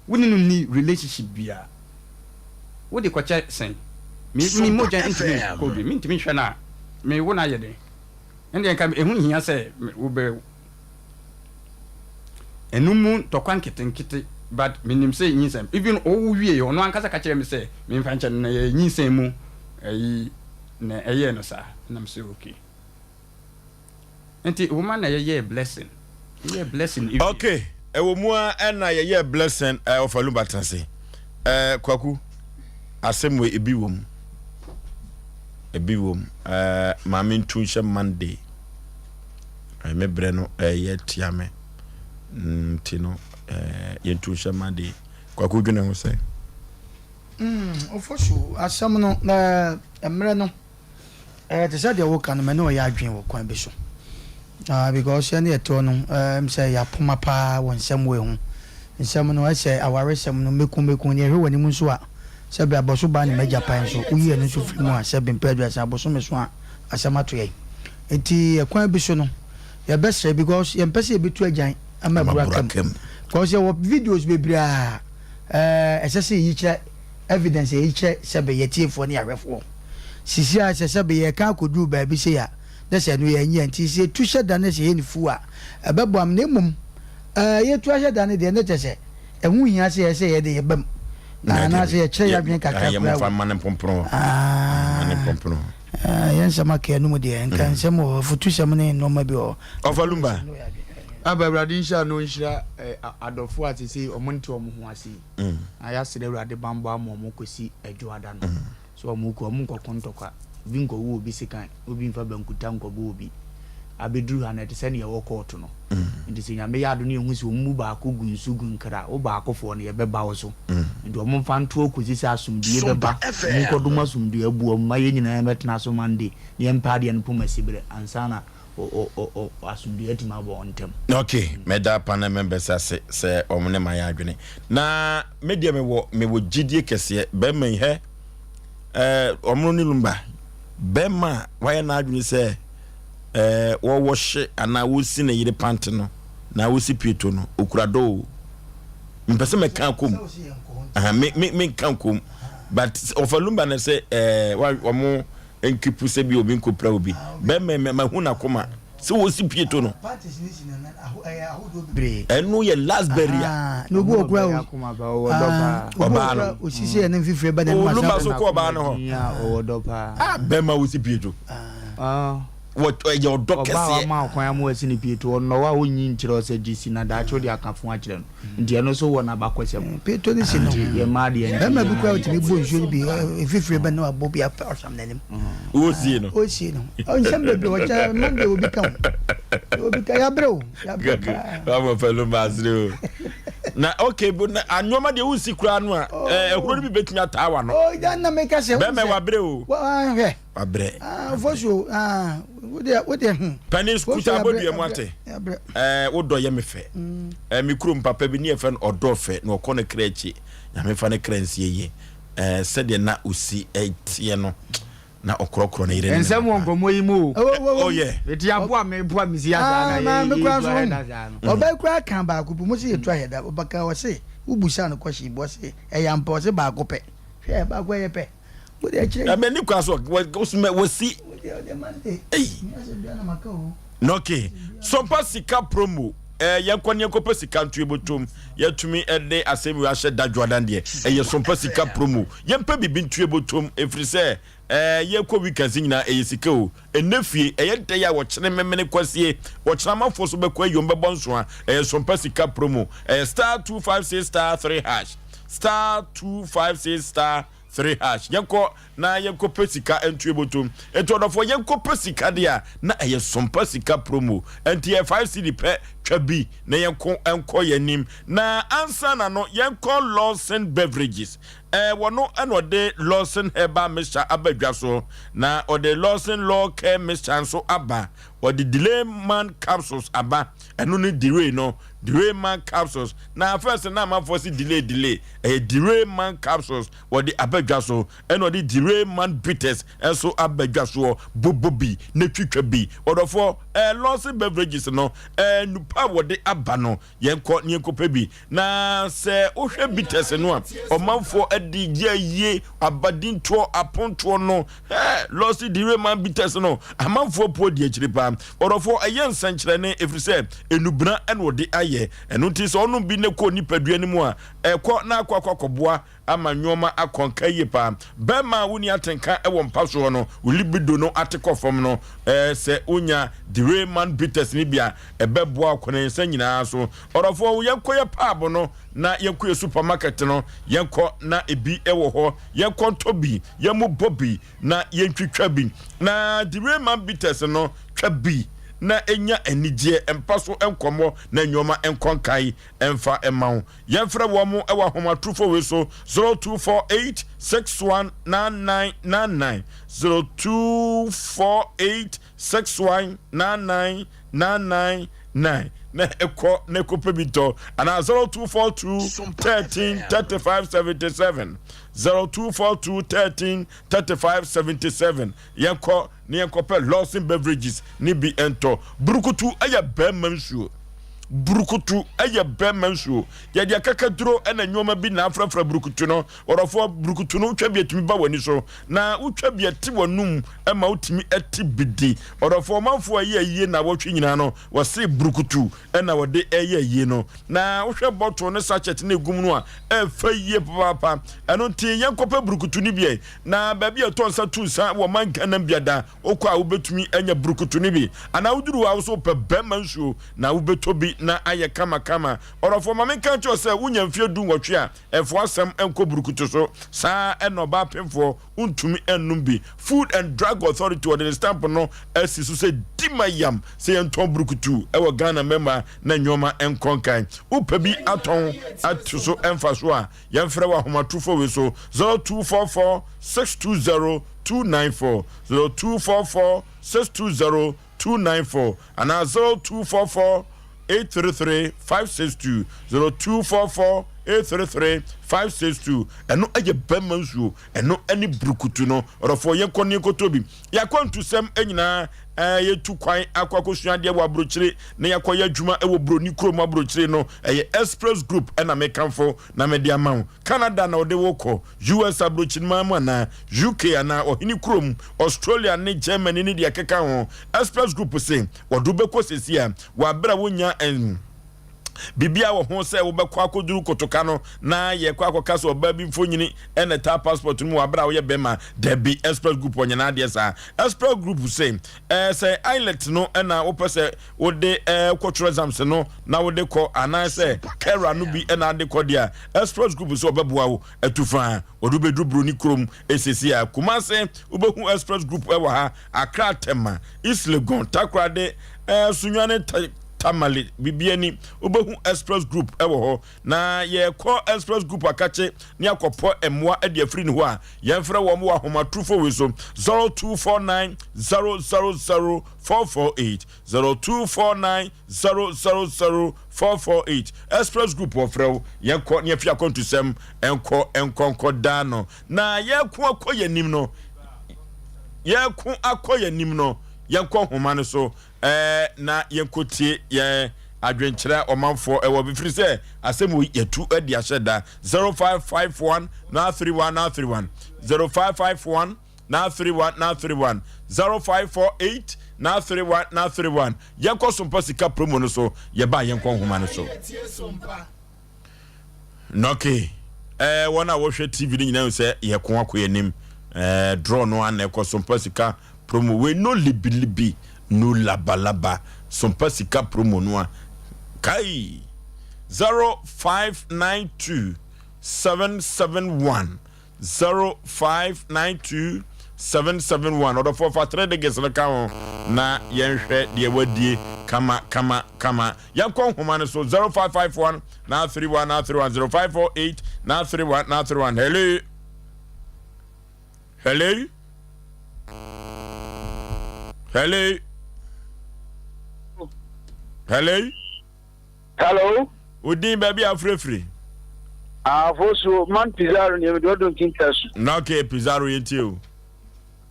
Wo ne no nni relationship biara. Wo de kɔkyɛ sɛn? Me me mogya ntumi nkɔ bi. Mentumi nhwɛ no a, me wo no ayɛ dɛn? Ɛndeɛ nka ɛho nhia sɛ wo bɛ ɛno mu ntɔkwa nketenkete but menim sɛ nyinsɛn even ɔwo wie ɔno ankasa ka kyerɛ me sɛ memfa nkyɛ no na yɛ nyinsɛn mu ɛyi na ɛyɛɛ no saa na me sɛ okay. Nti woma na yɛyɛɛ blessing. Yɛyɛɛ blessing ewie. Okay, ɛwɔ mu ara ɛna yɛyɛɛ blessing ɛɛ ɔfa lumba tena se. Ɛɛ kwaku, asɛm wei ebi wɔ mu. Ebi wɔ mu. Ɛɛ maame ntu nhyɛ Monday. Ɛɛ me brɛ no ɛyɛ tia me. Nti no ɛɛ yɛntu nhyɛ Monday. Kwaku dwene ho sɛ. Mm, ofosu asɛm no ɛɛ mmerɛ no. Ɛɛ, te sɛ deɛ woreka no, me ne wo yɛ adwene wɔ kwan bi so. Ah because yɛne yɛte hɔ no ɛɛm sɛ yɛapoma paa wɔ nsɛm wei ho. Nsɛm no ɛsɛ awaresɛm no mɛku mɛku neɛ ɛhwɛ w'anim nso a sɛbe abɔso baa ne m'agya pan nso woyi ɛno nso firi mu a sɛbe mpɛ aduasa abosome so a asɛm ato yɛn. Nti ɛkwan bi so no yɛbɛsrɛ because yɛmpɛ sɛ yɛbɛtu agyan ama abura aka mu because yɛwɔ videos bebree a ɛɛ ɛsɛ sɛ yɛyi kyerɛ evidence a yɛyi kyerɛ sɛbe yɛtiefoɔ ne yɛahwɛfoɔ. Sisi a sɛ sɛbe yɛka akɔduru baabi sei a na sɛ ɛno yɛanyɛ a, nti sɛ yɛtu hyɛ da na sɛ yɛyɛ no fuu a, ɛbɛboa me. Na mmom ɛɛ yɛtu ahyɛ da no deɛ, na kyerɛ sɛ ɛho hia sɛ yɛyɛ sɛ yɛde yɛba mu, na anaasɛ yɛkyerɛ yɛn adwene kakra koraa wɔ mu. Ah, yɛn nsɛm aka yɛn deɛ, nka nsɛm wɔ hɔ, afutusɛm ne nneɛma bi wɔ hɔ. Ɔfa Lumba. Aba Awurade nhyira no nhyira adɔfo a sesei ɔmo nte ɔmo ho ase yi. Na yɛasrɛ Awurade banbɔ ama ɔmo kɔsi Adwoada no. Sɛ wɔn kɔ, wɔn nkɔko ntɔkwa, obi nkɔwo obi sekan, obi nfa bankuta nkɔbɔ obi. Abɛduru ha no, ɛte sɛ nea ɛwɔ kɔɔto no. Nti sɛ Nyame yɛ adom na yɛhu sɛ wɔn mu baako gu nsu gu nkra, wo baakofoɔ no, yɛbɛba wo so. Nti wɔn mfa ntoɔ kɔsi sɛ asomdwie bɛba. Wɔn nkɔdom asomdwie abu wɔn mma yɛn nyinaa yɛmmɛtena so Monday na yɛmpɛ adeɛ no poma siberɛ ansa na asomdwie atumi abɔ wɔn ntam. Ok, mɛda panel members ase sɛ wɔn ne mayɛ adwene. Na me deɛ mewɔ mewɔ gyidie kɛseɛ bɛrima yi hɛ ɛɛ wɔn ne lumba bɛrima a wayɛ n'adwene sɛ ɛɛ wɔwɔ hye anaa wɔsi ne yere pante no na wɔsi pieto no okura dɔ o mpɛ sɛ mɛka kom me me menka kom but ɔfa lumba na sɛ ɛɛ wɔn nkipu sɛ bi obi nkɔpira obi. Bɛrima yi mahu n'akoma sɛ wɔsi pie to no. Ɛno yɛ last burial. Na obi wɔ kura o. Ɔbaa no. Osisi yɛ ne mfifire ba n'anim asa. Olumba so kɔ ɔbaa no hɔ. Ah bɛrima wosi pie to. Wɔ ɛyɛ ɔdɔ kɛseɛ. Ɔbaa wa ma ɔkwan ama wasi ne pie to ɔnɔ wa ɔnyi nkyerɛ ɔsɛ gye si na daakye ɔde aka fo akyerɛ no. Nti ɛno nso wɔ n'abakɔsɛm. Pieto ne si no. Nti yɛ mmaa deɛ nti. Bɛrima bi koraa otumi bɔ nsuo no bi mfifire bɛ no abɔ bi apɛ ɔsam n'anim. Wosie no. Wosie no. Nsɛm bebree wɔkyɛ Monday obi ka o. Obi ka yabrɛ o. Yabrɛ paa. Wabɔ pɛlu maasere o. Na okay bo na anneɛma deɛ wonsi koraa no a ɛhuro no bi bɛtumi ataa wa no. Oh, na meka sɛ. Bɛrima wabrɛ o. Wahwɛ. Wabrɛ. Ah, fosuo, ah, wodeɛ, wodeɛ, hmm. Panin kuta abɔdua mu ate. Ɛɛ, wodɔ yɛ me fɛ. Mm. Ɛɛ, me kurom papa bi ne yɛfrɛ no ɔdɔ fɛ na ɔkɔ ne kra akyi. Nyame fa ne kra nsie yie. Ɛɛ, sɛdeɛ na osi ɛteɛ no, na ɔkorɔkorɔ ne yere ne ne Nsɛm wɔ nkɔmmɔ yi mu o. Oh yeah. Mete aboa me boa me si asa na ah, yɛ yɛ tu ahɛ da saa no. Ɔbaa kura kan baako bi mo se yɛ tu ahɛ da. Ɔbaka ɔse wobusa no kɔhye bi ɔse ɛyɛ ampa ɔse baako pɛ. Hwɛ baako ɛyɛ pɛ. Ɛmɛ ni kwa so wɔsi. Okay, sompa sika promo. Eh, yɛnkɔ ne yɛnkɔpɛ sika nto yɛbɔtom yɛtumi de asɛm wei ahyɛ da dwoadan deɛ ɛyɛ sompa sika promo yɛmpɛ biribi nto yɛbɔtom ɛfiri sɛ eh, yɛkɔ weekends nyinaa ɛyɛ sika o ɛnɛ fie ɛyɛ dɛ a wɔkyene memene kwasie wɔkyena amanfoɔ so bɛkɔ ayiom bɛbɔ nsoa ɛyɛ sompa sika promo ɛyɛ star 256 star 3 hash star 256 star 3 hash yɛnkɔ na yɛnkɔ pɛ sika nto yɛbɔtom nti ɔdɔfoɔ yɛnkɔ pɛ sika deɛ a na ɛyɛ sompa sika promo nti yɛ 5 cedi pɛ twa bi na yɛnko nkɔ yɛn anim na ansa na no yɛnkɔ Lawson Beverages ɛɛ wɔno ɛna ɔde Lawson Herbal Mixture aba dwa so na ɔde Lawson Law Care Mixture nso aba ɔde Delay Man Capsules aba ɛno ne Delay no Delay Man Capsules na first na amanfoɔ se delay delay ɛyɛ Delay Man Capsules wɔde aba dwa so, ɛna ɔde Dewey Man Bitters nso aba dwa soɔ, bobɔ bi na twitwa bi. Ɔdɔfoɔ, ɛɛ Lawson Beverages no, ɛɛ nnupa a wɔde aba no, yɛnkɔ na yɛnkɔpɛ bi. Na sɛ wohwɛ bitters no a, ɔmanfoɔ de yɛ ayie, abadintoɔ, apontoɔ no, ɛɛ Lawson Dewey Man Bitters no, amanfoɔ puo di akyire paa. Ɔdɔfoɔ, ɛyɛ nsɛnkyerɛnne, ɛfiri sɛ nnubena na wɔde ayɛ. Ɛno nti sɛ ɔnom bi na ɛkɔ nipadua no mu a, ɛkɔ na akɔ akɔ akɔboa ama nnoɔma akɔ nka yie paa. Bɛrima a wonni atenka wɔ mpa soɔ no, wo libido no ate kɔ fam no, sɛ wonya Derayman bitters no bi a, ɛbɛboa wo kɔnɛnsa nyinaa so. Ɔdɔfoɔ, yɛnkɔ yɛ paabo no na yɛnkɔ yɛ supermarket no, yɛnkɔ na ebi wɔ hɔ, yɛnkɔ ntɔ bi, yɛmmobɔ bi na yɛntwitwa bi. Na Derayman bitters no, twa bi na nya anigyeɛ, mpa so nkɔmmɔ na nnoɔma nkɔ nkae mfa mma wo. Yɛmfrɛ wɔn wɔ ahomatorofo wei so, 0248 61 99 99, 0248 61 99 9 9 na ɛkɔ na ɛkɔpɛ bi tɔ anaa 0242 13 35 77 0242 13 35 77 yɛnkɔ na yɛnkɔpɛ Lawson Beverages ne bi ntɔ. Burukutu yɛ bɛrima nsuo. Burukutu yɛ bɛrima nsuo. Yɛde akakaduro na nneɛma bi na afrafra burukutu no. Ɔdɔfoɔ, burukutu no wotwa bi atumi ba w'ani so, na wotwa bi ɛte w'anum ma wotumi te bi di. Ɔdɔfoɔ, ɔmanfoɔ a ɛyɛ ayie nnawɔtwe nyinaa no, wɔse burukutu na wɔde reyɛ ayie no. Na wohwɛ bottle ne sachet no ɛgu mu no a, ɛfɛ yie papaapa. Ɛno nti yɛnkɔpɛ burukutu no bi ɛ. Na baabi a ɛtɔ nsa tu nsa wɔ man Ghana mu biada, wokɔ a wobɛtumi anya burukutu no bi. Anaa woduru hɔ a wo nso wopɛ bɛrima nsuo na wobɛtɔ bi na ayɛ kamakama. Ɔdɔfoɔ, ma menka nkyerɛ wo sɛ wonya mfeɛ du nwɔtwe a, ɛmfa w'asɛm nkɔ burukutu so. Saa ara na ɔbaa pemfoɔ, wontumi nnom bi. Food and Drug Authority wɔde ne stamp no asi so sɛ di ma yam sɛ yɛntɔn burukutu wɔ Ghana mmarima na nneɛma nkɔ nkan. Wopɛ bi atɔn ato so mfasoɔ a, Yɛmfrɛ wɔ ahomatorofo wei so, 0244 620 294, 0244 620 294, anaa 0244 833 562, 0244 833 562. Ɛno yɛ bɛrima nsuo, ɛno ne burukutu no. Ɔdɔfoɔ, yɛnkɔ ne yɛnkɔtɔ bi. Yɛakwantusɛm nyinaa, yɛtu kwan akɔ akɔsua adeɛ wɔ aburokyire na yɛakɔyɛ adwuma wɔ buroni kurom aburokyire no, ɛyɛ Express Group ɛna mekamfo na mede ama wo. Canada na wɔde wo kɔ, US aburokyiriman mu anaa UK anaa ɔhene kurom, Australia ne Germany ne deɛ ɛkeka ho. Express Group se wɔde wo bɛkɔ seesei a wɔ abere a wonnya biribiara wɔ ho sɛ wobɛkɔ akɔduru kotoka no na yɛkɔ akɔka sɛ ɔbaa bi mfonyini ɛna ɛtaa passport no mu wɔ abere a woyɛ bɛrima. Dabi, Express Group ɔnyɛ n'adeɛ saa. Express Group se ɛɛ sɛ IELTS no ɛna wopɛ sɛ wode kɔtwerɛ exams no na wode kɔ anaasɛ kɛra no bi na ade kɔ deɛ a, Express Group sɛ ɔbɛboa wo atu fa wɔde wobɛduru Buroni kurom esiesie a. Kumase wobɛhu Express Group wɔ ha, Accra, Tema, East Legon, Takoradi, Sunyani, Tamale, Bibiani wobɛhu Express Group wɔ hɔ. Na yɛkɔ Express Group akakye ne akɔpɔ mmoa de afiri ne hɔ a, yɛmfrɛ wɔn wɔ ahomatorofo wei so 0249 000 448 0249 000 448 Express Group wɔfrɛ wo. Yɛnkɔ ne yɛfi akwantusɛm nkɔ nkɔ nkɔ daa no na yɛko akɔ yɛn anim no yɛko akɔ yɛn anim no yɛnkɔ nhoma no so ɛɛ na yɛnkɔ tie yɛn adwenkyerɛ ɔmanfoɔ ɛwɔ bifiri sɛ asɛm wɔ yɛtu adi ahyɛ da 0551 931 931 0551 931 931 0548 931 931 Yɛnkɔ Sompa Sika promo no so, yɛba a yɛnkɔ nhoma no so. Nɔke, ɛɛ wɔn a wɔhwɛ TV no nyinaa sɛ yɛko akɔ yɛn anim. Ɛɛ draw no ana ɛkɔ Sompa Sika promo wei no libilibi no labalaba Sompa Sika promo no a kai 0592 771 0592 771 Ɔdɔfoɔ fa 3 digits no ka ho na yɛnhwɛ deɛ wadie kama kama kama. Yɛnkɔ nhoma no so 0551 931 931 0548 931 931 Hello Hello Hello Hello Hello. Wo din baabi a wofirefiri? Afosuo, man Pizarro ni mede ɔdɔ ntinta su. Na okay Pizarro yɛntie o.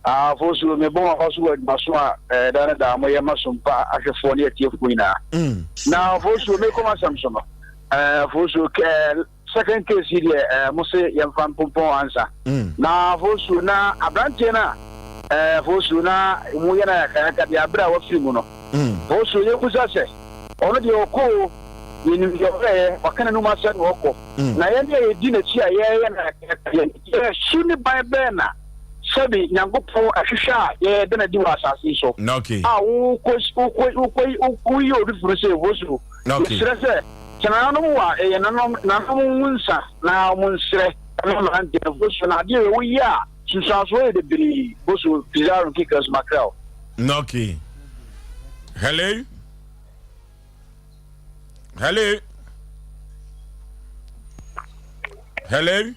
Afosuo, mebɔ m'aba so wɔ adwumaso a ɛda ne daa moyɛ ma sompa ahwɛfoɔ ne atiefoɔ nyinaa. Na Afosuo, mekɔ m'asɛm so no, Afosuo, second case yi deɛ eh, mo se yɛmfa mpompɔn ansa. Na Afosuo, na aberanteɛ no a eh, Afosuo, na mo yɛ no ayakayaka deɛ aberɛ a wafiri mu no. Afosuo, yɛmmusa sɛ, Ɔno deɛ ɔkɔ o, yɛnim deɛ ɔyɛeɛ, waka n'anom asɛm na ɔkɔ. Na yɛn deɛ yɛdi n'akyi a yɛreyɛ no ayakayakadeɛ no, yɛn su ne ban bɛn na sɛbe Nyankopɔn ahwehwɛ a yɛda no adi wɔ asase yi so a wokɔ wokɔ wokɔ woyi obi funu sɛ ɛwɔ so? Yɛsrɛ sɛ, sɛ nananom wɔ a, ɛyɛ nananom nananom ngu nsa na wɔn nsrɛ ɛma mmeranteɛ no boso na adeɛ wei woyɛ a sunsuansoɔ yɛ bebree boso Pizarro Nkekra Sumakrel. Okay. Hello. Hello. Hello.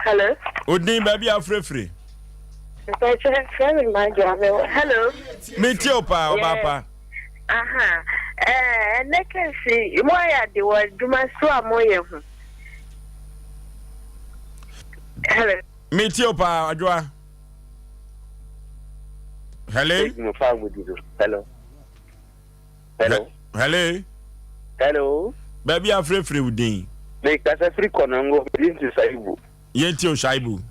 Hello. Odin baabi afirefire. Mpakyɛ frɛ me Madwoa me wɔ hello. Me tie o paa ɔbaa pa. Aha ɛɛ ɛnɛ kɛse mo ayɛ ade wɔ adwuma so a mo yɛ ho. Hello. Me tie o paa adwoa. Hello. Hello. Hello. Hello. Hello. Baabi afrɛfrɛ wo din. Me kasa firi Kɔnɔngo, me din ti Saibu. Yɛn tie o Shaibu.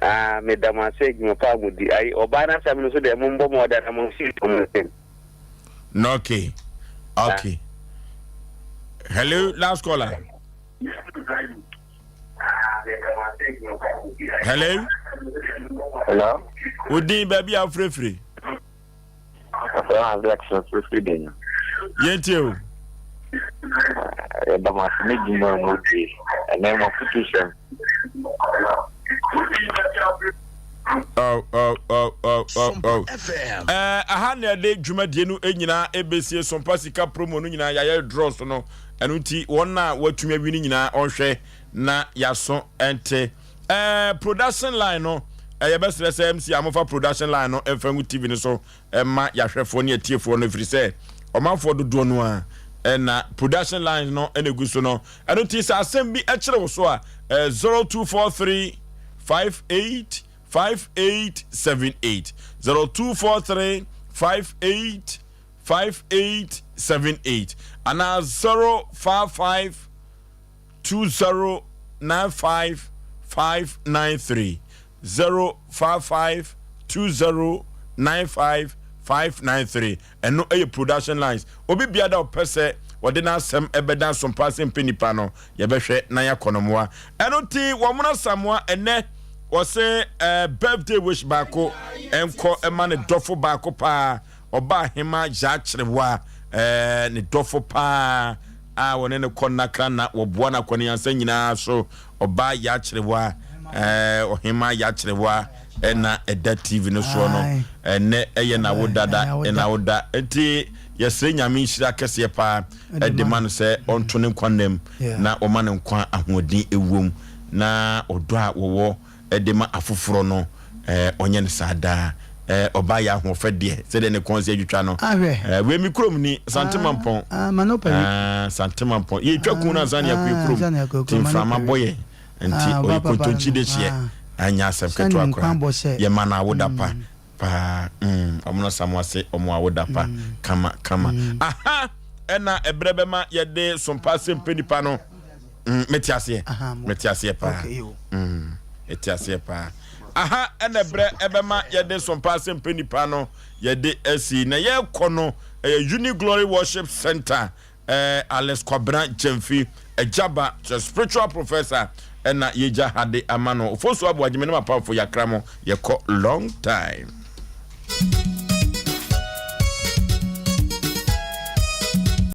Ah, me da mo ase adwuma pa a mo di. Ayi, ɔbaa no asɛm no so deɛ mo mbɔ mo ɔda na mo nsi mo nsam. No, okay. Okay. Hello, last caller. Hello. Hello. Wo din baabi a wofrɛfrɛ. Afei Alex afirifiri de no. Yɛntie o. Yɛda mo ase ne dwuma a modie ɛnɛ mo afotusɛm. Oh, oh, oh, oh, oh, oh. Eh, aha na yɛde dwumadie no nyinaa ɛbɛsie Sompa sika promo no nyinaa yɛayɛ draw so no ɛno nti wɔn a wɔatumi awi no nyinaa ɔnhwɛ na yɛaso ɛnte Eh production line no eh, yɛbɛsrɛ sɛ MC a mofa production line no mfa ngu TV no so ma yɛahwɛfoɔ ne atiefoɔ no ɛfiri sɛ ɔmanfoɔ dodoɔ no a ɛna production line no ɛna ɛgu so no ɛno nti sɛ asɛm bi ɛkyerɛ wo so a eh, 0243 58 5878 0243 58 5878 anaa 055 2095 593 055 2095 593 ɛno ɛyɛ production lines obi bia da ɔpɛ sɛ wɔde n'asɛm ɛbɛda asompa ase mpɛ nipa no yɛbɛhwɛ na yɛakɔ no mmoa ɛno ti wɔn asamoa ɛnɛ wɔse ɛɛ birthday wish baako ɛnkɔ ɛma ne dɔfo baako paa Ɔbaa Hema Gyakyerewa ne dɔfo paa a wɔne no kɔ nnakra na wɔboa no akɔneasa nyinaa so. Ɔbaa Gyakyerewa, Ɔhema Gyakyerewa na ɛda TV no soɔ no. Ɛnɛ ɛyɛ n'awoda da, n'awoda. Nti yɛsrɛ Nyame nhyira kɛseɛ paa de ma no sɛ ɔnto ne nkwa nna mu na ɔma no nkwa ahoɔden ɛwom na ɔdɔ a wɔwɔ de ma afoforɔ no, ɔnyɛ no saa daa. Ɔbaa yɛ ahoɔfɛ deɛ, sɛdeɛ ne kɔn si atwitwa no. Wei me kurom ni, Asante Mampɔn. Asante Mampɔn. Yɛtwa kun no ansa na yɛakɔ yɛ kurom. Nti mframa bɔ yɛn. Nti ɔyɛ kontonkyi de hyeɛ. Anyɛ asɛm ketewa koraa. Yɛma no awoda pa paa. Ɔmo no sa mo ase, ɔmo awoda pa. Kama kama. Aha ɛna ɛberɛ bɛma yɛde sompa asɛmpɛ nipa no. Mm, mete aseɛ. Mete aseɛ paa. Mm, mete aseɛ paa. Aha ɛna ɛbrɛ ɛbɛma yɛde sompa asɛmpɛ nipa no yɛde asi na yɛkɔ no ɛyɛ Uni Glory Worship Center eh, Alex Kwabena Gyamfi Agyaba the spiritual professor ɛna yɛgya ha de ama no. Ofosu Aboagye me ne m'apamfo yɛakra mo yɛkɔ long time.